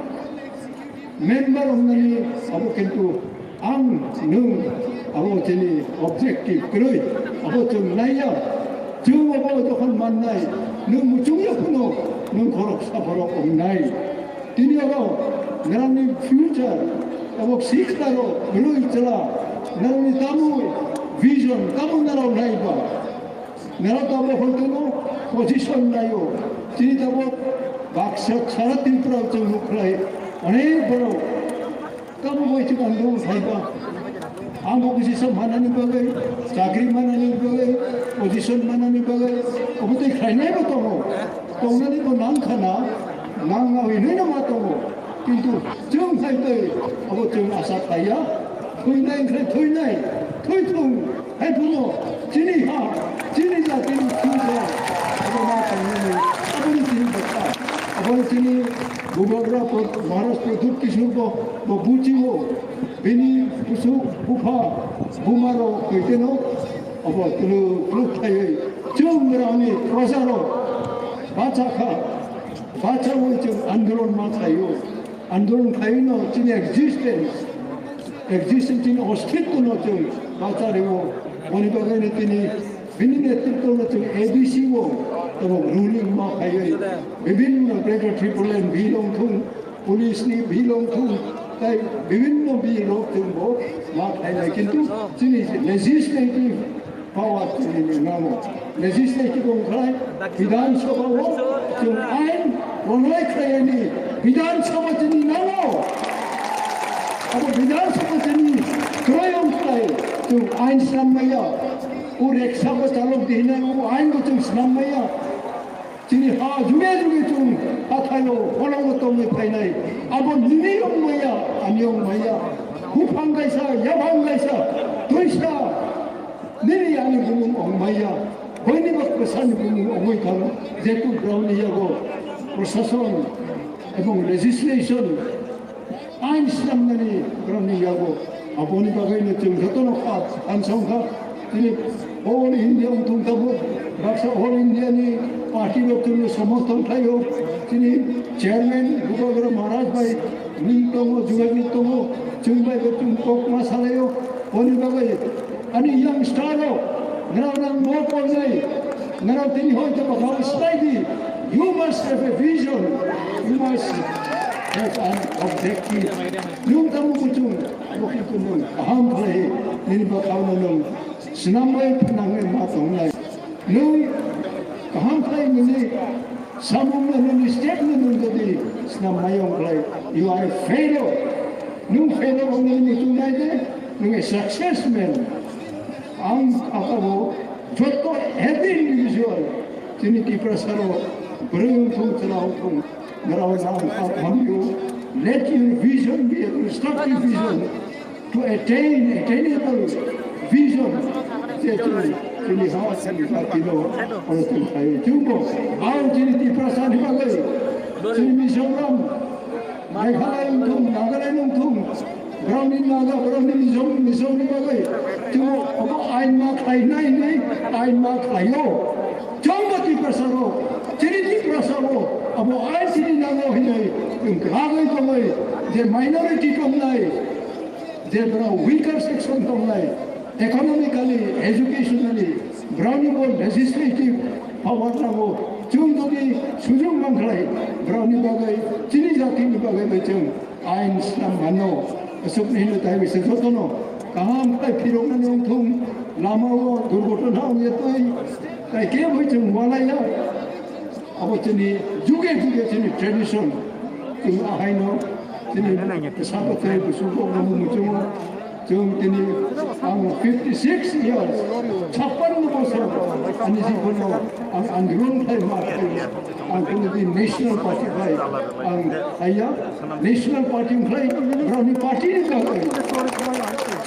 member wngnani, abo kintu ang nwng abo chini objective kwrwi, abo chwng naiya, chwng abo jokhon mannai, nwng muchungya phano nwng khoroksa borok wngnai. Tini abo nrangni future, abo sikla rok, bwrwi chwla, nrangni tamo vision, tamo nrao naiba. Nrao tamo hoitono position naio. Tini tamo baksa sara Tripura chwng nukhlai, onek borok tamo bai chwng andolon khaiba. Amo kisi sa manani bagwi, chakri manani bagwi, position manani bagwi, obo tei khlainaibo tongo. Tongnani bo nang khana, nang nang hinwi no ma tongo. Kintu chwng hai tei abo chwng asa khaiya. Thwinai wngkhe thwinai, thwithung hai phano chini ha, chini jatini thwngkha. Abo ma tongnani, aboni chini bwkha, aboni chini bubagra Pro-, Maharaj Pradyut Kishore bo, bo buchiwo. Bini busu bupha buma rok twi teno abo tulu tulu khaiwi chwng rani proja rok bacha kha, bacha wi chwng andolon ma khaio, andolon khaino chini existence, existence chini ostitto no chwng bacha reo, boni bagwi no tini bini netritto no chwng A D C o tamo ruling ma khaiwi bibhinno Greater Tipraland bill wng thung, police ni bill wng thung, tai bibhinno bill rok chwng bo ma khainai, kintu chini legislative power chini ni namo. Legislative wng khlai Bidhan Sabha o chwng ain ronglai khlaini Bidhan Sabha chini namo. Abo Bidhan Sabha chini kwrwi wng khlai chwng ain snam maya. O reksa bo chalok di hinai o ain bo chwng snam maya. Chini ha juge juge chwng hathaio, bolongo tongwi phainai. Abo nini wng maya, ani wng maya. Buphang kaisa, yaphang kaisa, twisa, nini ani bumung wng maya. Boini bo kwsani bumung wngwi thang, jetu borokni yago prosason ebong legislation ain swnamnani borokni yago. Aboni bagwino chwng jotono kha, thansa wngkha. Chini all India wngthung tabuk, baksa all India ni party rok chwngno somorthon khlaio. Chini chairman Bubagra Maharaj bai ning tongo, jogajog tongo, chwng bai bo chwng kok ma salaio. Boni bagwi ani youngster rok, nrao nang mo pornai, nrao tini hoi to bwkhao slai di. You must have a vision. You must have an objective. Nwng tamo kuchung, abo khe nwng kaham khlai, nini bwkhao no nwng swnamwi phnangwi ma tongnai. Nwng kaham khlai nini samung no, nini step no nwng jodi swnam mayong khlai, you are a failure. Nwng failure wngwi muchung nai de, nwng a success man. Ang abo joto every individual chini Tiprasa rok bwrwi wngthung, chwla wngthung, nrao nang kha thamio. Let your vision be a constructive vision to attain attainable vision. Je chwng chini ha chini jati no oro chwng khlai chwngbo ang chini Tiprasa ni bagwi chini Mizoram Meghalaya wngthung, Nagaland wngthung, borokni Naga, borokni Mizo, Mizoni bagwi chwng obo ain ma khlainai hinwi ain ma khlaio. Chwngbo Tiprasa rok, chini Tiprasa rok abo ain chini nango hinwi chwng kwragwi tongwi je minority tongnai, je borok weaker section tongnai, economically, educationally, borokni bo legislative power nango. Chwng jodi sujung mankhlai, borokni bagwi, chini jatini bagwi bai chwng ain swnam mano. Aswkni hino tai bisa jotono kaham khlai phiroknani wngthung, lama o durgotona wngya twi, tai kebo chwng walaiya. Abo chini juge juge chini tradition. Chwng ahaino chini sabo tei busu bo muchungo. Chwng tini ang fifty six years, chappanno bosor ani jibono ang andolon khai ma khai. Ang kono din National Party khai ang haiya, National Party khai, borokni party ni bagwi.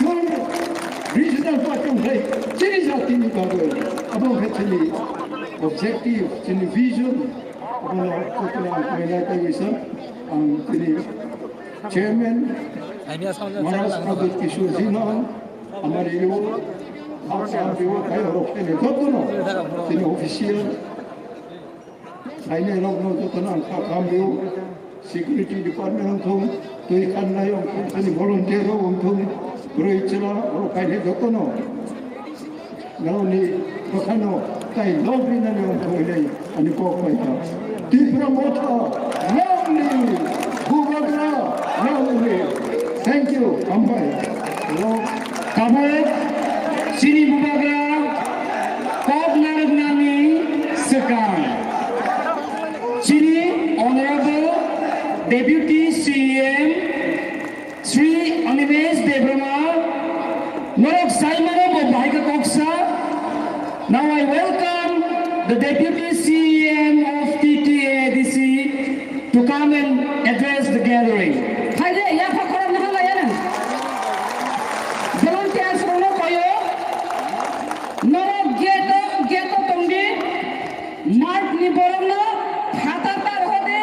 Chwng regional party khai, chini jatini bagwi. Abo khe chini objective, chini vision, abono kokno ang koinai taiwi sa, ang chini chairman, Maharaj Pradyut Kishore ji no, amari yo, ang sa yo, kai rok kene jotono, chini official, sainai rok no jotono ang sa kam yo, security department wngthung, twi khanai wngthung, chini volunteer rok wngthung, bwrwi chwla rok kainai jotono. Nokni bwkhano tai lobinani wngkha hwnwi ani kok bai kha. Tipra Motha nokni bubagra nokni. Thank you, hambai. Tabuk chini bubagra kok narwknani swkang. Chini Honorable Deputy C E M Shri Animesh Debbarma, norok saimano bo bahai kha koksa. Now I welcome the Deputy C E M of T T to come and address the gathering. Phaide, yapha khorang naha laya nang. Volunteers rokno koyo. Norok gate-o, gate-o tongdi. Mart ni borokno phatar tar hodi,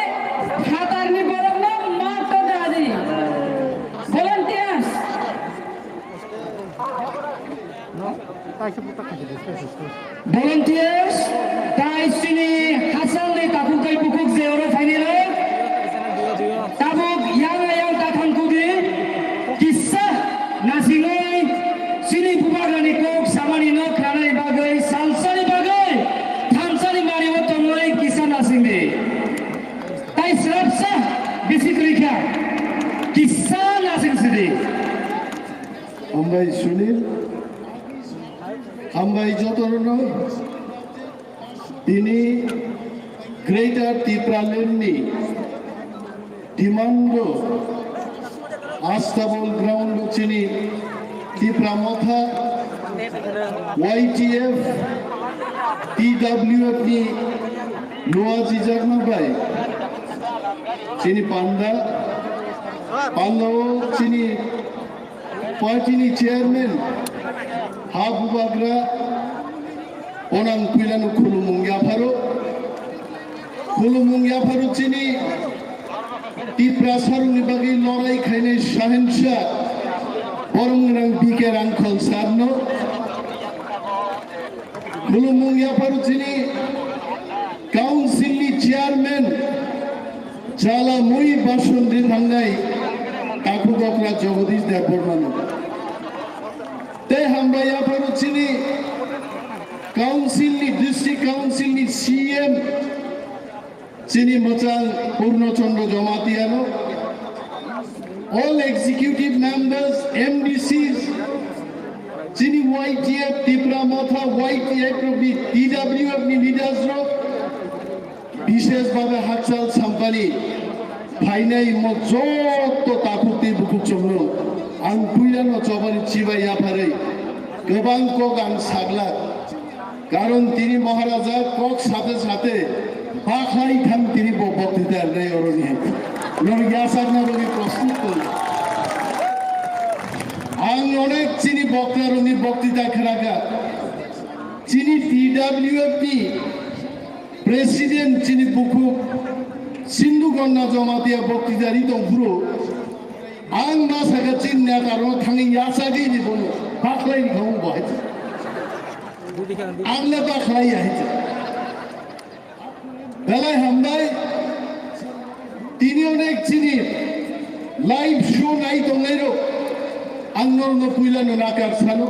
phatar ni borokno mart o dadi. Volunteers. Volunteers, tai chini hachal ni takhuk tei bukhuk je oro phainai rok. Tabuk yang yang ta thangkudi, kisa nasingwi chini bubagrani kok samani no khanai bagwi, salsani bagwi, thamsani mari o tongwi kisa nasingdi. Tai srapsa bisi kwrwi kha, kisa nasing sidi. Hambai Sunil, hambai jotono. Tini Greater Tipraland ni demand o Astabol ground o chini Tipra Motha, Y T F, T W F ni Noah Jijakma bai chini panda, panda o chini party ni chairman ha bubagra onang puilano khulumung yapharo. Khulumung yapharo chini Tiprasarokni bagwi lorai khainai Shahenshah Boromgrang B K Rangkhol sarno. Khulumung yapharo chini council ni chairman Jala mui bason ri thangnai takhuk okra Jagadish Debbarmano. Tei hambai yapharo chini council ni, district council ni C M chini mwchang Purno Chandra Jamatia no. All executive members, M D Cs, chini Y T F, Tipra Motha, Y T F rok ni, T W F ni leaders rok, bishesh bhabe hakchal sampani phainai mo jotto takhuk tei bukhuk chwngno ang puilano chobani chibai yapharwi kwbang kok ang saglak. Karon tini Maharaja kok sate sate bakhlai thang tini bo boktita rwnai oroni. Nor yasakna bagwi prostut koi. Ang onek chini bokta rokni boktita khnakha. Chini T W F ni President chini bukhuk Sindhu Gonna Jamatia boktita ri tong phuru ang ma saka chini neta rok thangwi yasagwi ni bono bakhlai ni khamung bo hai. Ang le bakhlai ya hai. Belai hambai tini onek chini live show nai tongnai rok ang norno puila no nakar sano.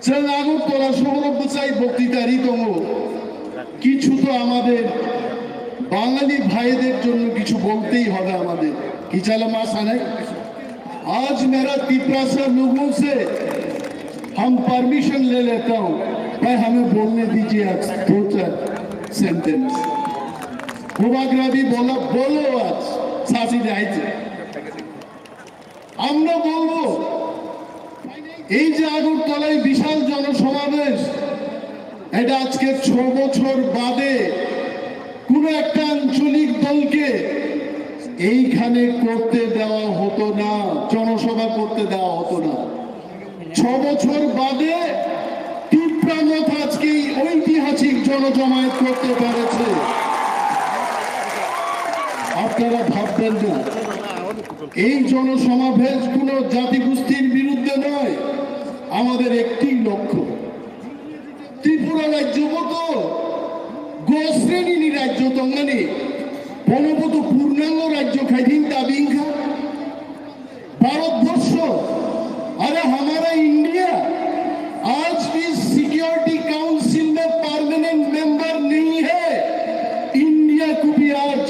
Chwng Agartala sohoro bwchai boktita ri tongo. কিছু তো আমাদের বাঙালি ভাইদের জন্য কিছু বলতেই হবে আমাদের। কি চালা মা সানাই? आज मेरा तिपरासा लोगों से हम परमिशन ले लेता हूँ, भाई हमें बोलने दीजिए आज दो चार sentence. Bubagra bhi bola, bolo aaj, sasi jai. আমরা বলবো, এই যে আগরতলায় বিশাল জনসমাবেশ, এটা আজকে ছ বছর বাদে কোনো একটা আঞ্চলিক দলকে এইখানে করতে দেওয়া হতো না, জনসভা করতে দেওয়া হতো না। ছ বছর বাদে তিপ্রা মথা আজকে এই ঐতিহাসিক জনজমায়েত করতে পেরেছে। আপনারা ভাববেন না, এই জনসমাবেশ কোনো জাতিগোষ্ঠীর বিরুদ্ধে নয়, আমাদের একটি লক্ষ্য। ত্রিপুরা রাজ্য কত গ শ্রেণীর রাজ্য, তঙ্গানি বনবত পূর্ণাঙ্গ রাজ্য খাইদিন দাবি ইনখা। ভারতবর্ষ, अरे हमारा इंडिया आज भी सिक्योरिटी काउंसिल में परमानेंट मेंबर नहीं है। इंडिया को भी आज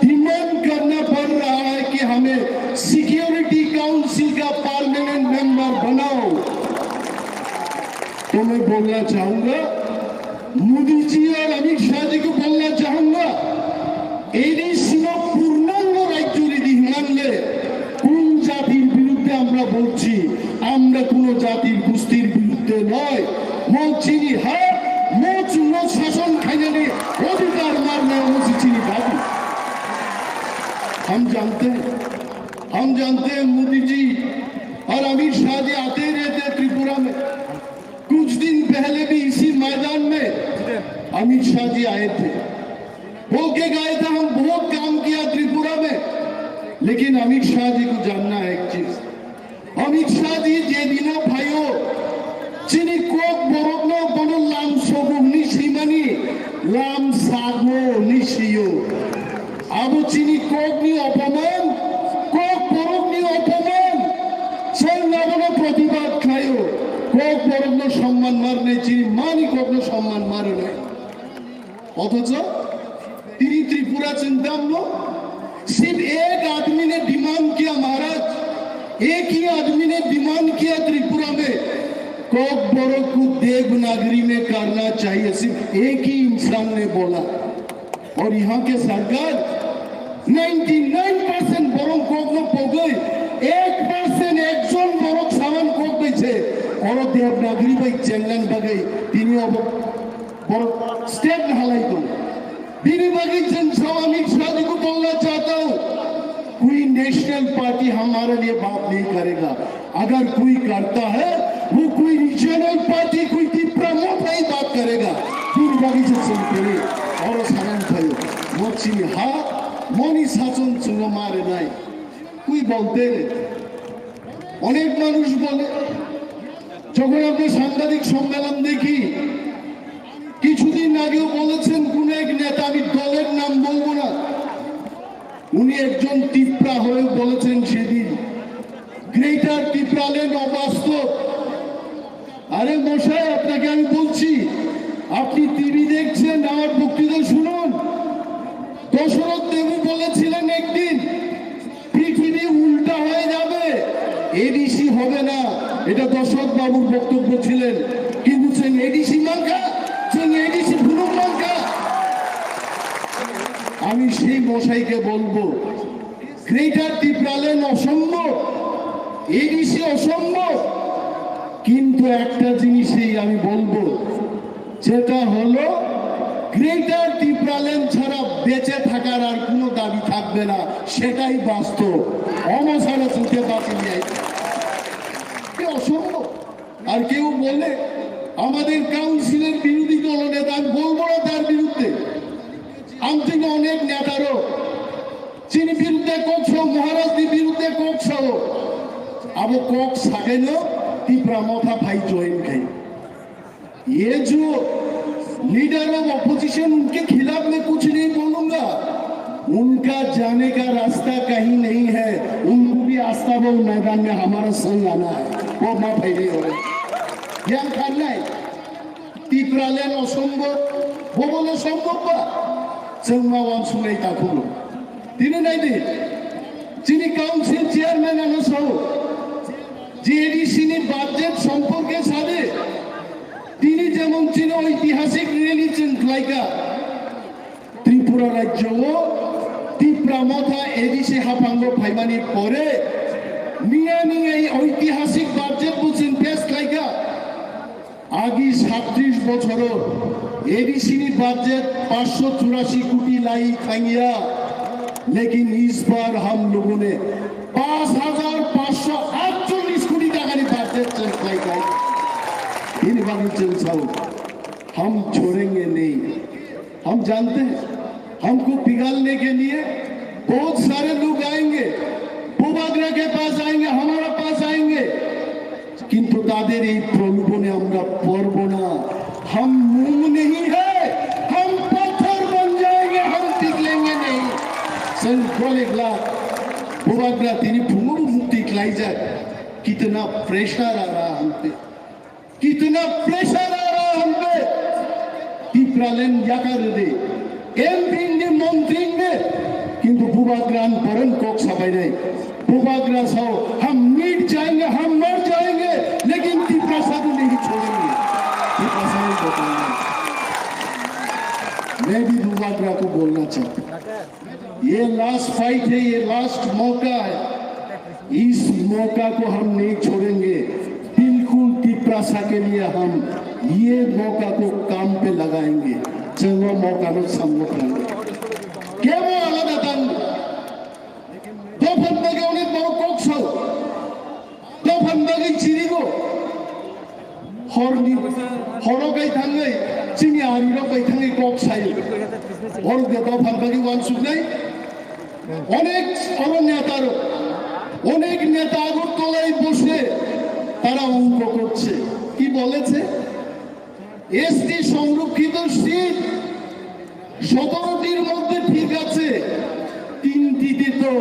डिमांड करना पड़ रहा है कि हमें सिक्योरिटी काउंसिल का परमानेंट मेंबर बनाओ। तो मैं बोलना चाहूंगा, मोदी जी और अमित शाह जी को बोलना चाहूंगा, এডিসিনো পূর্ণাঙ্গ রাজ্য যদি হিমানলে কোন জাতির বিরুদ্ধে আমরা বলছি? আমরা কোনো জাতির গোষ্ঠীর বিরুদ্ধে নয়। মৌচিনি হার, মৌচুনো শাসন খাইনানি অধিকার মারনা মৌচিনি দাবি। हम जानते हैं, हम जानते हैं मोदी जी और अमित शाह जी आते ही रहते हैं त्रिपुरा में। कुछ दिन पहले भी इसी मैदान में अमित शाह जी आए थे, बोल के गए थे, हम बहुत काम किया त्रिपुरा में। लेकिन अमित शाह जी को जानना है एक चीज, अमित Shah ji je dino phaio, chini kok borokno bono lam sogo hwnwi swimani, lam sago hwnwi swiyo. Abo chini kokni opoman, kok borokni opoman, chwng abono protibad khlaio. Kok borokno somman ma rwnai, chini mani kokno somman ma rwnai. অথচ তিনি ত্রিপুরা চিন্তামূলক, सिर्फ एक आदमी ने डिमांड किया महाराज, एक ही आदमी ने डिमांड किया त्रिपुरा में, कोक बोरो को देवनागरी में करना चाहिए, सिर्फ एक ही इंसान ने बोला। और यहाँ के सरकार ninety nine percent borok kokno pogwi, ek percent ekjon borok saman kok bai se, oro Devanagari bai chengleng bagwi tini obo borok state halai tong. Bini bagwi chwng sao Amit Shah ji ko bolna chahta hu, koi national party hamare liye baat nahi karega. अगर कोई करता है, वो कोई regional party, कोई तीव्र मोर्चा ही बात करेगा। Durbagicha chwng tini oro sanani thaio, mo chini ha, moni sachon chwngno ma rwnai. Koi bolte re? অনেক মানুষ বলে, যখন আমরা সাংবাদিক সম্মেলন দেখি, কিছুদিন আগেও বলেছেন কোন এক নেতা, আমি দলের নাম বলবো না, উনি একজন তিপ্রা হয়ে বলেছেন সেদিন, গ্রেটার তিপ্রাল্যান্ড অবাস্তব। আরে মশাই, আপনাকে আমি বলছি, আপনি টিভি দেখছেন, আমার বক্তৃতা শুনুন। দশরথ দেবু বলেছিলেন একদিন, পৃথিবী উল্টা হয়ে যাবে, এডিসি হবে না। এটা দশরথ বাবুর বক্তব্য ছিলেন। কিন্তু চং এডিসি মানকা, চং এডিসি ভুলুক মানকা। আমি সেই মশাইকে বলবো, গ্রেটার তিপ্রাল্যান্ড অসম্ভব, এডিসি অসম্ভব, কিন্তু একটা জিনিসই আমি বলবো, যেটা হলো গ্রেটার তিপ্রাল্যান্ড ছাড়া বেঁচে থাকার আর কোনো দাবি থাকবে না, সেটাই বাস্তব। অমসারা চুটে বাঁচিয়ে অসম্ভব। আর কেউ বলে আমাদের কাউন্সিলের বিরোধী দলনেতা, আমি বলবো না তার বিরুদ্ধে, আমি থেকে অনেক নেতারও যিনি বিরুদ্ধে ককসহ মহারাজনি বিরুদ্ধে ককসহ আবো কক সাকেনো তিপ্রা মথা ভাই জয়েন খাই। ये जो लीडर ऑफ अपोजिशन उनके खिलाफ मैं कुछ नहीं बोलूंगा, उनका जाने का रास्ता कहीं नहीं है। उनको भी आस्था वो मैदान में हमारा संग आना है। वो माफ है नहीं हो रहे। ये हम करना है। তিপ্রাল্যান্ড অসম্ভব, ভবন অসম্ভব বা চেংমা ওয়ান সুনাই তাকুলো। তিনি নাই দি, যিনি কাউন্সিল চেয়ারম্যান আনো সহ, যে এডিসি নি বাজেট সম্পর্কে সাথে তিনি যেমন ছিল ঐতিহাসিক র্যালি চেন লাইকা ত্রিপুরা রাজ্য ও তিপ্রা মথা এডিসি হাফাঙ্গ ফাইমানি পরে মিয়া মিয়া এই ঐতিহাসিক বাজেট বুঝিন পেশ লাইকা আগে সাতত্রিশ বছর এডিসি নি বাজেট পাঁচশো চুরাশি কোটি লাই খাঙ্গিয়া। लेकिन इस बार हम लोगों ने পাঁচ হাজার পাঁচশো আটচল্লিশ কোটি টাকার বাজেট চাই চাই। তিনি বাকি চলছাও, हम छोड़ेंगे नहीं। हम जानते हैं, हमको पिघलने के लिए बहुत सारे लोग आएंगे, बुबागरा के पास आएंगे, हमारे पास आएंगे, কিন্তু তাদের এই প্রলোভনে আমরা পড়ব না। हम मूंग नहीं है, हम पत्थर बन जाएंगे, हम पिघलेंगे नहीं। Sen kolek la, bubagra tini phungo mukti klaijak, कितना प्रेशर आ रहा हम पे। कितना प्रेशर आ रहा हम पे। টিপ্রাল্যান্ড ইয়াকারে দে, এমপি ইংদে, মন্ত্রী ইংদে, কিন্তু বুবাগ্রান পরম কক সাবাই নাই। बुबाग्रा साहब, हम मिट जाएंगे, हम मर जाएंगे, लेकिन तिप्रासा को नहीं छोड़ेंगे। तिप्रासा को बताएंगे। मैं भी बुबाग्रा को बोलना चाहता हूँ, ये लास्ट फाइट है, ये लास्ट मौका है। इस मौका को हम नहीं छोड़ेंगे। बिल्कुल तिप्रासा के लिए हम ये मौका को काम पे लगाएंगे। चलो मौका नो संगत। Kemo alada tang. Dophani bagwi onek borok kok sao. Dophani bagwi chirigo. Horni, horo bai thangwi chini arirok bai thangwi kok sayo. Borok de dophani bagwi uansuknai. অনেক বড় নেতারও, অনেক নেতা আগরতলায় বসে তারা অঙ্ক করছে। কি বলেছে? এসটি সংরক্ষিত সিট সতেরোটির মধ্যে ঠিক আছে, তিনটিতে তো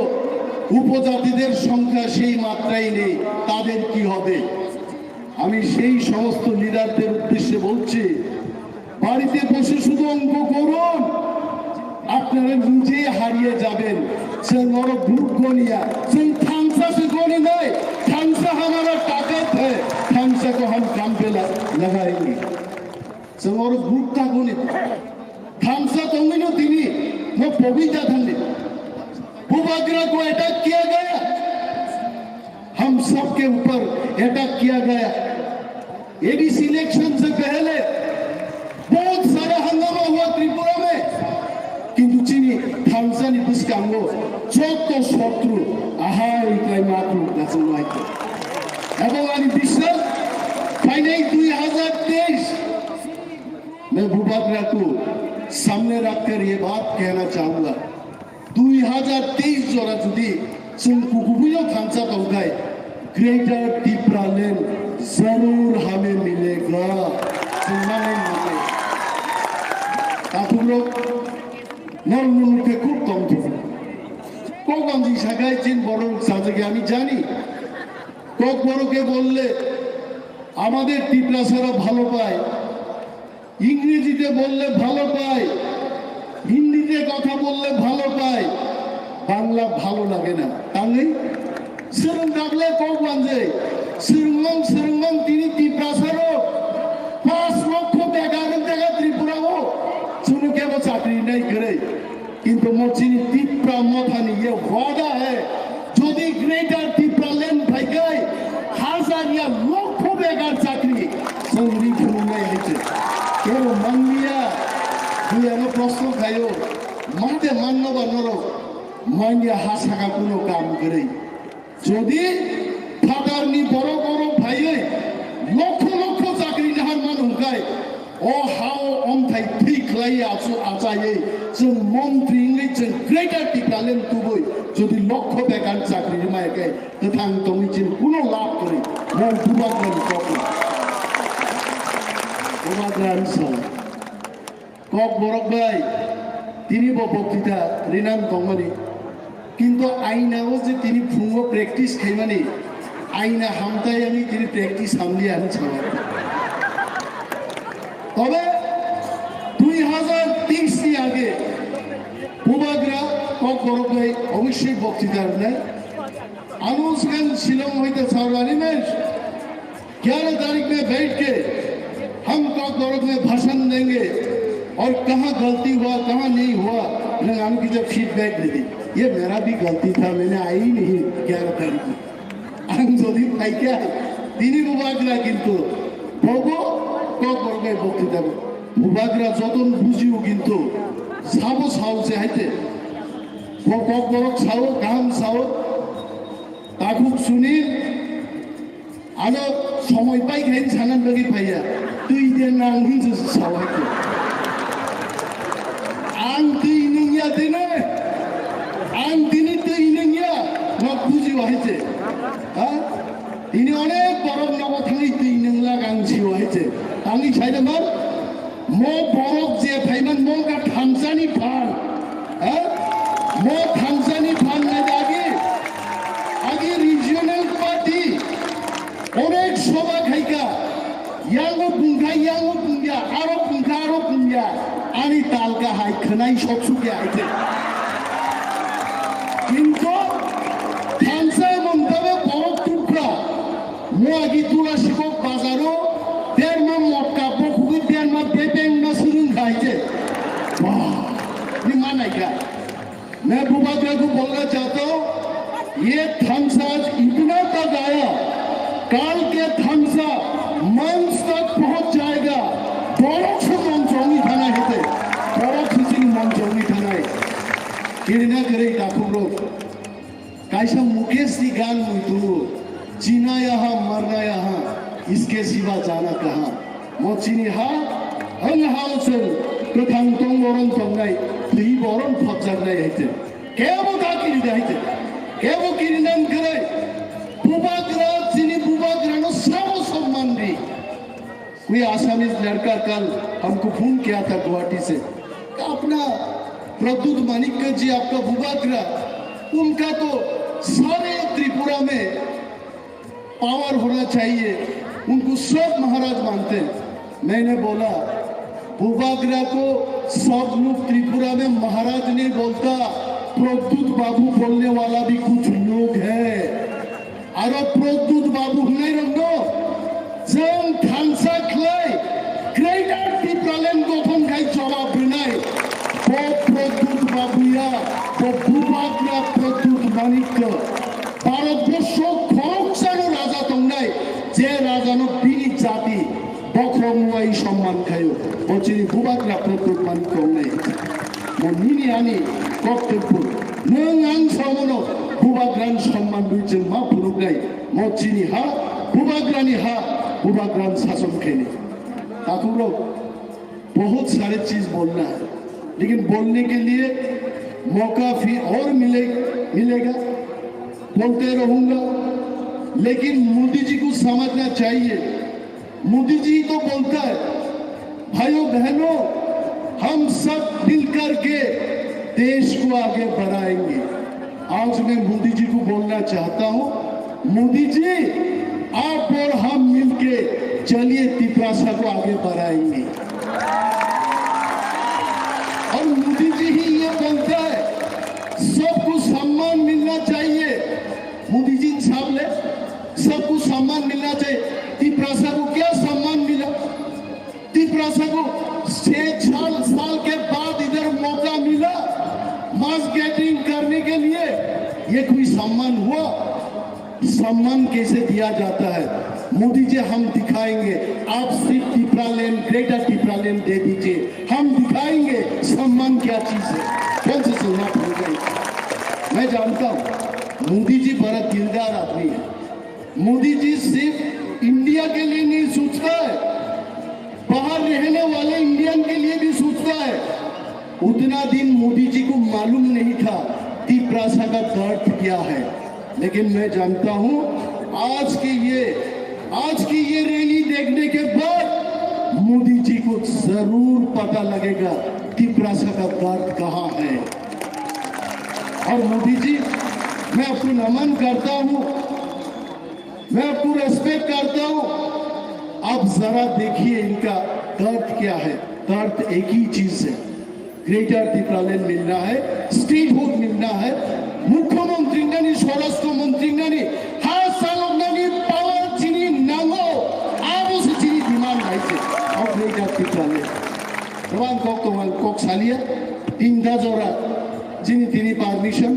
উপজাতিদের সংখ্যা সেই মাত্রায় নেই, তাদের কি হবে? আমি সেই সমস্ত লিডারদের উদ্দেশ্যে বলছি, বাড়িতে বসে শুধু অঙ্ক করুন, আপনারা নিজেই হারিয়ে যাবেন। Chwng oro vote goniya, chwng thansa se goninai, thansa hamara takat hai, thansa ko hum kam pe la-, lagayenge. Chwng oro vote ta goni. Thansa tongwino tini, no pogwi ta thangdi. Bubagra ko attack kiya gaya. हम सबके ऊपर अटैक किया गया। ADC election से पहले बहुत सारा हंगामा हुआ त्रिपुरा में, কিন্তু chini thansa ni bwskango joto sotru ahai khlai ma phunuk nachwng lai kho. Ebong ani biswas phainai dui hazar teis mein Bubagra ko samne rakh kar ye baat kehna chahunga. Dui hazar teis jora jodi chwng kukubuino thansa tongkhai, Greater Tipraland zarur hame milega. Chwng manai mane. Takhurok, nor munukhe khub tongthok. Kokbanji sakhai chin borok sajagya ami jani. Kokboroke bolle, amader Tiprasara bhalo pai. ইংরেজিতে বললে ভালো পায়, হিন্দিতে কথা বললে ভালো পায়, বাংলা ভালো লাগে না। Tangwi swrwng dakle kok banje, swrwngmung swrwngmung tini Tiprasaro pas lokho begar wng jaga Tripurao chwngno kebo chakri nai kwrwi. কিন্তু mo chini Tipra mothani ye wada hai, jodi Greater Tipraland phaikai, hazar ya lokho begar chakri, chwng ri phunuknai hai se. Kebo manliya, buyano proshno khaio, mate manno ba norok, manya ha saka kuno kam kwrwi. Jodi phatarni borok oro phaiwi lokho lokho chakri nahar mano hwnkhe, o hao omthai thwi khlaiwi achu achaiwi chwng montri wngwi chwng Greater Tipraland tubui jodi lokho bekan chakri rwmaya khe kwthang tongwi chini kuno lab kwrwi. Bo Bubagrani kokno. Bubagrani sal. Kokborok bai, tini bo boktita rinang tongmani. Kintu aina o je tini phungo practice khaimani, aina hamtai ani tini practice hamli ani chalo. Tobe dui hazar teis ni age Bubagra Kokborok bai obossoi boktita rinai. Ano sigan Shillong hoite Saurani Mesh. ग्यारह तारीख में बैठ के हम कॉकबोरोक में भाषण देंगे और कहाँ गलती हुआ, कहाँ नहीं हुआ, मैं हम की जब फीडबैक दे दी, ये मेरा भी गलती था, मैंने आई ही नहीं ग्यारह तारीख में। Ang jodi phaikha, tini Bubagra kintu bobo Kokborok bai boktita bo. Bubagra joton bujio kintu sabo sao se haite. Bo Kokborok sao, kaham sao. Takhuk Sunil, ano somoi pai khe sanan bagwi phaiya. Twi de nang hinse sawai khe. Ang twi nungya tini. Ang tini twi nungya. Nok buji wahai se. Ha? Tini onek borok nogo thangwi twi nunglak ang si wahai se. Tangwi saida mar. Mo borok je phaiman mo ka thansani phan. Ha? Mo thansani phan nai agi. Agi regional party. Onek sobha khaika, yango bungkha, yango bungya, aro bungkha, aro bungya, ani talka hai khwnai sok sukya hai khe. Kintu thansa mungtabe borok tukra, mo agi tula sibok bazaro, derma motka bokhugwi derma bebengma surung khai khe. Wah, ni manai kha. मैं बुबाग्रा को बोलना चाहता हूँ, ये थम्स आज इतना तक आया, काल के थम्स मंच तक पहुंच जाएगा। Borok se mong chongwi thanai hete, borok se chini mong chongwi thanai. Kirina kwrwi takhuk rok. Kaisa Mukesh ni gan mui tongo, "Jina yaha, marna yaha, iske siwa jana kaha." Mo chini ha, ang ha chwng kwthang tong borom tongnai, twi borom phobjaknai hai te. Kebo ta kiri dai te. Kebo kiri nan kare. Bubagra, chini bubagra no sabo somman di. कोई आसामीज लड़का कल हमको फोन किया था गुवाहाटी से, अपना प्रद्युत मानिक्य जी आपका बुबागरा, उनका तो सारे त्रिपुरा में पावर होना चाहिए, उनको सब महाराज मानते हैं। मैंने बोला, बुबागरा को सब लोग त्रिपुरा में महाराज नहीं बोलता, प्रद्युत बाबू बोलने वाला भी कुछ लोग है। Aro Pradyut Babu hwnwi rokno chwng thansa khlai Greater Tipraland gothon khai jawab rwnai. Bo Pradyut Babu ya, bo Bubagra Pradyut Manikya. Bharatborsho khoroksano raja tongnai, je rajano bini jati bokhorok muai somman khaio. Bo chini Bubagra Pradyut Manikya tongnai. Mo nini ani koktwpun. Nwng ang samono Bubagrani somman rwi chwng ma phunuknai. Mo chini ha, Bubagrani ha, Bubagran sason khaini. Takhuk rok, bahut sare cheez bolna hai, lekin bolne ke liye mauka fir aur mile, milega, bolte rahunga, lekin Modi ji ko samajhna chahiye. Modi जी तो बोलता है, भाइयों बहनों, हम सब मिलकर के देश को आगे बढ़ाएंगे। आज मैं मोदी जी को बोलना चाहता हूं, मोदी जी, आप और हम मिलके चलिए, तिपरासा को आगे बढ़ाएंगे। और मोदी जी ही ये बोलता है, सबको सम्मान मिलना चाहिए। मोदी जी साहब ने सबको सम्मान मिलना चाहिए। तिपरासा को क्या सम्मान मिला? तिपरासा को छह साल, साल के बाद इधर मौका मिला मास गैदरिंग करने के लिए, ये कोई सम्मान हुआ? सम्मान कैसे दिया जाता है? मोदी जी, हम दिखाएंगे, आप सिर्फ टिपरालैंड, ग्रेटर टिपरालैंड दे दीजिए, हम दिखाएंगे सम्मान क्या चीज है, कौन सी सम्मान हो गई। मैं जानता हूँ, मोदी जी बड़ा दिलदार आदमी है। मोदी जी सिर्फ इंडिया के लिए नहीं सोचता है, बाहर रहने वाले इंडियन के लिए भी सोचता है। उतना दिन मोदी जी को मालूम नहीं था तिपरासा का दर्द क्या है, लेकिन मैं जानता हूं, आज के ये, आज की ये रैली देखने के बाद मोदी जी को जरूर पता लगेगा तिपरासा का दर्द कहां है। और मोदी जी, मैं आपको नमन करता हूं, मैं आपको रेस्पेक्ट करता हूं। आप जरा देखिए इनका दर्द क्या है। दर्द एक ही चीज है, ग्रेटर टिपरालैंड मिलना है, स्टेटहुड मिलना है। मुख्यमंत्री nani, स्वराष्ट्र मंत्री nani, ha salok nani power chini nango, abo se chini demand hai se, of greater Tipraland. Tabang kok tongan kok salia, tinta jora, chini tini permission,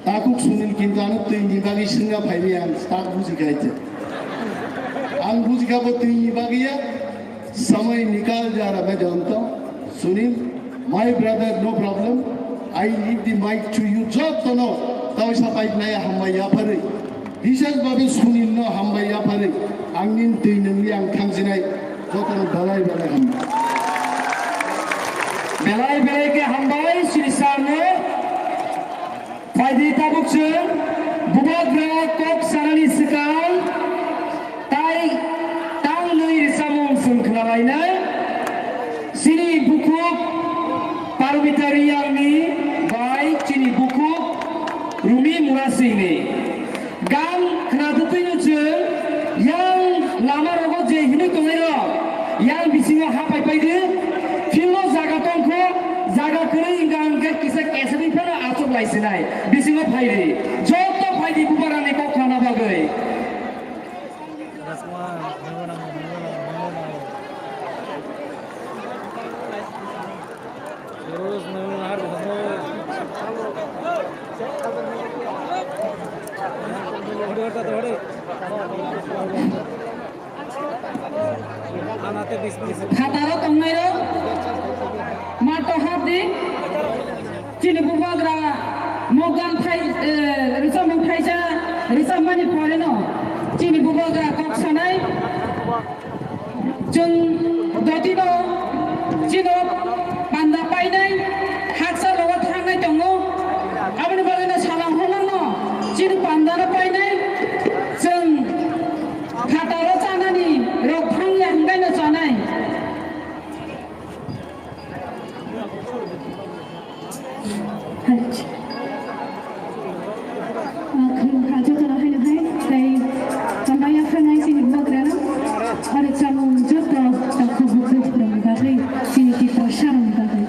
Takhuk Sunil kintu ano twi ni bagwi swngna phaimaya ang tak buji kha ite. Ang buji kha bo twi ni bagwi ya samay nikal ja raha hai janata hu. Sunil, my brother, no problem. I leave the mic to you. Jottono tawisa pipe naya hambai yapharwi. Bises babe Sunil no hambai yapharwi. Ang nin twi nungli ang thangjinai. Jottono belai belai hambai. Belai belai khe hambai Sri Sir no. Phaidi tabuk chwng Bubagra kok sanani swkang tai tangnwi rwchapmung chwng khwnalainai. Chini bukhuk Parmita Riyangni bai chini bukhuk Rumi Murasingni. Gan khwnatwi twino chwng yang lama rogo je hinwi tongnai rok yang bisingo ha pai pai di. Philo jaga tongkho, jaga kwrwi wngkha hwnkhe kisa kesagwi phano achuk lai sinai. Bisingo phai di. Joto phai di Bubagrani kok khna bagwi. Khataro tongnairok, mato hapdi, chini Bubagra, Mogan Thai, eh, Rishabh Rwchapmani poreno chini bubagra kok sanai, chwng dotino chino panda painai, haksa rogo thangnai tongo. Aboni bagwino salang horlangno chini pandano painai, chwng phataro chanani rok thangya hwnbaino chanai. Khulumkha jotono haino hai, tei hambai yapharnai chini bubagrano, oro chamung joto takhuk bukhuk rokni bagwi, chini Tiprasarokni bagwi.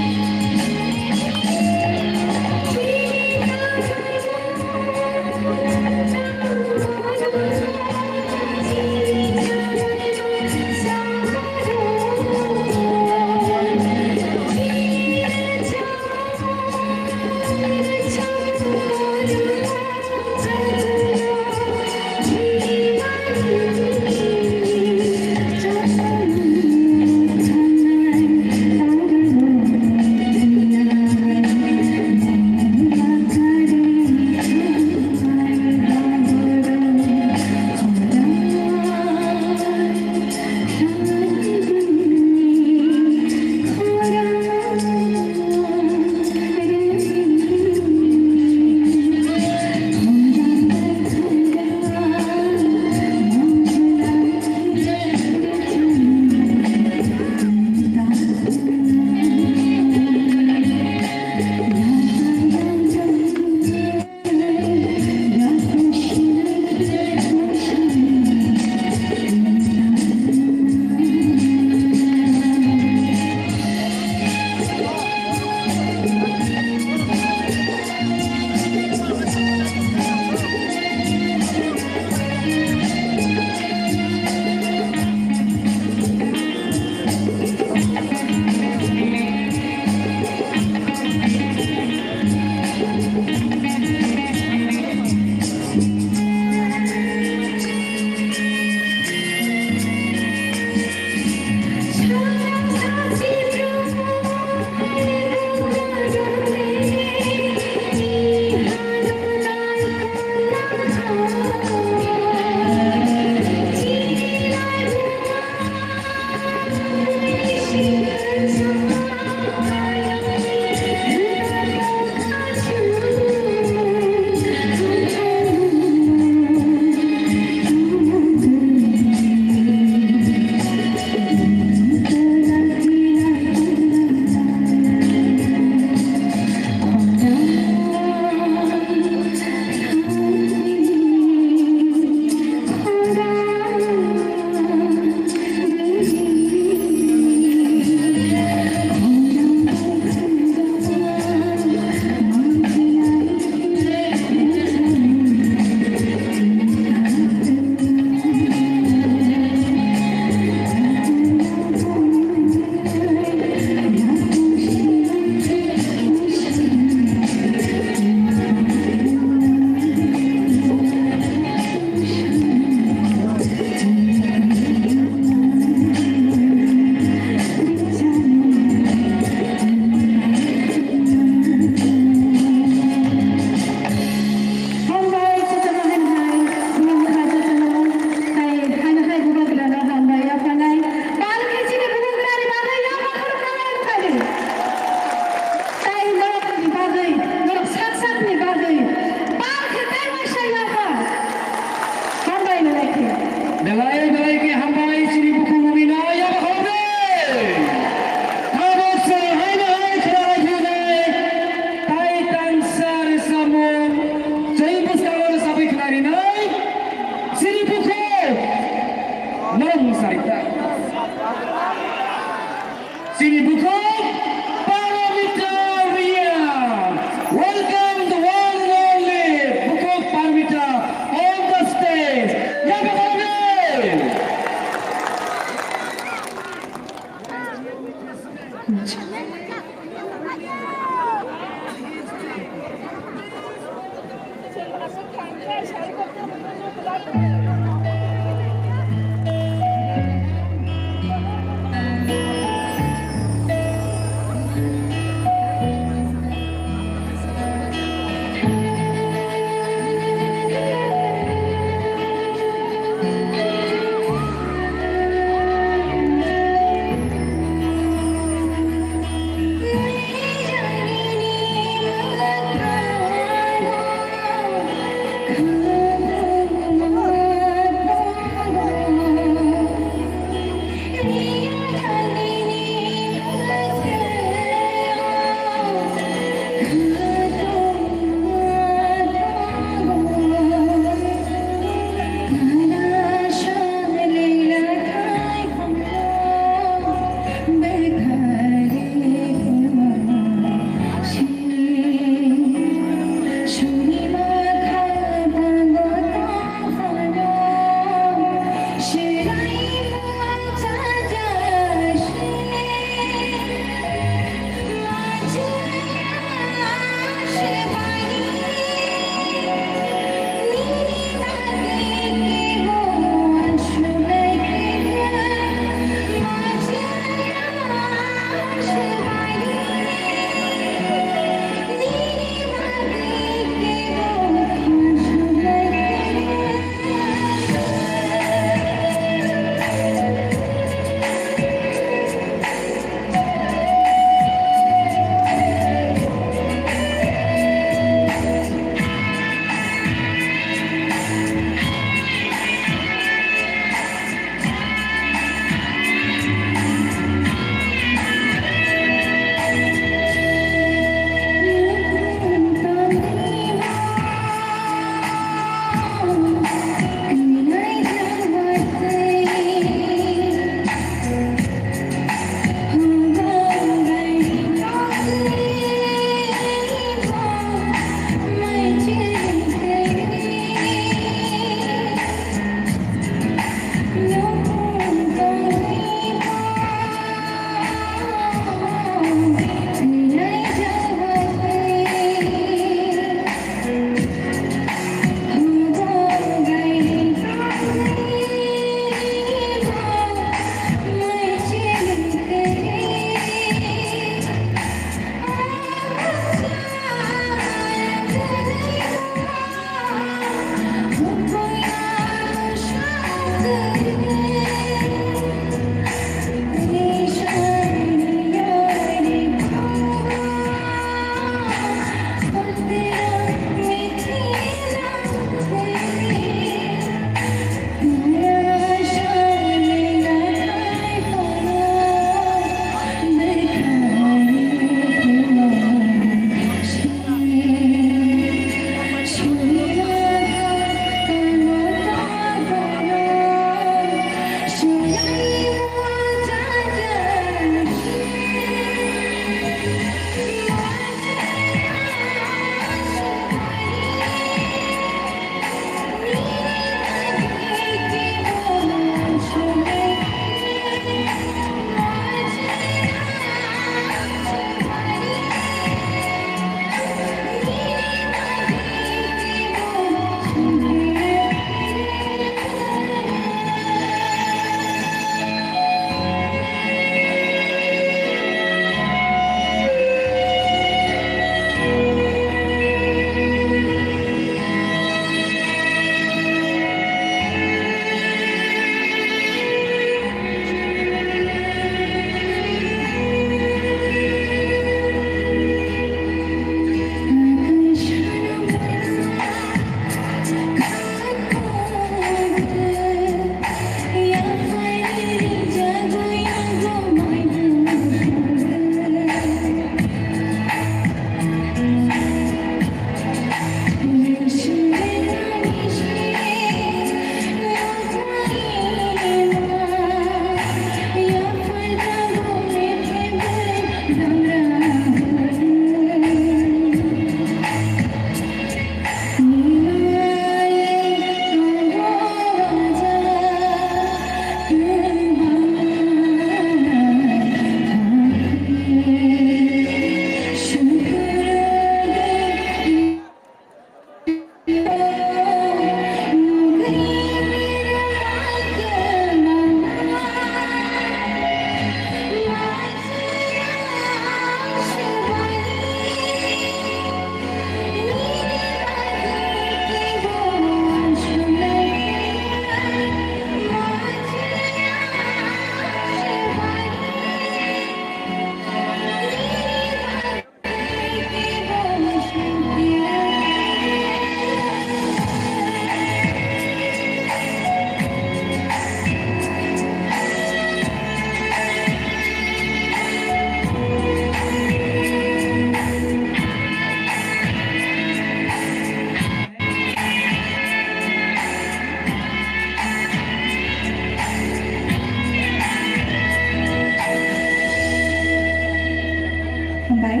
Hambai.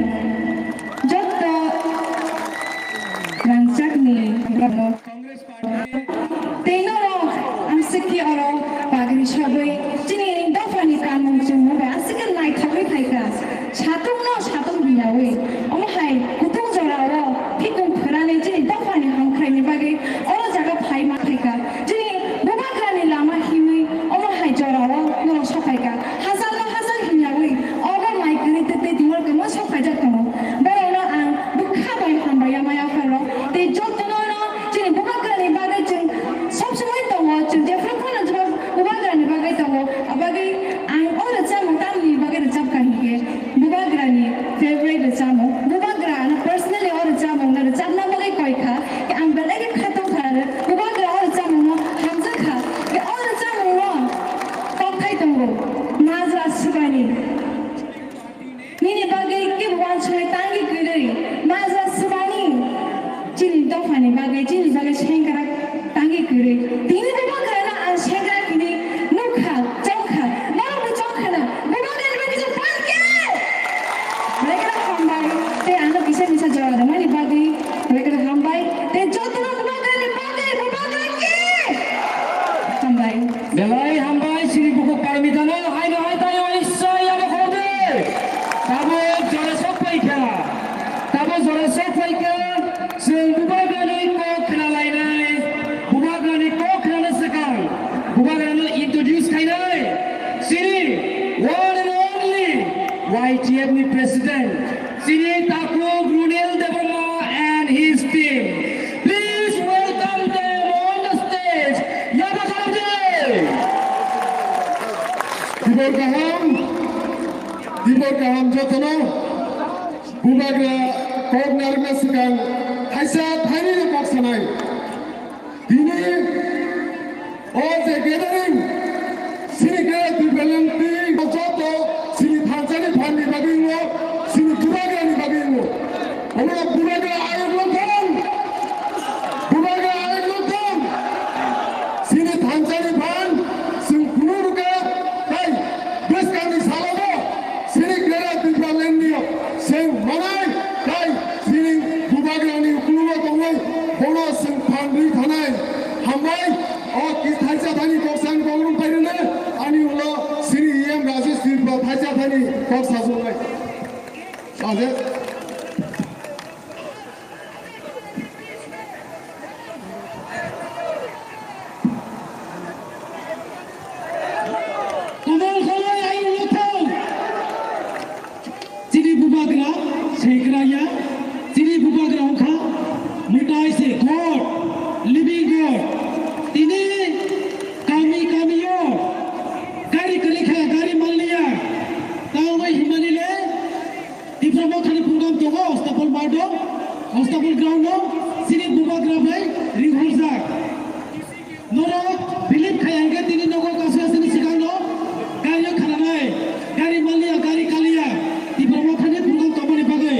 Jotto rangchakni rokno. Tei norok amswkhe oro bagri sagwi chini dophani kanmung chumung bai aswkhe naithokwi phaikha. Satung no satung biyawi. Omo hai kutung jorao phikung phwrani chini dophani hamkrai ni bagwi oro jaga phai ma phaikha. Chini bubagrani lama himwi omo hai jorao norok sokhaikha. Hajar no hajar himyawi obo mai kwrwi tei tei dingor kwma sokhaijak tongo. Borokno ang bwkha bai hambai ya maya phano. Tei jotono no chini bubagrani bagwi chwng sob somoi tongo. Chwng jephru phano jora bubagrani bagwi tongo. Abagwi ang o rwchapmung tamni bagwi rwchapkha hinkhe bubagrani favorite rwchapmung. Bubagra ano personally o rwchapmung no rwchapna bagwi koikha. Ang belai khe khatungkha, bubagra o rwchapmungno hamjakha. O rwchapmungno kokthai tongo, majra swbani. Nini bagwi kebo uansuknai tangwi kwrwi, majra swbani. Chini dophani bagwi, chini bagwi sengkrak tangwi kwrwi. Tini bubagrano ang sengkrak hinwi nukha, chongkha. Norokbo chongkhana, bubagrani bagwi chwng phan khe. Belai kheno hambai, tei ano kisa misa jora rwmani bagwi belai kheno hambai, tei jotono bubagrani bagwi bubagra khe hambai. Belai hambai, chini bukhuk parmitano haino hai tayo isai abo khorokde. Tabuk jora sok phaikha, tabuk jora sok phaikha, chwng bubagrani kok khna lainai, bubagrani kok khnana swkang, bubagrano introduce khainai. Chini one and only Y T F ni president, chini takhuk Runil Debbarma and his team. Please welcome them on the stage. Yaba kharapde. Dibor kaham, dibor kaham jotono. Bubagra kok narwkna swkang thaisa thainwi kok sanai. Tini o je gathering, chini khe Tipraland twi joto chini thansani phanni bagwi wngo, chini bubagrani bagwi wngo. Omo bubagra ayuk loktham, bubagra ayuk loktham. Chini thansani phan chwng phunuk rwkha, tei bwskangni salobo chini khe Tipraland ni chwng manai, tei chini bubagrani ukulugo tongwi bono chwng phan rwi thanai. Hambai, o ki thaisa thani kok san kok rwng pairwna, ani ulo chini E M Rajesh Tripura thaisa thani kok sajwnai. Rajesh. Kwbang kholai ayuk loktham. Chini bubagra sengkrak ya, chini bubagra wngkha mwtai se God, living God. Tini kami kami o gari kwrwi kha, gari manliya. Tamo bai himani le Tipra Mothani program tongo, Ostapal Mart o, Ostapal ground o, chini bubagra bai ringhorjak. Norok believe khai hwnkhe tini nogo kaisa sini swkangno gari khananai, gari manliya, gari kaliya, Tipra Mothani program tongmani bagwi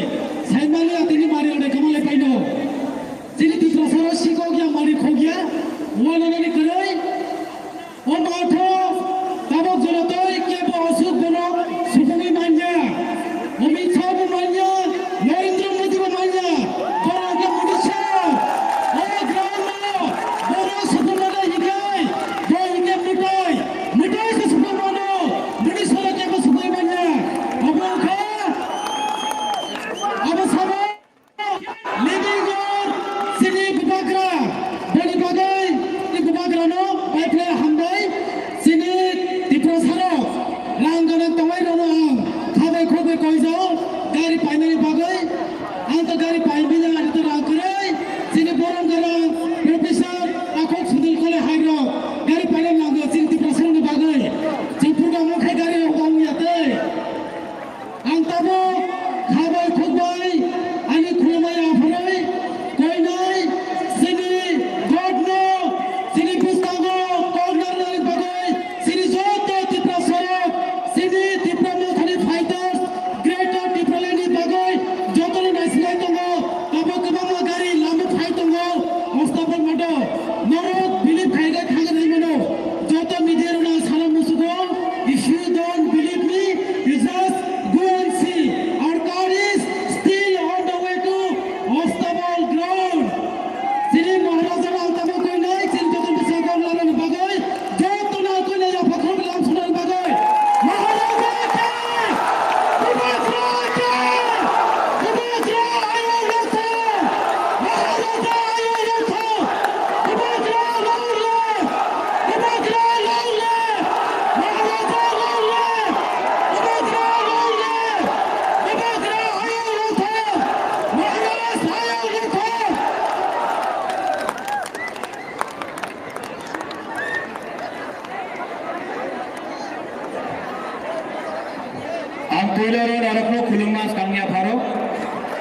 sai manliya tini mari rwnai kwmalai paino. Chini Tiprasaro sikok ya, mari khok ya, wananani kwrwi. O matho tabok joratoi kebo aswk bono supungwi manya. Amit Shah bo manya, Narendra Modi bo manya. Borok khe Modi sara. O ground o bono supung mano hikai. Bo hikai mwtai. Mwtai se supung mano. Modi sara kebo supungwi manya. Abo wngkha. Abo samo. Living God, chini bubagra, boni bagwi chini bubagrano bai phlai hambai, chini Tiprasarok rang gwnang tongnairokno ang khabai khogwi koijao, gari painai.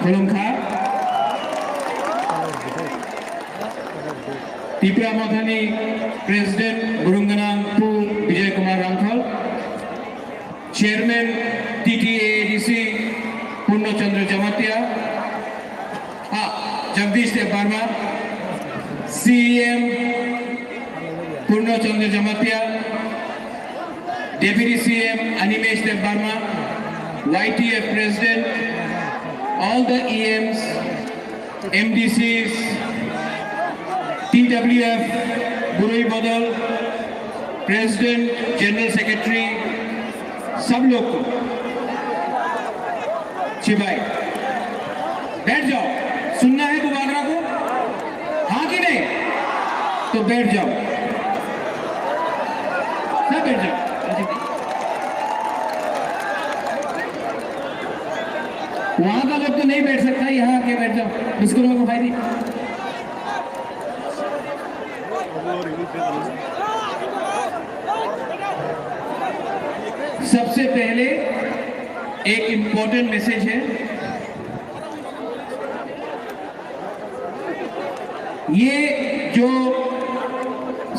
Khulumkha. Tipra Mothani President Burunganang Pu Bijoy Kumar Rangkhol, Chairman T T A A D C Purno Chandra Jamatia, ah, Jagdish Dev Barma, C E M Purno Chandra Jamatia, Deputy C M Animesh Dev Barma, Y T F President, all the E Ms, M D Cs, T W F, Burui Bodol, President, General Secretary, सब लोग को। जी भाई, बैठ जाओ। सुनना है बुबागरा को? हाँ कि नहीं? तो बैठ जाओ, सब बैठ जाओ। वहां का लोग तो नहीं बैठ सकता, यहाँ आके बैठ जाओ। बिस्कुट में को खाई दी। सबसे पहले एक इंपॉर्टेंट मैसेज है। ये जो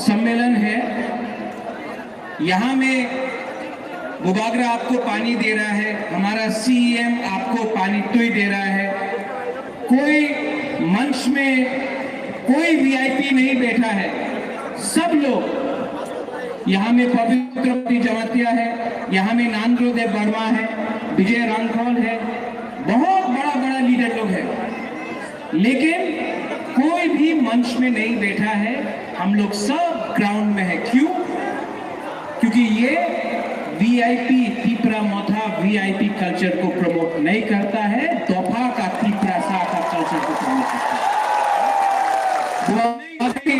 सम्मेलन है, यहाँ में बुबागरा आपको पानी दे रहा है, हमारा सीएम आपको पानी टुई दे रहा है। कोई मंच में कोई वीआईपी नहीं बैठा है, सब लोग। यहाँ में पवित्र जमातिया है, यहाँ में नांद्रो देव वर्मा है, विजय रांखल है, बहुत बड़ा बड़ा लीडर लोग हैं। लेकिन कोई भी मंच में नहीं बैठा है, हम लोग सब ग्राउंड में है। क्यों? क्योंकि ये वीआईपी, तिपरा मोथा वीआईपी कल्चर को प्रमोट नहीं करता है, दोफा का तिपरा सा का कल्चर को प्रमोट करता है। वो अभी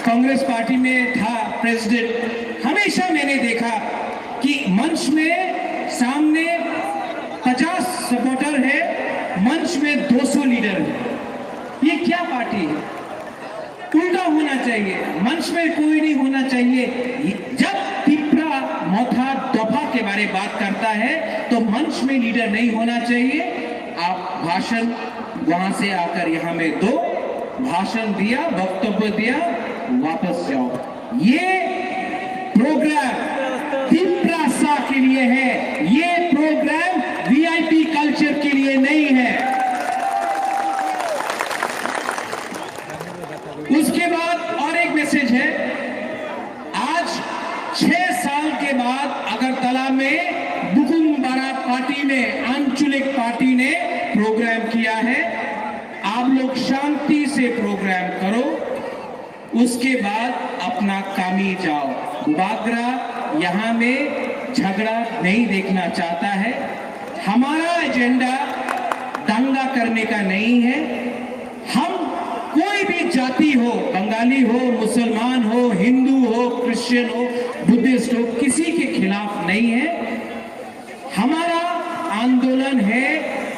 कांग्रेस पार्टी में था प्रेसिडेंट, हमेशा मैंने देखा कि मंच में सामने पचास सपोर्टर है, मंच में दो सौ लीडर है। ये क्या पार्टी है? उल्टा होना चाहिए, मंच में कोई नहीं होना चाहिए। जब तिपरा मोथा दोफा के बारे बात करता है तो मंच में लीडर नहीं होना चाहिए। आप भाषण वहां से आकर यहाँ में दो, भाषण दिया, वक्तव्य दिया, वापस जाओ। ये प्रोग्राम तिपरासा के लिए है, ये प्रोग्राम वीआईपी कल्चर के लिए नहीं है। उसके बाद और एक मैसेज है, आज छह साल के बाद अगरतला में बुकुम बारा पार्टी ने, आंचलिक पार्टी ने प्रोग्राम किया है। आप लोग शांति से प्रोग्राम करो, उसके बाद अपना कामी जाओ। बुबागरा यहाँ में झगड़ा नहीं देखना चाहता है। हमारा एजेंडा दंगा करने का नहीं है। हम कोई भी जाति हो, बंगाली हो, मुसलमान हो, हिंदू हो, क्रिश्चियन हो, बुद्धिस्ट हो, किसी के खिलाफ नहीं है। हमारा आंदोलन है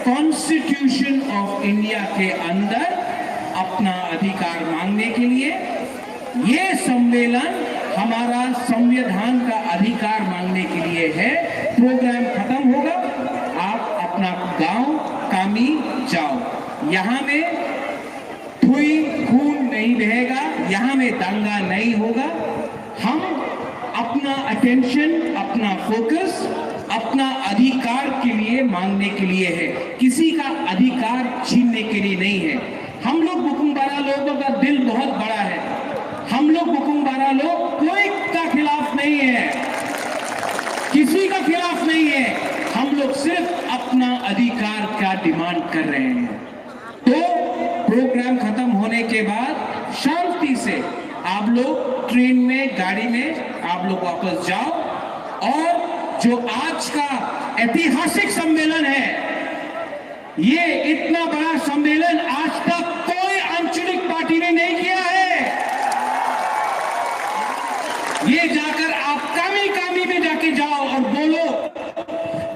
कॉन्स्टिट्यूशन ऑफ इंडिया के अंदर अपना अधिकार मांगने के लिए। ये सम्मेलन हमारा संविधान का अधिकार मांगने के लिए है। प्रोग्राम खत्म होगा, आप अपना गांव कामी जाओ। यहाँ में कोई खून नहीं बहेगा, यहाँ में दंगा नहीं होगा। हम अपना अटेंशन, अपना फोकस अपना अधिकार के लिए मांगने के लिए है, किसी का अधिकार छीनने के लिए नहीं है। हम लोग बुकुम बारा लोगों का दिल बहुत बड़ा है। हम लोग बुकुम बारा लोग कोई का खिलाफ नहीं है, किसी का खिलाफ नहीं है। हम लोग सिर्फ अपना अधिकार का डिमांड कर रहे हैं। तो प्रोग्राम खत्म होने के बाद शांति से आप लोग ट्रेन में, गाड़ी में आप लोग वापस जाओ। और जो आज का ऐतिहासिक सम्मेलन है, ये इतना बड़ा सम्मेलन आज तक कोई आंचलिक पार्टी ने नहीं किया है। ये जाकर आप कामी कामी में जाके जाओ और बोलो,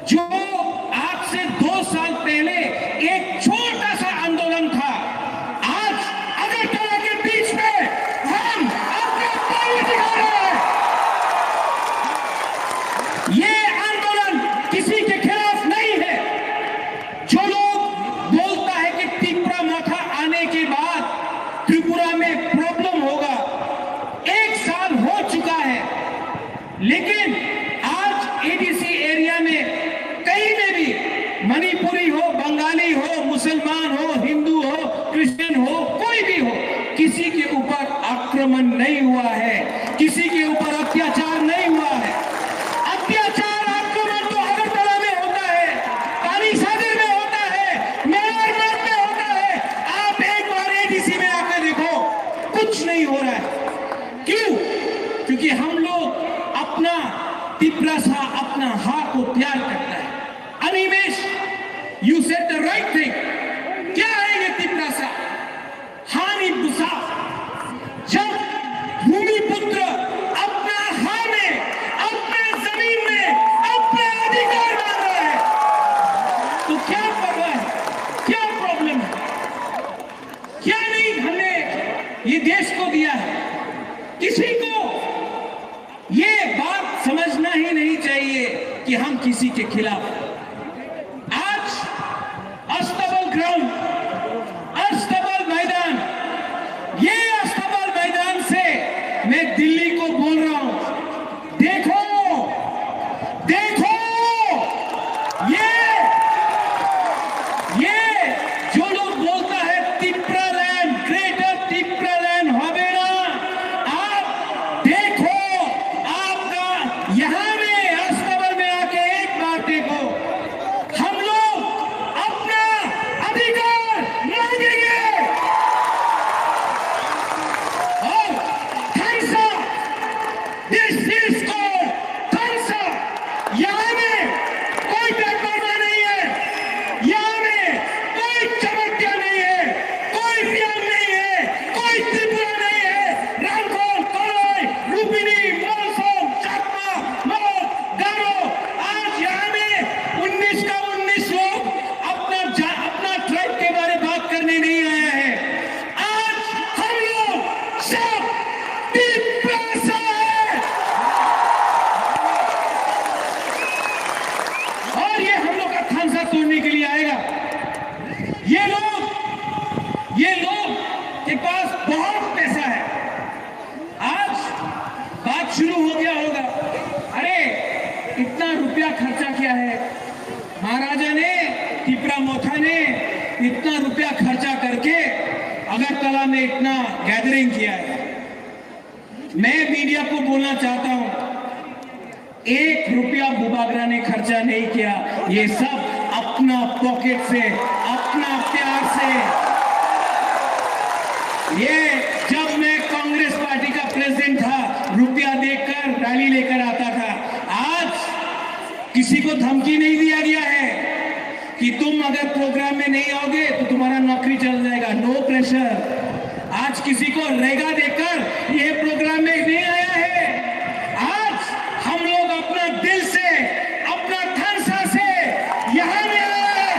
जो आज से दो साल पहले एक छोटा सा आंदोलन था, आज अगरतला के बीच में हम अपना पावर दिखा रहे हैं। ये आंदोलन किसी के खिलाफ नहीं है। जो लोग बोल बंगाली हो, मुसलमान हो, हिंदू हो, क्रिश्चियन हो, कोई भी हो, किसी के ऊपर आक्रमण नहीं हुआ है, किसी के ऊपर अत्याचार नहीं हुआ है। अत्याचार, आक्रमण तो अगरतला में होता है, पानी सागर में होता है, मेवाड़ मार्ग में होता है। आप एक बार एडीसी में आकर देखो, कुछ नहीं हो रहा है। क्यों? क्योंकि हम लोग अपना तिपरासा, अपना हा को प्यार करता है। Animesh, you said the right thing। क्या है ये तिपरासा? हानि बुसा। जब भूमिपुत्र अपना हा में, अपने जमीन में, अपने अधिकार मांग रहा है, तो क्या परवाह है? क्या प्रॉब्लम है? क्या नहीं हमने ये देश को दिया है? किसी को ये बात समझना ही नहीं चाहिए कि हम किसी के खिलाफ हैं। आज अस्तबल ग्राउंड, अस्तबल मैदान, ये अस्तबल मैदान से मैं दिल्ली को बोल रहा हूं, देखो, देखो, ये, ये जो लोग बोलता है तिप्रा लैंड, ग्रेटर तिप्रा लैंड होबे ना, आप देखो, आपका यहाँ में अस्तबल में आके एक बार देखो, हम लोग अपना अधिकार मांगेंगे। और Thums Up, this is called Thums Up. यहाँ में कोई बेपर्वा नहीं है, यहाँ में कोई चमत्कार नहीं है, कोई रियांग नहीं है, कोई त्रिपुरा नहीं है। रांगखोल, कलई, लुम्बिनी, मोनसोंग, चाकमा, मोर, गारो, आज यहाँ में उन्नीस का उन्नीस लोग अपना जा-, अपना ट्राइब के बारे बात करने नहीं आया है। आज हम लोग सब तिपरासा है। और ये हम लोग का थानसा तोड़ने के लिए आएगा। ये लोग, ये लोग के पास बहुत पैसा है। आज बात शुरू हो गया होगा, अरे, इतना रुपया खर्चा किया है महाराजा ने, तिपरा मोथा ने इतना रुपया खर्चा करके अगरतला में इतना गैदरिंग किया है। मैं मीडिया को बोलना चाहता हूं, एक रुपया बुबागरा ने खर्चा नहीं किया, ये सब अपना पॉकेट से, अपना प्यार से। ये जब मैं कांग्रेस पार्टी का प्रेसिडेंट था, रुपया देकर रैली लेकर आता था। आज किसी को धमकी नहीं दिया गया है कि तुम अगर प्रोग्राम में नहीं आओगे तो तुम्हारा नौकरी चल जाएगा। No pressure. आज किसी को रेगा देकर ये प्रोग्राम में नहीं आया है। आज हम लोग अपना दिल से, अपना थानसा से यहाँ में आए हैं।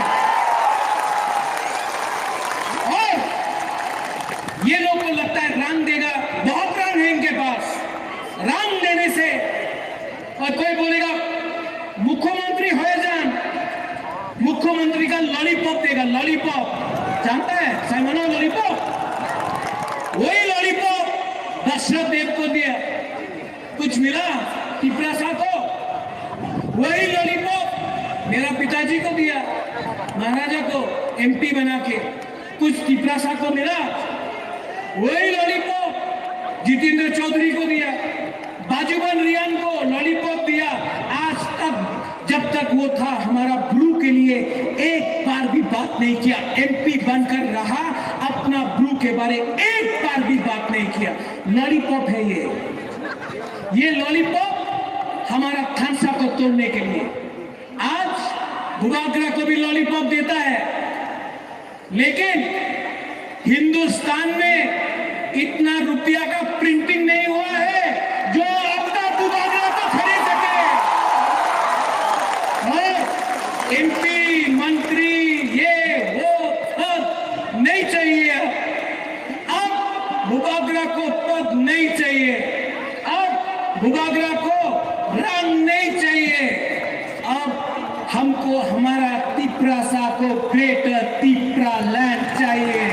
और ये लोग को लगता है रंग देगा, बहुत रंग है इनके पास। रंग देने से, और कोई बोलेगा मुख्यमंत्री हो जान, मुख्यमंत्री का लॉलीपॉप देगा, लॉलीपॉप। जानता है साइमन लॉलीपॉप? वही लॉलीपॉप दशरथ देव को दिया। कुछ मिला तिपरासा को? वही लॉलीपॉप मेरा पिताजी को दिया, महाराजा को एमपी बना के। कुछ तिपरासा को मिला? वही लॉलीपॉप जितेंद्र चौधरी को दिया, बाजूबंद रियांग को लॉलीपॉप दिया। आज तक, जब तक वो था, हमारा ब्रू के लिए एक बार भी बात नहीं किया। एमपी बनकर रहा, अपना ब्रू के बारे एक बार भी बात नहीं किया। लॉलीपॉप है ये, ये लॉलीपॉप हमारा थानसा को तोड़ने के लिए। आज बुबागरा को भी लॉलीपॉप देता है, लेकिन हिंदुस्तान में इतना रुपया का प्रिंटिंग नहीं हुआ है जो अपना बुबागरा को खरीद सके। और एमपी, मंत्री, ये वो सब नहीं चाहिए। अब बुबागरा को पद नहीं चाहिए, अब बुबागरा को रंग नहीं चाहिए। अब हमको हमारा तिपरासा को ग्रेटर तिपरा लैंड चाहिए।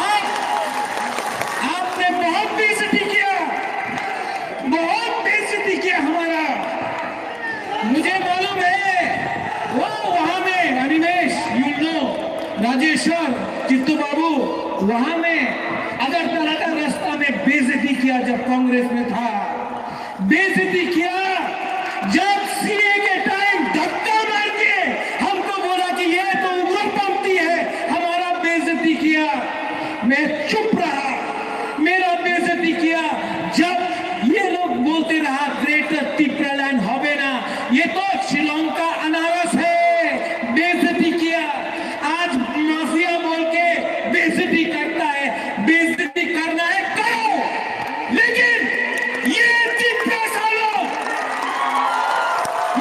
आप, आपने बहुत बेइज्जती किया, बहुत बेइज्जती किया हमारा। मुझे मालूम है वो वहां में कांग्रेस में था, बेइज्जती किया। जब सीए के टाइम धक्का मार के हमको बोला कि ये तो उग्रपंथी है, हमारा बेइज्जती किया, मैं चुप रहा, मेरा बेइज्जती किया। जब ये लोग बोलते रहा ग्रेटर तिप्रालैंड হবে না, ये तो श्रीलंका अनारस है, बेइज्जती किया। आज माफिया बोल के बेइज्जती करता है, बेइज्जती करना है करो, लेकिन ये तिप्रासा लोग,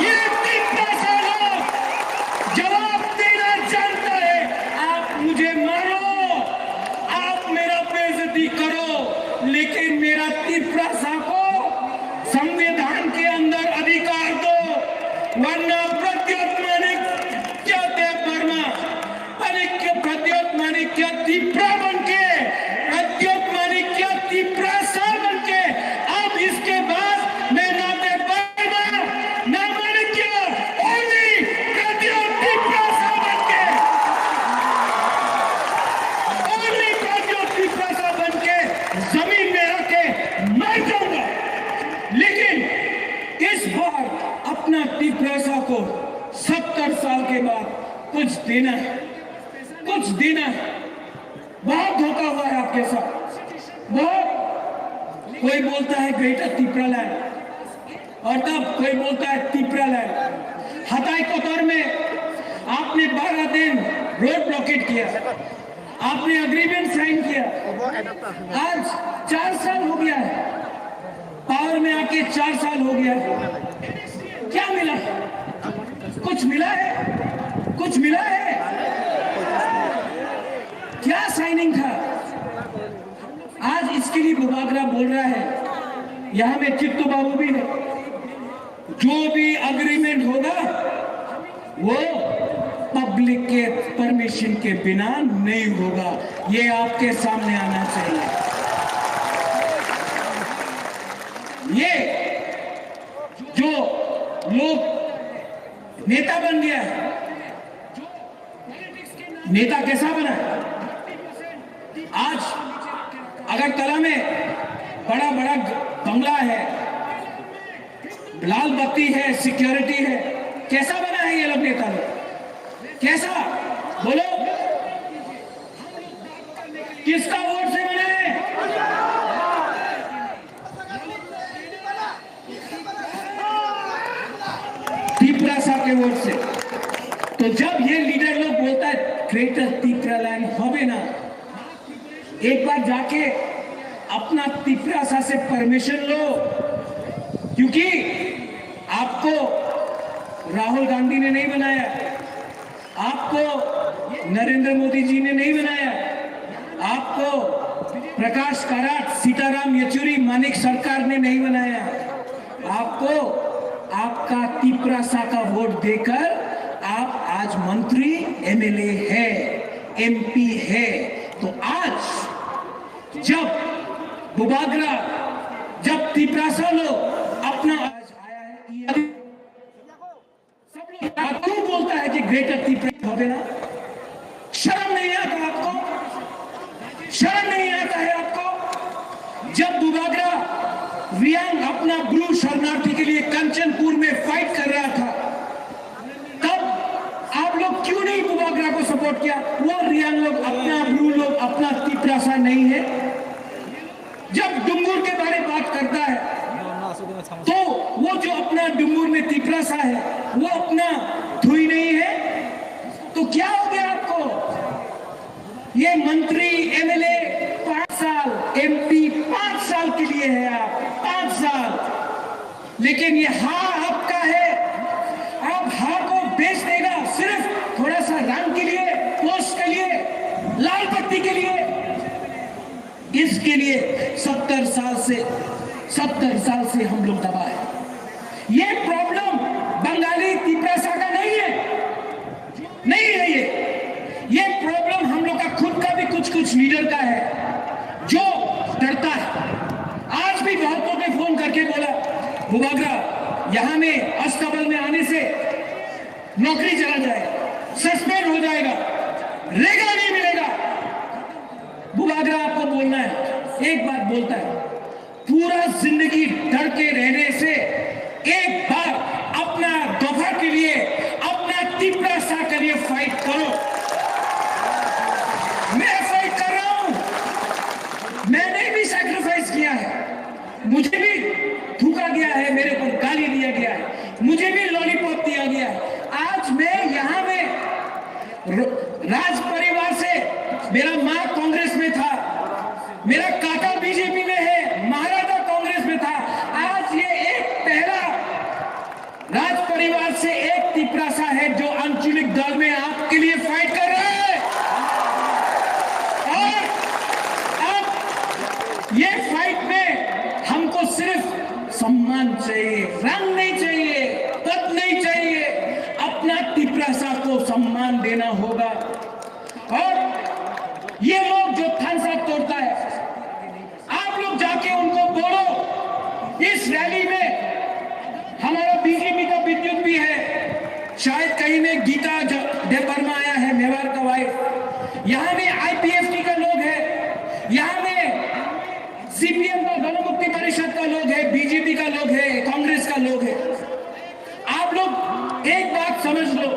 ये तिप्रासा लोग जवाब देना जानता है। आप मुझे मारो, आप मेरा बेइज्जती करो, लेकिन मेरा तिप्रासा को संविधान के अंदर अधिकार दो, वरना प्रद्योत मानिक क्या देव वर्मा, मानिक क्या प्रद्योत मानिक क्या तिप्रा बन के, प्रद्योत मानिक क्या तिप्रासा बन के, अब इसके बाद मैं ना देव वर्मा, ना मानिक क्या, only प्रद्योत तिप्रासा बन के, only प्रद्योत तिप्रासा बन के जमीन में आके मर जाऊंगा। लेकिन इस बार अपना तिप्रासा को सत्तर साल के बाद कुछ देना है, कुछ देना है। बहुत धोखा हुआ है आपके साथ, बहुत। कोई बोलता है ग्रेटर तिप्रालैंड, और तब कोई बोलता है तिप्रालैंड। हताई कतर में आपने बारह दिन रोड ब्लॉकेट किया, आपने एग्रीमेंट साइन किया, आज चार साल हो गया है, पावर में आके चार साल हो गया है, क्या मिला? कुछ मिला है? कुछ मिला है? क्या साइनिंग था? आज इसके लिए बुबागरा बोल रहा है, यहाँ में चित्तू बाबू भी है। जो भी एग्रीमेंट होगा वो पब्लिक के परमिशन के बिना नहीं होगा, ये आपके सामने आना चाहिए। ये जो लोग नेता बन गया है, नेता कैसा बना है? आज अगरतला में बड़ा बड़ा बंगला है, लाल बत्ती है, सिक्योरिटी है, कैसा बना है ये लोग नेता लोग? कैसा? बोलो, किसका वोट से बना है? तिपरासा के वोट से। तो जब ये लीडर लोग बोलता है ग्रेटर तिपरालैंड হবে না, एक बार जाके अपना तिपरासा से परमिशन लो, क्योंकि आपको राहुल गांधी ने नहीं बनाया, आपको नरेंद्र मोदी जी ने नहीं बनाया, आपको प्रकाश काराट, सीताराम येचुरी, मानिक सरकार ने नहीं बनाया। आपको आपका तिपरासा का वोट देकर आप आज मंत्री, एमएलए है, एमपी है। तो आज जब बुबागरा, जब तिपरासा लोग अपना आज आया है, सब लोग क्यों बोलता है कि ग्रेटर तिपरा হবে না? शर्म नहीं आता आपको? शर्म नहीं आता है आपको? जब बुबागरा रियांग अपना ब्रू शरणार्थी के लिए कंचनपुर में फाइट कर रहा था, तब आप लोग क्यों नहीं बुबागरा को सपोर्ट किया? वो रियांग लोग अपना, ब्रू लोग अपना तिपरासा नहीं है? जब डुंगुर के बारे बात करता है, तो वो जो अपना डुंगुर में तिपरासा है, वो अपना धुई नहीं है? तो क्या हो गया आपको? ये मंत्री, एमएलए पाँच साल, एमपी पाँच साल के लिए है आप, पाँच साल। लेकिन ये हा आपका है, आप हा को बेच देगा सिर्फ थोड़ा सा रंग के लिए, पोस्ट के लिए, लाल बत्ती के लिए। इसके लिए सत्तर साल से, सत्तर साल से हम लोग दबा है। ये प्रॉब्लम बंगाली तिपरासा का नहीं है, नहीं है ये। ये प्रॉब्लम हम लोग का खुद का भी, कुछ कुछ लीडर का है जो डरता है। आज भी बहुतों ने फोन करके बोला, बुबागरा, यहाँ में अस्तबल में आने से नौकरी चला जाए, सस्पेंड हो जाएगा, रेगा नहीं मिलेगा। बुबागरा आपको बोलना है, एक बात बोलता है, पूरा जिंदगी डर के रहने से एक बार अपना दफा के लिए, अपना तिपरासा के लिए फाइट करो। मैं फाइट कर रहा हूं, मैंने भी सैक्रिफाइस किया है, मुझे भी थूका गया है, मेरे को गाली दिया गया है, मुझे भी लॉलीपॉप दिया गया है। आज मैं यहां में र-, राज परिवार से, मेरा माँ कांग्रेस में था, मेरा काका बीजेपी में है, महाराजा कांग्रेस में था। आज ये एक पहला राज परिवार से एक तिपरासा है जो आंचलिक दल में आपके लिए फाइट कर रहा है। और अब ये फाइट में हमको सिर्फ सम्मान चाहिए, रंग नहीं चाहिए, पद नहीं चाहिए, अपना तिपरासा को सम्मान देना होगा। और ये लोग जो थानसा तोड़ता है, आप लोग जाके उनको बोलो, इस रैली में हमारा बीजेपी का विद्युत भी है, शायद कहीं में गीता ज-, देबबर्मा आया है, मेवाड़ का वाइफ, यहाँ में आईपीएफटी का लोग है, यहाँ में सीपीएम का, गणमुक्ति परिषद का लोग है, बीजेपी का लोग है, कांग्रेस का लोग है। आप लोग एक बात समझ लो,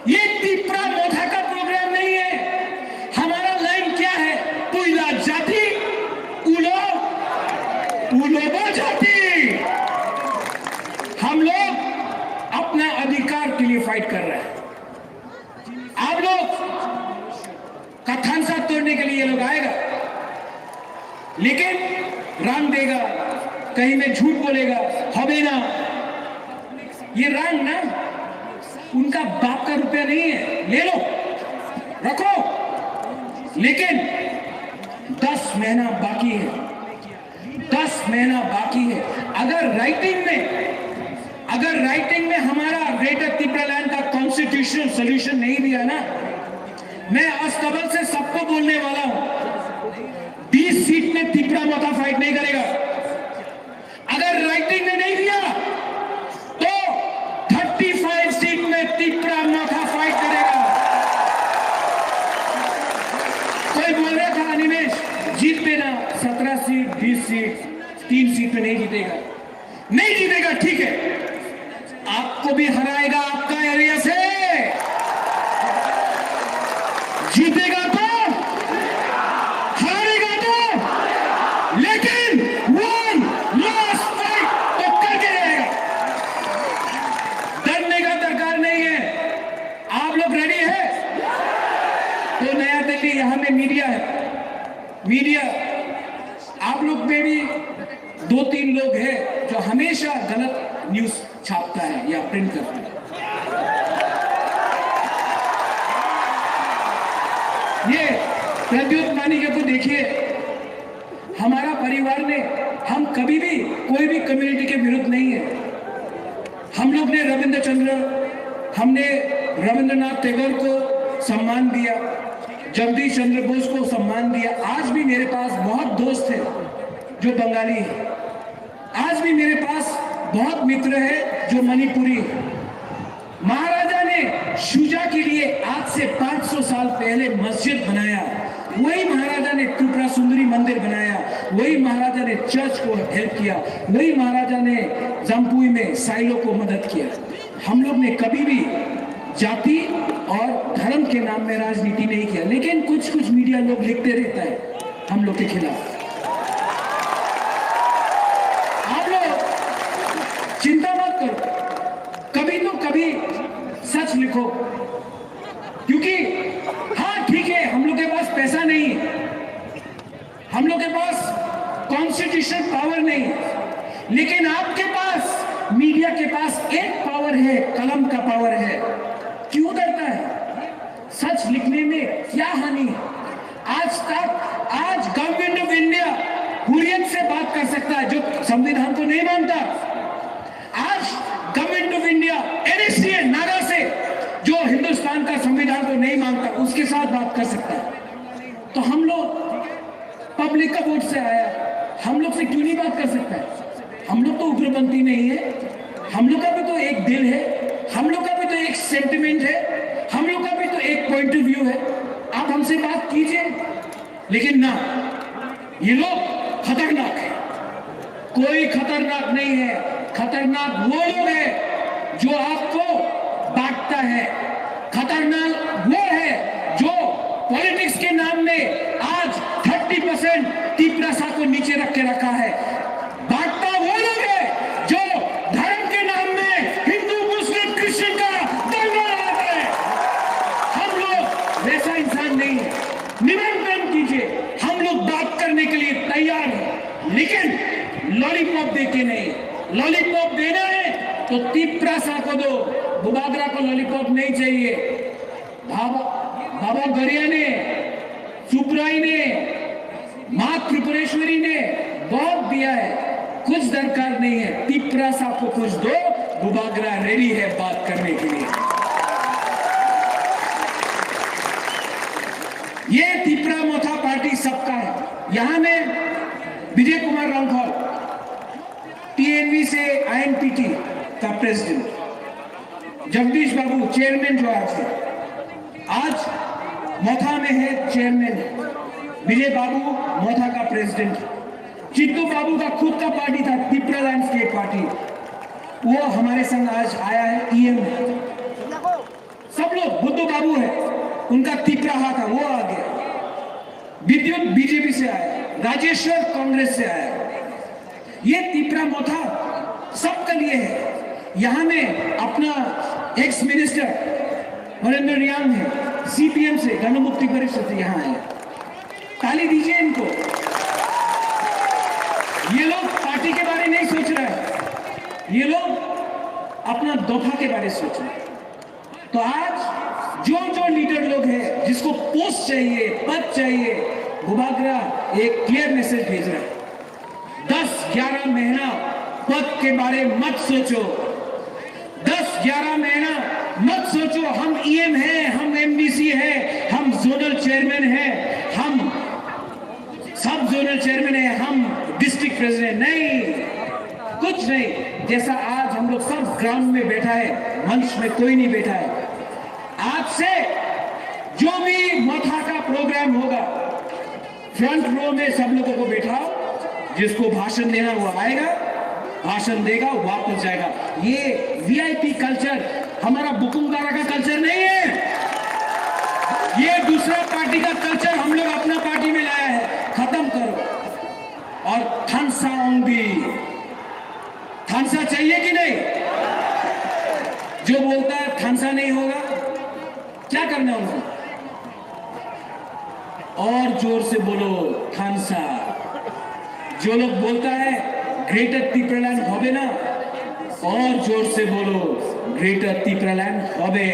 ये तिपरा मोथा का प्रोग्राम नहीं है। हमारा लाइन क्या है? पुइला जाति, उलो, उलोबो जाति। हम लोग अपना अधिकार के लिए फाइट कर रहे हैं। आप लोग का थानसा तोड़ने के लिए ये लोग आएगा, लेकिन रांग देगा, कहीं में झूठ बोलेगा, হবে না। ये रांग ना, उनका बाप का रुपया नहीं है, ले लो, रखो, लेकिन दस महीना बाकी है। दस महीना बाकी है। अगर राइटिंग में, अगर राइटिंग में हमारा ग्रेटर तिपरालैंड का कॉन्स्टिट्यूशनल सॉल्यूशन नहीं दिया ना, मैं अस्तबल से सबको बोलने वाला हूं, बीस सीट में तिपरा मोथा फाइट नहीं करेगा। अगर राइटिंग में नहीं दिया तो थर्टी फाइव सीट में तिपरा मोथा फाइट करेगा। कोई बोल रहा था, "अनिमेश, जीत देना, सत्रह सीट, बीस सीट, तीन सीट में नहीं जीतेगा।" नहीं जीतेगा, ठीक है, आपको भी हराएगा आपका एरिया से। जीतेगा तो, हारेगा तो, लेकिन वन लास्ट फाइट तो करके रहेगा। डरने का दरकार नहीं है। आप लोग रेडी है? तो नया दिल्ली, यहाँ में मीडिया है, मीडिया, आप लोग में भी दो तीन लोग हैं जो हमेशा गलत न्यूज़ छापता है या प्रिंट करता है। ये प्रद्युत मानिक को देखिए, हमारा परिवार ने, हम कभी भी कोई भी कम्युनिटी के विरुद्ध नहीं है। हम लोग ने रविंद्र चंद्र, हमने रविंद्रनाथ टैगोर को सम्मान दिया, जगदीश चंद्र बोस को सम्मान दिया। आज भी मेरे पास बहुत दोस्त हैं जो बंगाली हैं। आज भी मेरे पास बहुत मित्र हैं जो मणिपुरी हैं। महाराजा ने शुजा के लिए आज से पाँच सौ साल पहले मस्जिद बनाया, वही महाराजा ने त्रिपुरा सुंदरी मंदिर बनाया, वही महाराजा ने चर्च को हेल्प किया, वही महाराजा ने जम्पुई में साइलो को मदद किया। हम लोग ने कभी भी जाति और धर्म के नाम में राजनीति नहीं किया, लेकिन कुछ कुछ मीडिया लोग लिखते रहता है हम लोग के खिलाफ। आप लोग चिंता मत करो, कभी तो कभी सच लिखो, क्योंकि हाँ, ठीक है, हम लोग के पास पैसा नहीं है, हम लोग के पास कॉन्स्टिट्यूशन पावर नहीं है, लेकिन आपके पास, मीडिया के पास एक पावर है, कलम का पावर है। क्यों डरता है? सच लिखने में क्या हानि है? आज तक, आज गवर्नमेंट ऑफ इंडिया हुर्रियत से बात कर सकता है, जो संविधान को नहीं मानता। आज गवर्नमेंट ऑफ इंडिया एनएसडीएन नारा से, जो हिंदुस्तान का संविधान को नहीं मानता, उसके साथ बात कर सकता है। तो हम लोग पब्लिक का वोट से आया, हम लोग से क्यों नहीं बात कर सकता है? हम लोग तो उग्रपंथी नहीं है, हम लोग का भी तो एक दिल है, हम लोग का भी तो एक सेंटिमेंट है, हम लोग का भी तो एक पॉइंट ऑफ व्यू है। आप हमसे बात कीजिए, लेकिन ना, ये लोग खतरनाक है। कोई खतरनाक नहीं है। खतरनाक वो लोग हैं जो आपको बांटता है। खतरनाक वो है जो पॉलिटिक्स के नाम में आज थर्टी परसेंट तिपरासा को नीचे रख के रखा है। बांटता वो लोग है जो धर्म के नाम में हिंदू, मुस्लिम, क्रिश्चियन का दंगा लगाता है। हम लोग वैसा इंसान नहीं है। निमंत्रण कीजिए, हम लोग बात करने के लिए तैयार हैं, लेकिन लॉलीपॉप दे के नहीं। लॉलीपॉप देना है तो तिपरासा को दो, बुबागरा को लॉलीपॉप नहीं चाहिए। बाबा, बाबा गरिया ने, सुब्राई ने, माँ त्रिपुरेश्वरी ने बहुत दिया है, कुछ दरकार नहीं है। तिपरासा को कुछ दो, बुबागरा रेडी है बात करने के लिए। ये तिपरा मोथा पार्टी सबका है। यहाँ में विजय कुमार रांखल, टीएनवी से आईएनपीटी का प्रेसिडेंट, जगदीश बाबू चेयरमैन जो आज है, आज मोथा में है चेयरमैन, विजय बाबू मोथा का प्रेसिडेंट, चित्तू बाबू का खुद का पार्टी था, तिपरा लैंडस्केप पार्टी, वो हमारे संग आज आया है, ईएम है। सब लोग, बुद्धू बाबू है, उनका तिपरा हाथ है, वो आ गया। विद्युत बीजेपी से आया, राजेश्वर कांग्रेस से आया। ये तिपरा मोथा सबके लिए है। यहाँ में अपना एक्स मिनिस्टर नरेंद्र रियांग है, सीपीएम से, गण मुक्ति परिषद से यहाँ आया। ताली दीजिए इनको। ये लोग पार्टी के बारे नहीं सोच रहे हैं, ये लोग अपना दफा के बारे सोच रहे हैं। तो आज जो जो लीडर लोग हैं, जिसको पोस्ट चाहिए, पद चाहिए, बुबागरा एक क्लियर मैसेज भेज रहा है। दस ग्यारह महीना पद के बारे मत सोचो। दस ग्यारह महीना मत सोचो, हम ईएम हैं, हम एमडीसी हैं, हम जोनल चेयरमैन हैं, हम सब जोनल चेयरमैन है, हम डिस्ट्रिक्ट प्रेसिडेंट नहीं, कुछ नहीं। जैसा आज हम लोग सब ग्राउंड में बैठा है, मंच में कोई नहीं बैठा है। आज से जो भी मोथा का प्रोग्राम होगा, फ्रंट रो में सब लोगों को बैठाओ, जिसको भाषण देना वो आएगा, भाषण देगा, वापस जाएगा। ये वीआईपी कल्चर हमारा बुकुमदारा का कल्चर नहीं है। ये दूसरा पार्टी का कल्चर हम लोग अपना पार्टी में लाया है, खत्म करो। और थानसा ओंगदी, थानसा चाहिए कि नहीं? जो बोलता है थानसा नहीं होगा, क्या करना है उनको? और जोर से बोलो, थानसा। जो लोग बोलता है ग्रेटर तिपरालैंड होबे ना, और जोर से बोलो, ग्रेटर तिपरालैंड होबे।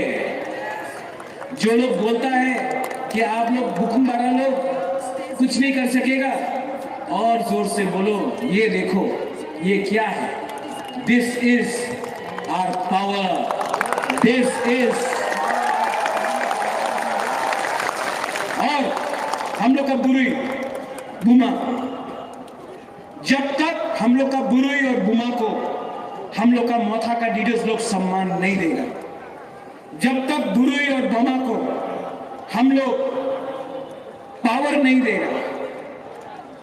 जो लोग बोलता है कि आप लोग बुकुमबारा लोग कुछ नहीं कर सकेगा, और जोर से बोलो, ये देखो, ये क्या है? This is our power. This is, और हम लोग का बुरुई बुमा, जब तक हम लोग का बुरुई और बुमा को हम लोग का मोथा का लीडर्स लोग सम्मान नहीं देगा, जब तक बुरुई और बुमा को हम लोग पावर नहीं देगा,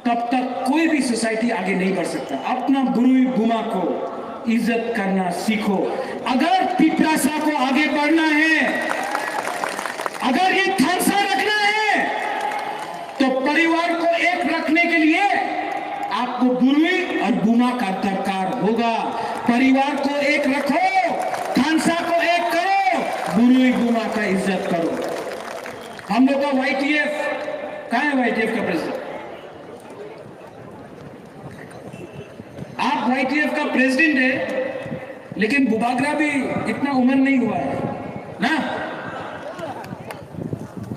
तब तक कोई भी सोसाइटी आगे नहीं बढ़ सकता। अपना बुरुई बुमा को इज्जत करना सीखो। अगर तिपरासा को आगे बढ़ना है, अगर ये थानसा रखना है, तो परिवार को एक रखने के लिए आपको बुरुई और बुमा का दरकार होगा। परिवार को एक रखो, थानसा को एक करो, बुरुई बुमा का इज्जत करो। हम लोग का वाईटीएफ कहाँ है? वाईटीएफ का प्रेसिडेंट, आप वाईटीएफ का प्रेसिडेंट है, लेकिन बुबागरा भी इतना उम्र नहीं हुआ है ना।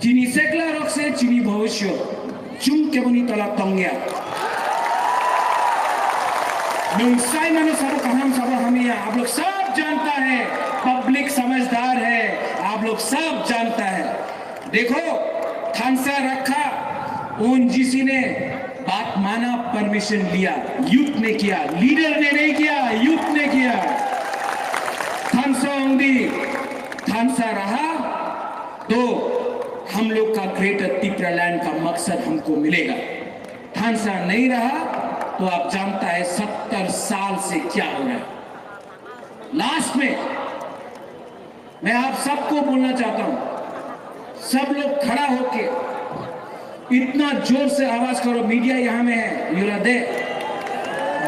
Chini sekla rok se chini bhobishyot, chwng keboni tola tongya. Nwng sai mano sabo kaham sabo hamya, aap log sab janta hai, public samajhdar hai, aap log sab janta hai. देखो, थानसा रखा, ओएनजीसी ने बात माना, परमिशन लिया, यूथ ने किया, लीडर ने नहीं किया, यूथ ने किया। थानसा ओंगदी, थानसा रहा, तो हम लोग का ग्रेटर तिपरालैंड का मकसद हमको मिलेगा। थानसा नहीं रहा, तो आप जानता है सत्तर साल से क्या हो रहा है। लास्ट में मैं आप सबको बोलना चाहता हूं, सब लोग खड़ा होके इतना जोर से आवाज करो। मीडिया यहां में है, यूरा दे।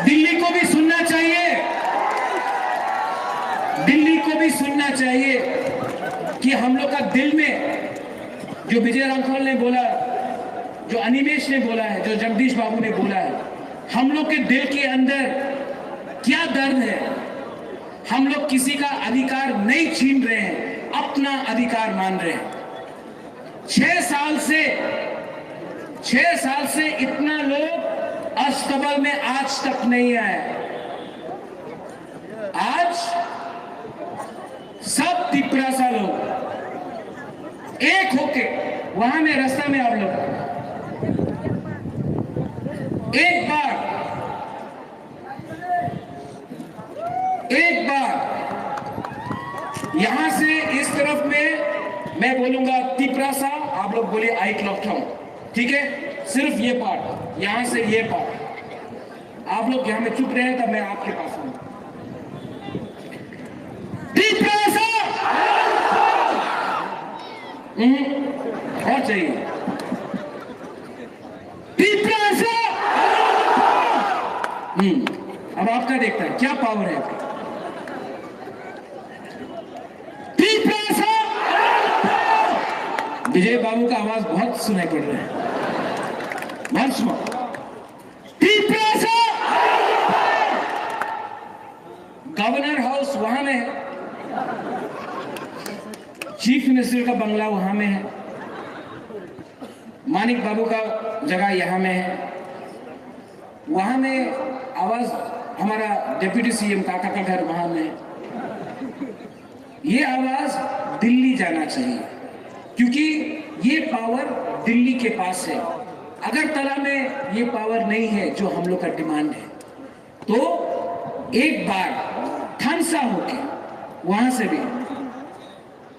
दिल्ली को भी सुनना चाहिए, दिल्ली को भी सुनना चाहिए कि हम लोग का दिल में, जो विजय रामफल ने बोला, जो अनिमेश ने बोला है, जो जगदीश बाबू ने बोला है, हम लोग के दिल के अंदर क्या दर्द है। हम लोग किसी का अधिकार नहीं छीन रहे हैं, अपना अधिकार मान रहे हैं। छह साल से, छह साल से इतना लोग अस्तबल में आज तक नहीं आए। आज सब तिपरासा लोग एक होके वहां में, रास्ता में आप लोग एक बार, एक बार यहां से इस तरफ में मैं बोलूंगा तिपरासा, आप लोग बोलिए आइक लॉकडाउन। ठीक है, सिर्फ ये पार्ट, यहां से ये पार्ट। आप लोग यहां में चुप रहे, तब मैं आपके पास हूं। तिपरासा। हम्म, और चाहिए। तिपरासा। हम्म, अब आपका देखता है क्या पावर है आपका। तिपरासा। विजय बाबू का आवाज बहुत सुनाई पड़ रहा है, बहुत सुना। तिपरासा। गवर्नर हाउस वहां में है, चीफ मिनिस्टर का बंगला वहां में है, मानिक बाबू का जगह यहां में है। वहां में आवाज हमारा डेप्यूटी सीएम काका का घर वहां में है। ये आवाज दिल्ली जाना चाहिए, क्योंकि ये पावर दिल्ली के पास है। अगरतला में ये पावर नहीं है जो हम लोग का डिमांड है। तो एक बार थानसा होके वहां से भी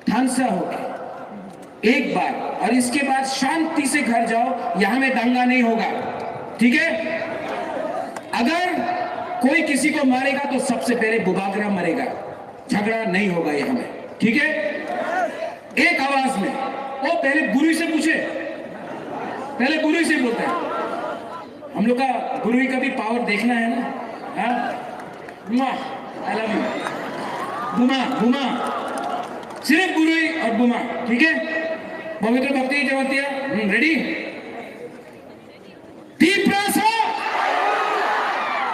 थानसा होके एक बार, और इसके बाद शांति से घर जाओ, यहां में दंगा नहीं होगा। ठीक है, अगर कोई किसी को मारेगा तो सबसे पहले बुबागरा मरेगा, झगड़ा नहीं होगा यहां में। ठीक है, एक आवाज में। वो पहले बुरुई से पूछे, पहले बुरुई से बोलते हैं। हम लोग का बुरुई का भी पावर देखना है ना। हाँ, बुमा, आई लव यू। बुमा, बुमा, सिर्फ बुरुई और बुमा। ठीक है, पवित्र भक्ति जमातिया। हम्म, रेडी? तिपरासा।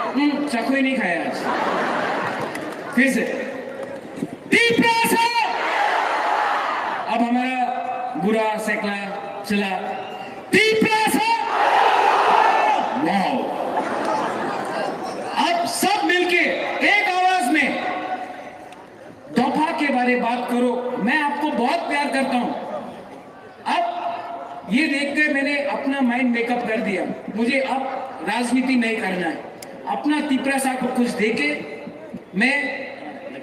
हम्म, चाकू ही नहीं खाया आज। फिर से। तिपरासा। अब हमारा बुरा सेकला चला। तिपरासा। वाओ। अब सब मिलके एक आवाज में दफा के बारे बात करो। मैं आपको बहुत प्यार करता हूं। अब ये देख के मैंने अपना माइंड मेकअप कर दिया, मुझे अब राजनीति नहीं करना है। अपना तिपरासा को कुछ देके मैं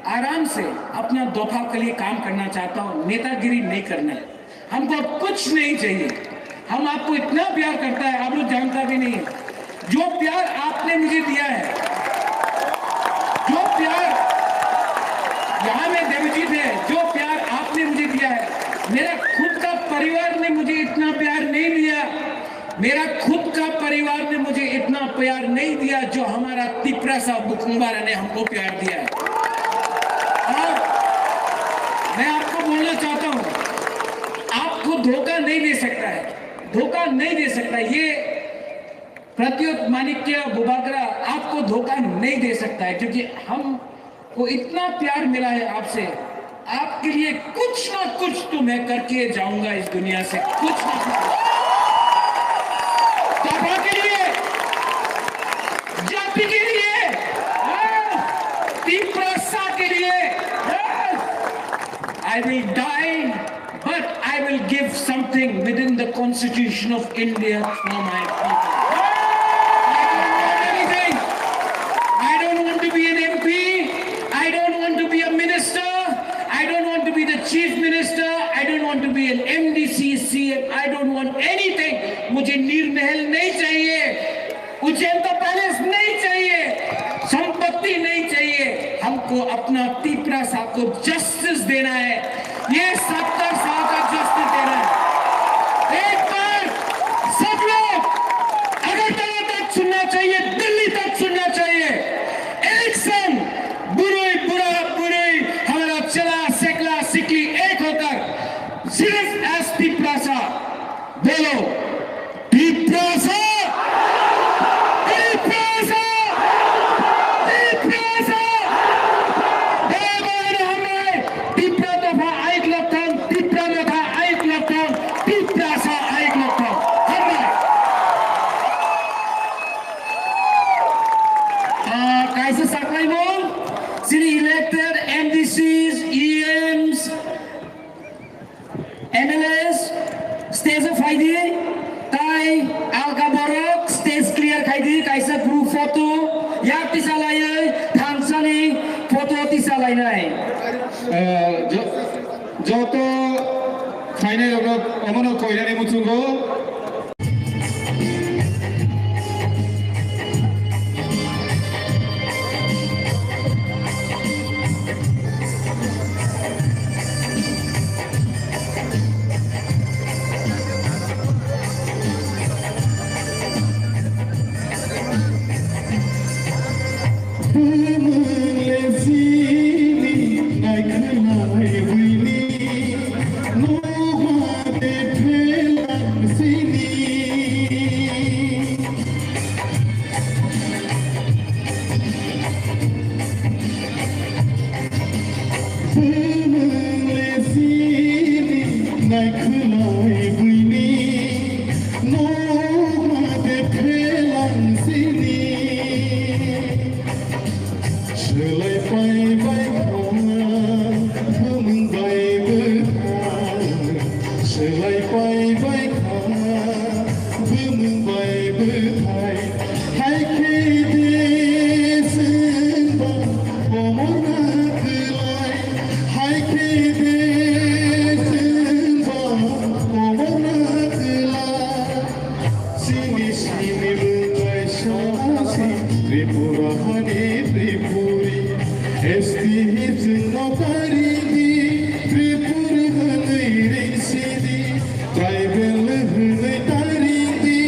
आराम से अपना दफा के लिए काम करना चाहता हूँ, नेतागिरी नहीं करना है। हमको कुछ नहीं चाहिए। हम आपको इतना प्यार करता है, आप लोग जानता भी नहीं है। जो प्यार आपने मुझे दिया है, जो प्यार यहाँ में देवजीत है, जो प्यार आपने मुझे दिया है, मेरा खुद का परिवार ने मुझे इतना प्यार नहीं दिया, मेरा खुद का परिवार ने मुझे इतना प्यार नहीं दिया जो हमारा तिपरासा बुकुम्बारा ने हमको प्यार दिया है। और मैं आपको बोलना चाहता हूँ, आपको धोखा नहीं दे सकता है, धोखा नहीं दे सकता है। ये प्रद्युत माणिक्य बुबागरा आपको धोखा नहीं दे सकता है, क्योंकि हमको इतना प्यार मिला है आपसे। आपके लिए कुछ ना कुछ तो मैं करके जाऊंगा इस दुनिया से, कुछ ना कुछ। दफा के लिए, जाति के लिए, तिपरासा के लिए, I will die, but I will give something within the Constitution of India for my people. I don't want anything. I don't want to be an M P. I don't want to be a minister. I don't want to be the chief minister. I don't want to be an M D C, C M. I don't want anything. मुझे नीरमहल नहीं चाहिए। जनता पैलेस नहीं चाहिए, संपत्ति नहीं चाहिए, हमको अपना तिपरासा को जस्टिस देना है। ये सत्तर साल का जस्टिस देना है। एक बार सब लोग अगरतला तक सुनना चाहिए, दिल्ली तक सुनना चाहिए। इलेक्शन बुरे, बुरा, बुरे, हमारा चला, सेकला, सिकली एक होकर सिर्फ एस तिपरासा बोलो। तिपरासा, तिपरासा, तिपरासा। बराबर हमरे तिपरा तोफा आइक लक्षण, तिपरा मोथा आइक लक्षण, तिपरासा आइक लक्षण। हमरे, आ, kaisa saklaimung, chini elected M D Cs, E Ms, M L As stage o phaidi, tai alka borok stage clear khaidi, kaisa group photo yak tisa laiwi thansani photo tisa lainai. Eh, jo-, joto phainai rok omono koinani muchungo. Bumung le sini, nai khwnai buini, nokma de phelang sini. Bumung le sini, nai khwnai buini, nokma de phelang sini. Swlai pai bai kha, bumung bai bwthai. Swlai pai bai kha, bumung bai bwthai. Hai khe de chwngba omorna kwlai. Hai khe de chwngba omorna kwlai. Sini sini bwthai sasi, Tripura hani Tripuri. S T hip singno karidi, Tripuri hwnwi ringsidi. Tribal hwnwi taridi,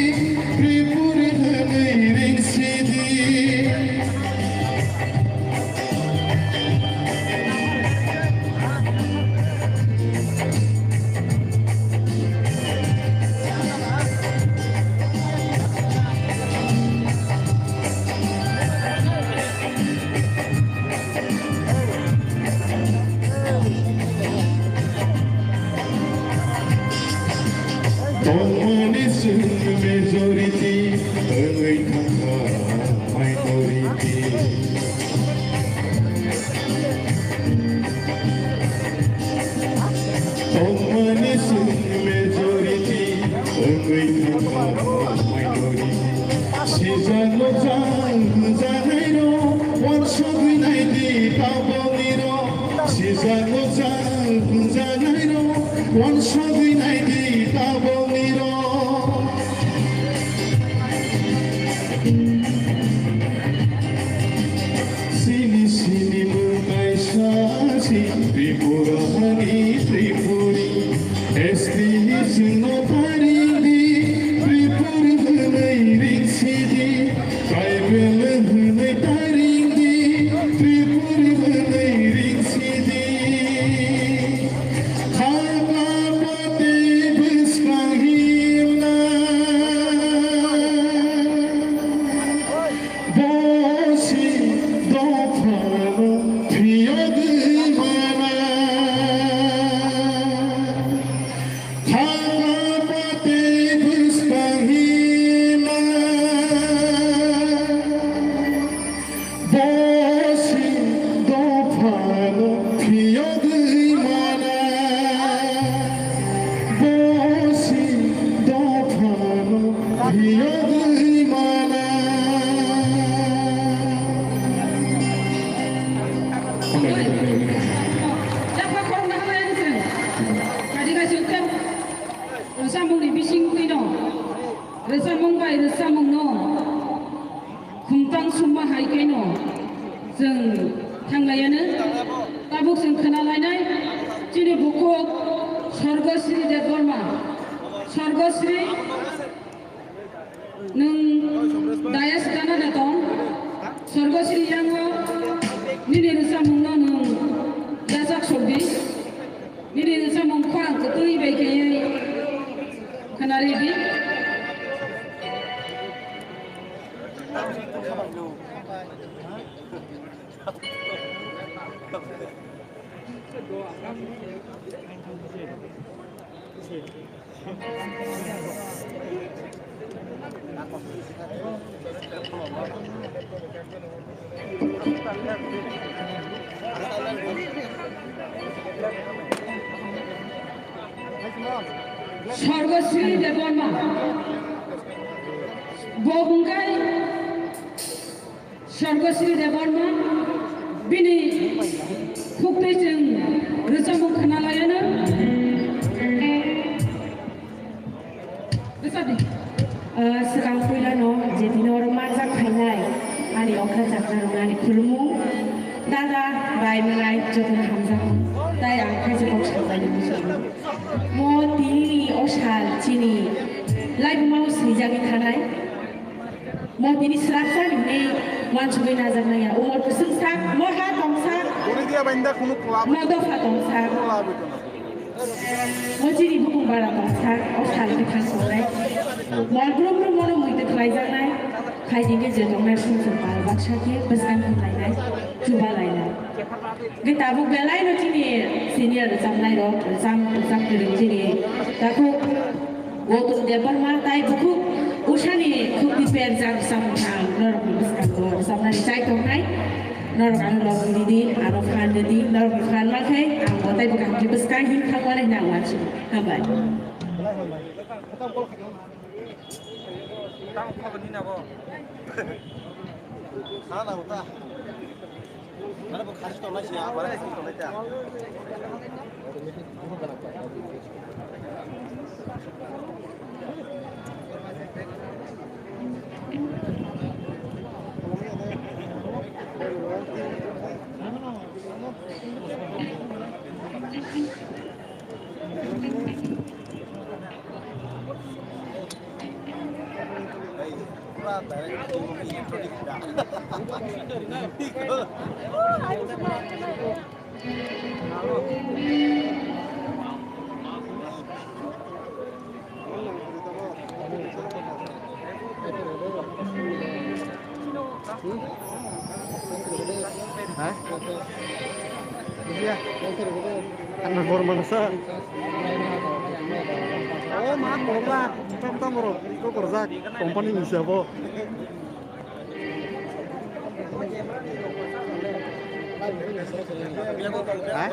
Tripuri hwnwi ringsidi. Tongmani chwng majority, wngwi thangkha minority. Tongmani chwng majority, wngwi thangkha minority. Sijak nukjak hwnjanairok, uansugwi naidi taboknirok. Sijak nukjak hwnjanairok, uansugwi naidi taboknirok. Sini sini mung kaisa si Tripura hani Tripuri. S T singno taridi, Tripuri hwnwi ringsidi. Tribal hwnwi taridi, Tripuri hwnwi ringsidi. Khakla patwi bwskang himna. Bosi dophano phiyogwi mana. Khakla patwi bwskang hima. Bosi dophano phiyogwi mana. Bosi dophano phiyogwi mana. Chakma khoroknwi hambai ani se. Kadi kaisa khe rwchapmungni bisingtwi no. Rwchapmung bai rwchapmung no. Khumtang summa hai khe no chwng thanglaiano. Tabuk chwng khna lainai chini bukhuk Sorgosri Debbarma. Sorgosri, nwng dayas gana da tong? Sorgosri yango nini rwchapmungno nwng yachak sokdi. Nini rwchapmung khorang kwtwi bai khe khna ridi. Sorgosri Debbarma, bo hwnkhe Sorgosri Debbarma, bini khuktwi chwng rwchapmung khna laiano. Rwchapdi. Ah, swkang puilano je tini oro manjak phainai ani okra chakna rok ani khulumung, dada, bai, manai, jotono hamjakmung. Tai ang khaisa kok sabaini muchungo. Mo tini o sal chini laibuma o swijagwi thanai. Mo tini swrapsa hinwi uansugwi najaknai ya. Umor kwswngsa, mo ha tongsa, Boni dia bainda kunu club. Mo dopha tongsa. Club ito na. Mo chini bukung bara tongsa, o sal bithang tongnai. Mo brum brum mono muitu khlaijaknai. Khaidi khe je tongnai sumsok pal baksa khe bwskang khlainai, chuba lainai. Ge tabuk belai no chini senior rwchapnai rok, rwchap, rwchap kwrwng chini takhuk Gautam Debbarma tai bukhuk Ushani khuk diper jak samung thang norok ni bwskango rwchapnani chai tongnai. Norok ano lobwi ridi, ano phan ridi, norok ni phan ma khe ang bo tai bwkang khe bwskang hin thang mani hwnwi ang uansukha. Hambai. Tamo khabar ni nabo. Sana uta. Mana bo khasi tongnai siya, mana khasi tongnai ta. Ha? Iya. Karena formal sa. Oh, ma, korla. Tam tam ro. Ko korjak. Company ni sabo. Ha?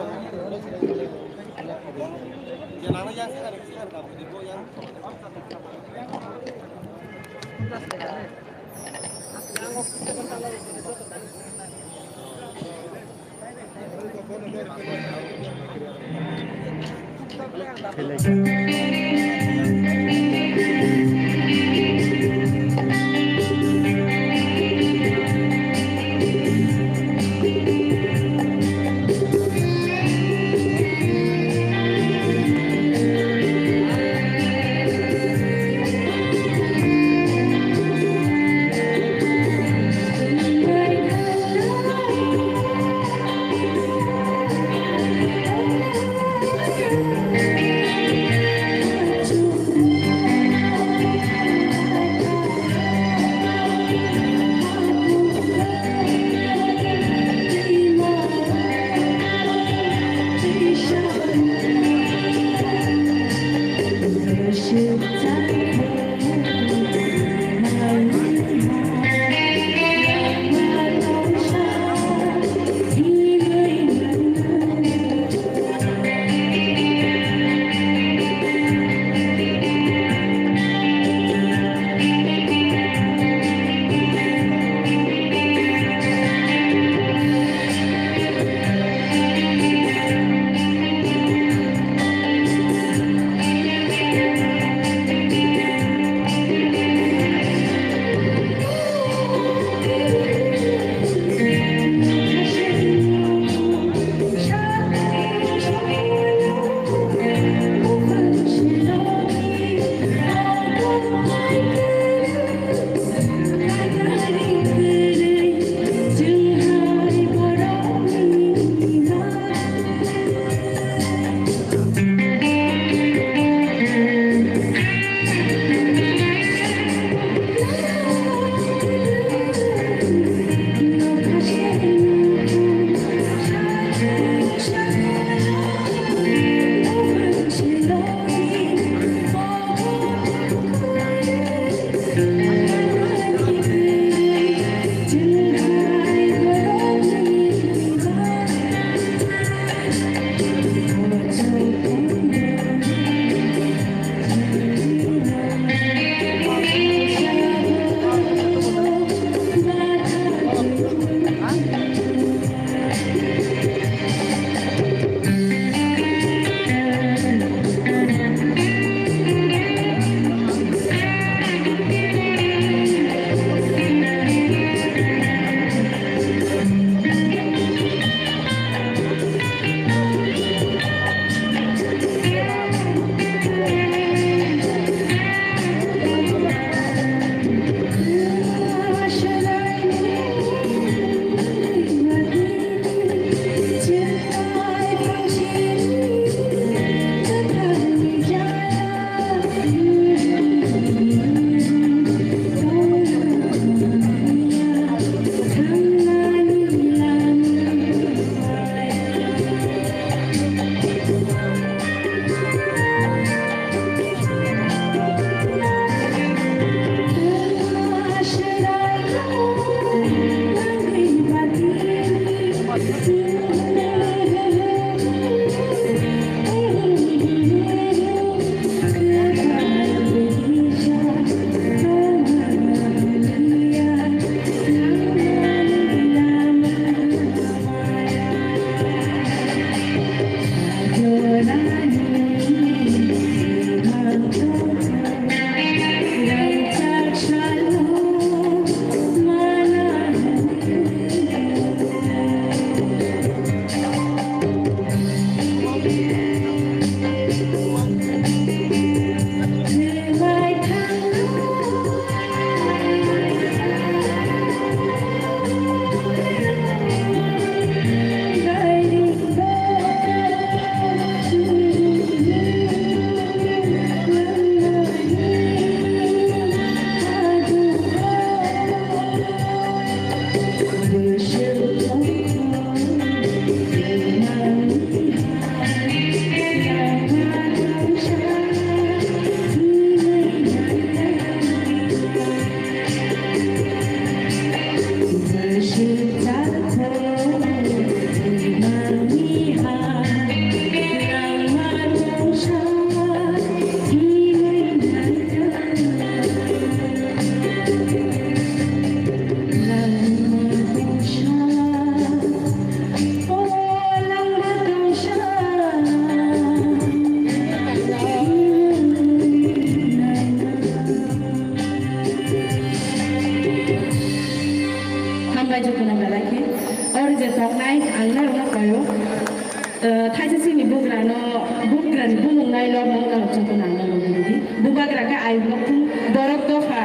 Joto nangna logi logi. Bubagra khe ayuk lokthung, borok dopha,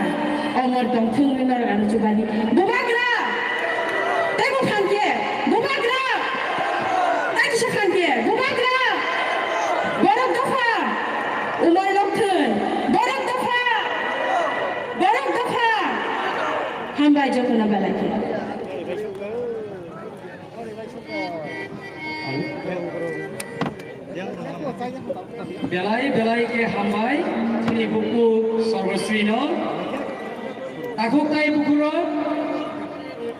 omor tongthung hinwi norok ano chubadi. Bubagra! Teibo phan khe, Bubagra! Tei kisa phan khe, Bubagra! Borok dopha! Umar lokthung, borok dopha! Borok dopha! Hambai jotono belai khe. Belai belai khe hambai chini buku Sarvasrino. Takhuk tai bukurok,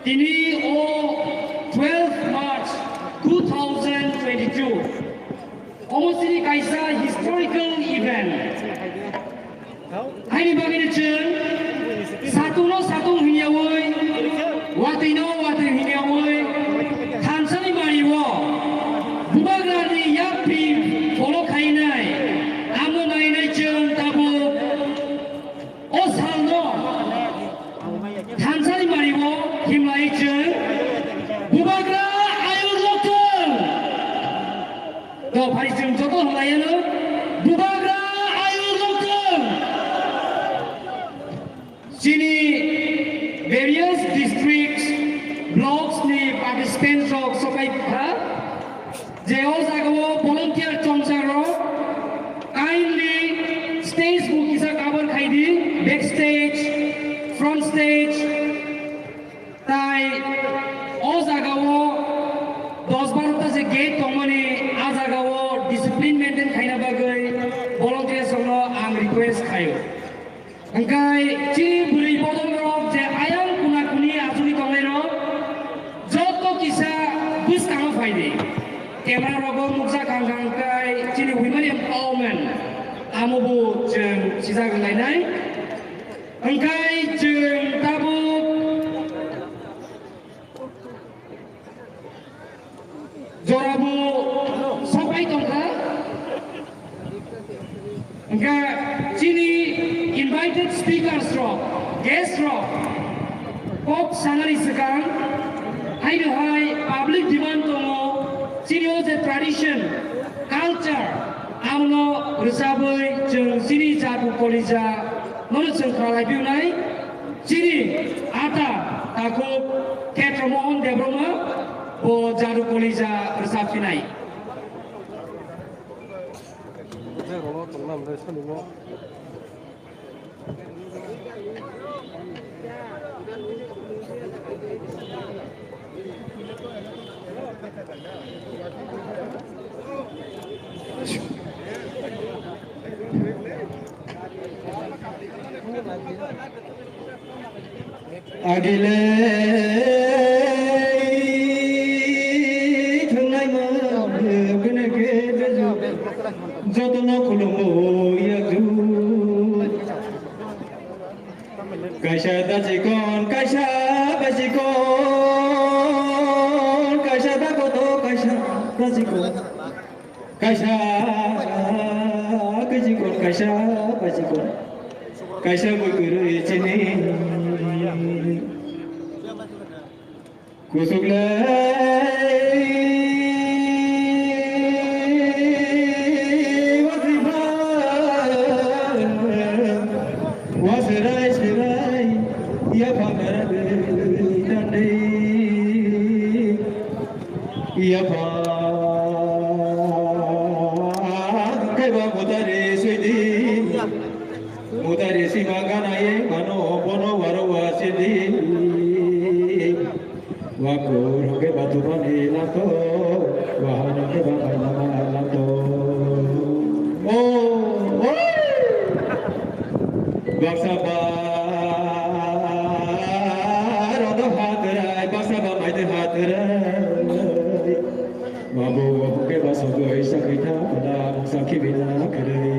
tini o twelve March two thousand twenty-two, omo chini kaisa historical event. Haini bagwino chwng satungno satung hwnyaui, watwino watwi hwnyaui, thansani mario Bubagrani yapri follow khainai, amo nainai chwng tabuk o salno thansani mario himlai chwng Bubagra ayuk lokthung. To phai chwng joto hamlaiyano Bubagra ayuk lokthung. Chini various districts, blocks ni participants rok sokai kha je o jagao volunteer chongchar rok kindly stage bo kisa cover khai di, back stage, front stage. Tai o jagao dos baro ta je gate tongmani, a jagao discipline maintain khaina bagwi volunteers rokno ang request khaio. Hwnkhe chini bwrwi bodol rok je ayang kuna kuni achugwi tongnai rok joto kisa bwskango phai di. Camera rogo nukjak hang hang kai chini women empowerment amo bo chwng sijak lainai. Hwnkhe chwng tabuk jorabo sokbai tongkha. Hwnkhe chini invited speakers rok, guest rok kok sanani swkang haino hai public demand tongo, chini o je tradition, culture, abono rwchabwi chwng chini jatu kolija nono chwng kha lai phiyunai. Chini ata takhuk Khetromohon Debbarma bo jadu kolija rwchaphinai. Agile thungnai ma gune ke jotono khulumo yaju. Kaisa dachikon, kaisa bachikon, kaisa dakoto, kaisa dachikon. Kaisa kachikon, kaisa bachikon, kaisa bwkhrwi chini. Kusuklai wasiba, wasirai sirai, yapha mera dei tandei, yapha kaiba mutari suidi, mutari sima ganaye mano bono waro wasidi. Wakur hwnkhe bathumani lato, wahan hwnkhe ba mailama lato. O, o! Baksa ba rodo hatrai, baksa ba maide hatrai. Babu hwnkhe ba sogwi sakhi tha pada mungsa khibina kwrwi.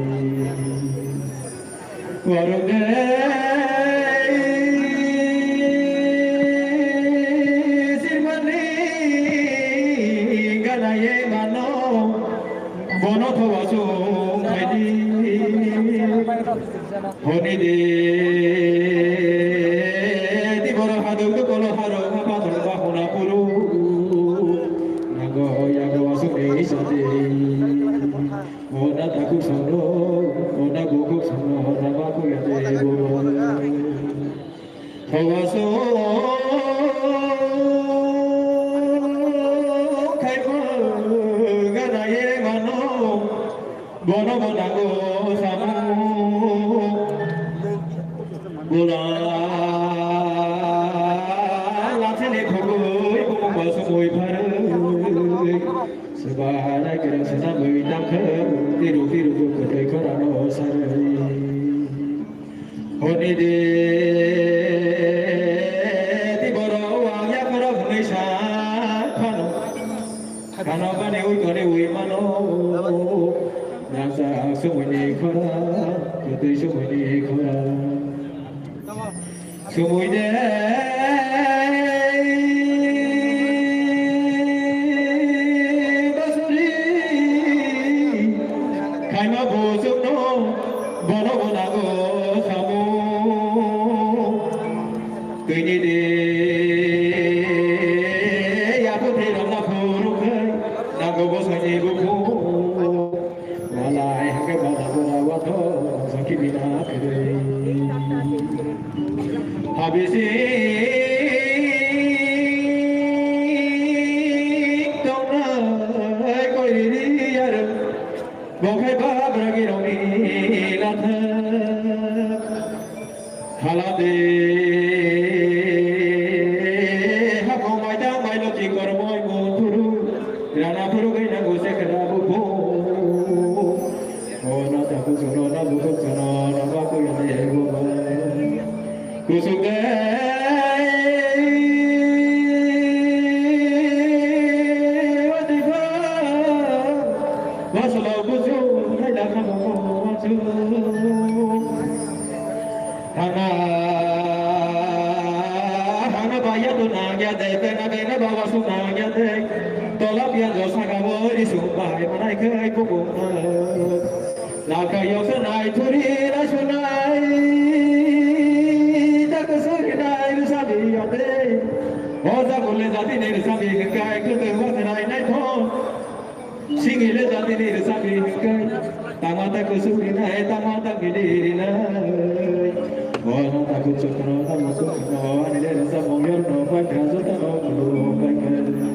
Warok de sirmani ganaye mano, bono thowa sung khaidi. Honi de tiboro hadok dokolo haro hapa thorba hona puru. Nango yago asuk de isate. Hona taku sono. Hausa khaimung gana ye mano, bono bo nango samung. Bula lansini khogoi bumung ba sumui pharoi. Subara kira sena bui tangkhe, tiru tiru tu kutai khorano sarai. Honi de, ti boro wang ya khoro hwnwi sa phano. Phano bani ui kore ui mano. Nasa sumuni khora, kutai sumuni khora. Sumui de basuri khaima bosongno bono bonago samu. Twini de yapu thirok na phuru khai nago bosongni buku. Walai hake bada bora wato sakhi bina kiri. Habisi tongnai koiri yar bokhai babra gironi latha. Halade hakhong maida mailo ki kormoi muthuru rana phuru gaina gose khara bubu. Ono taku sono na bubu sono na baku yane bubu. Kusuk de wati ba waslo buju haida khamo wasu. Hana, hana baya tu nangya de, bena bena bawa su nangya de. Tola pian jo saka bo ri su bai manai kai ko ko. Na kai yo sa nai thuri na su nai. Ta ko su ri nai ru sa bi ya de. Ho ja ko le ja di ne ru sa bi kai ko te ho nai nai tho. Singile jatini rwchapni hwnkhe, tama ta kusuk rinai, tama ta mili rinai. Bono ta kuchukno, ta muchukno, ani le rwchapmung yorno paikha, jotono khulum paikha.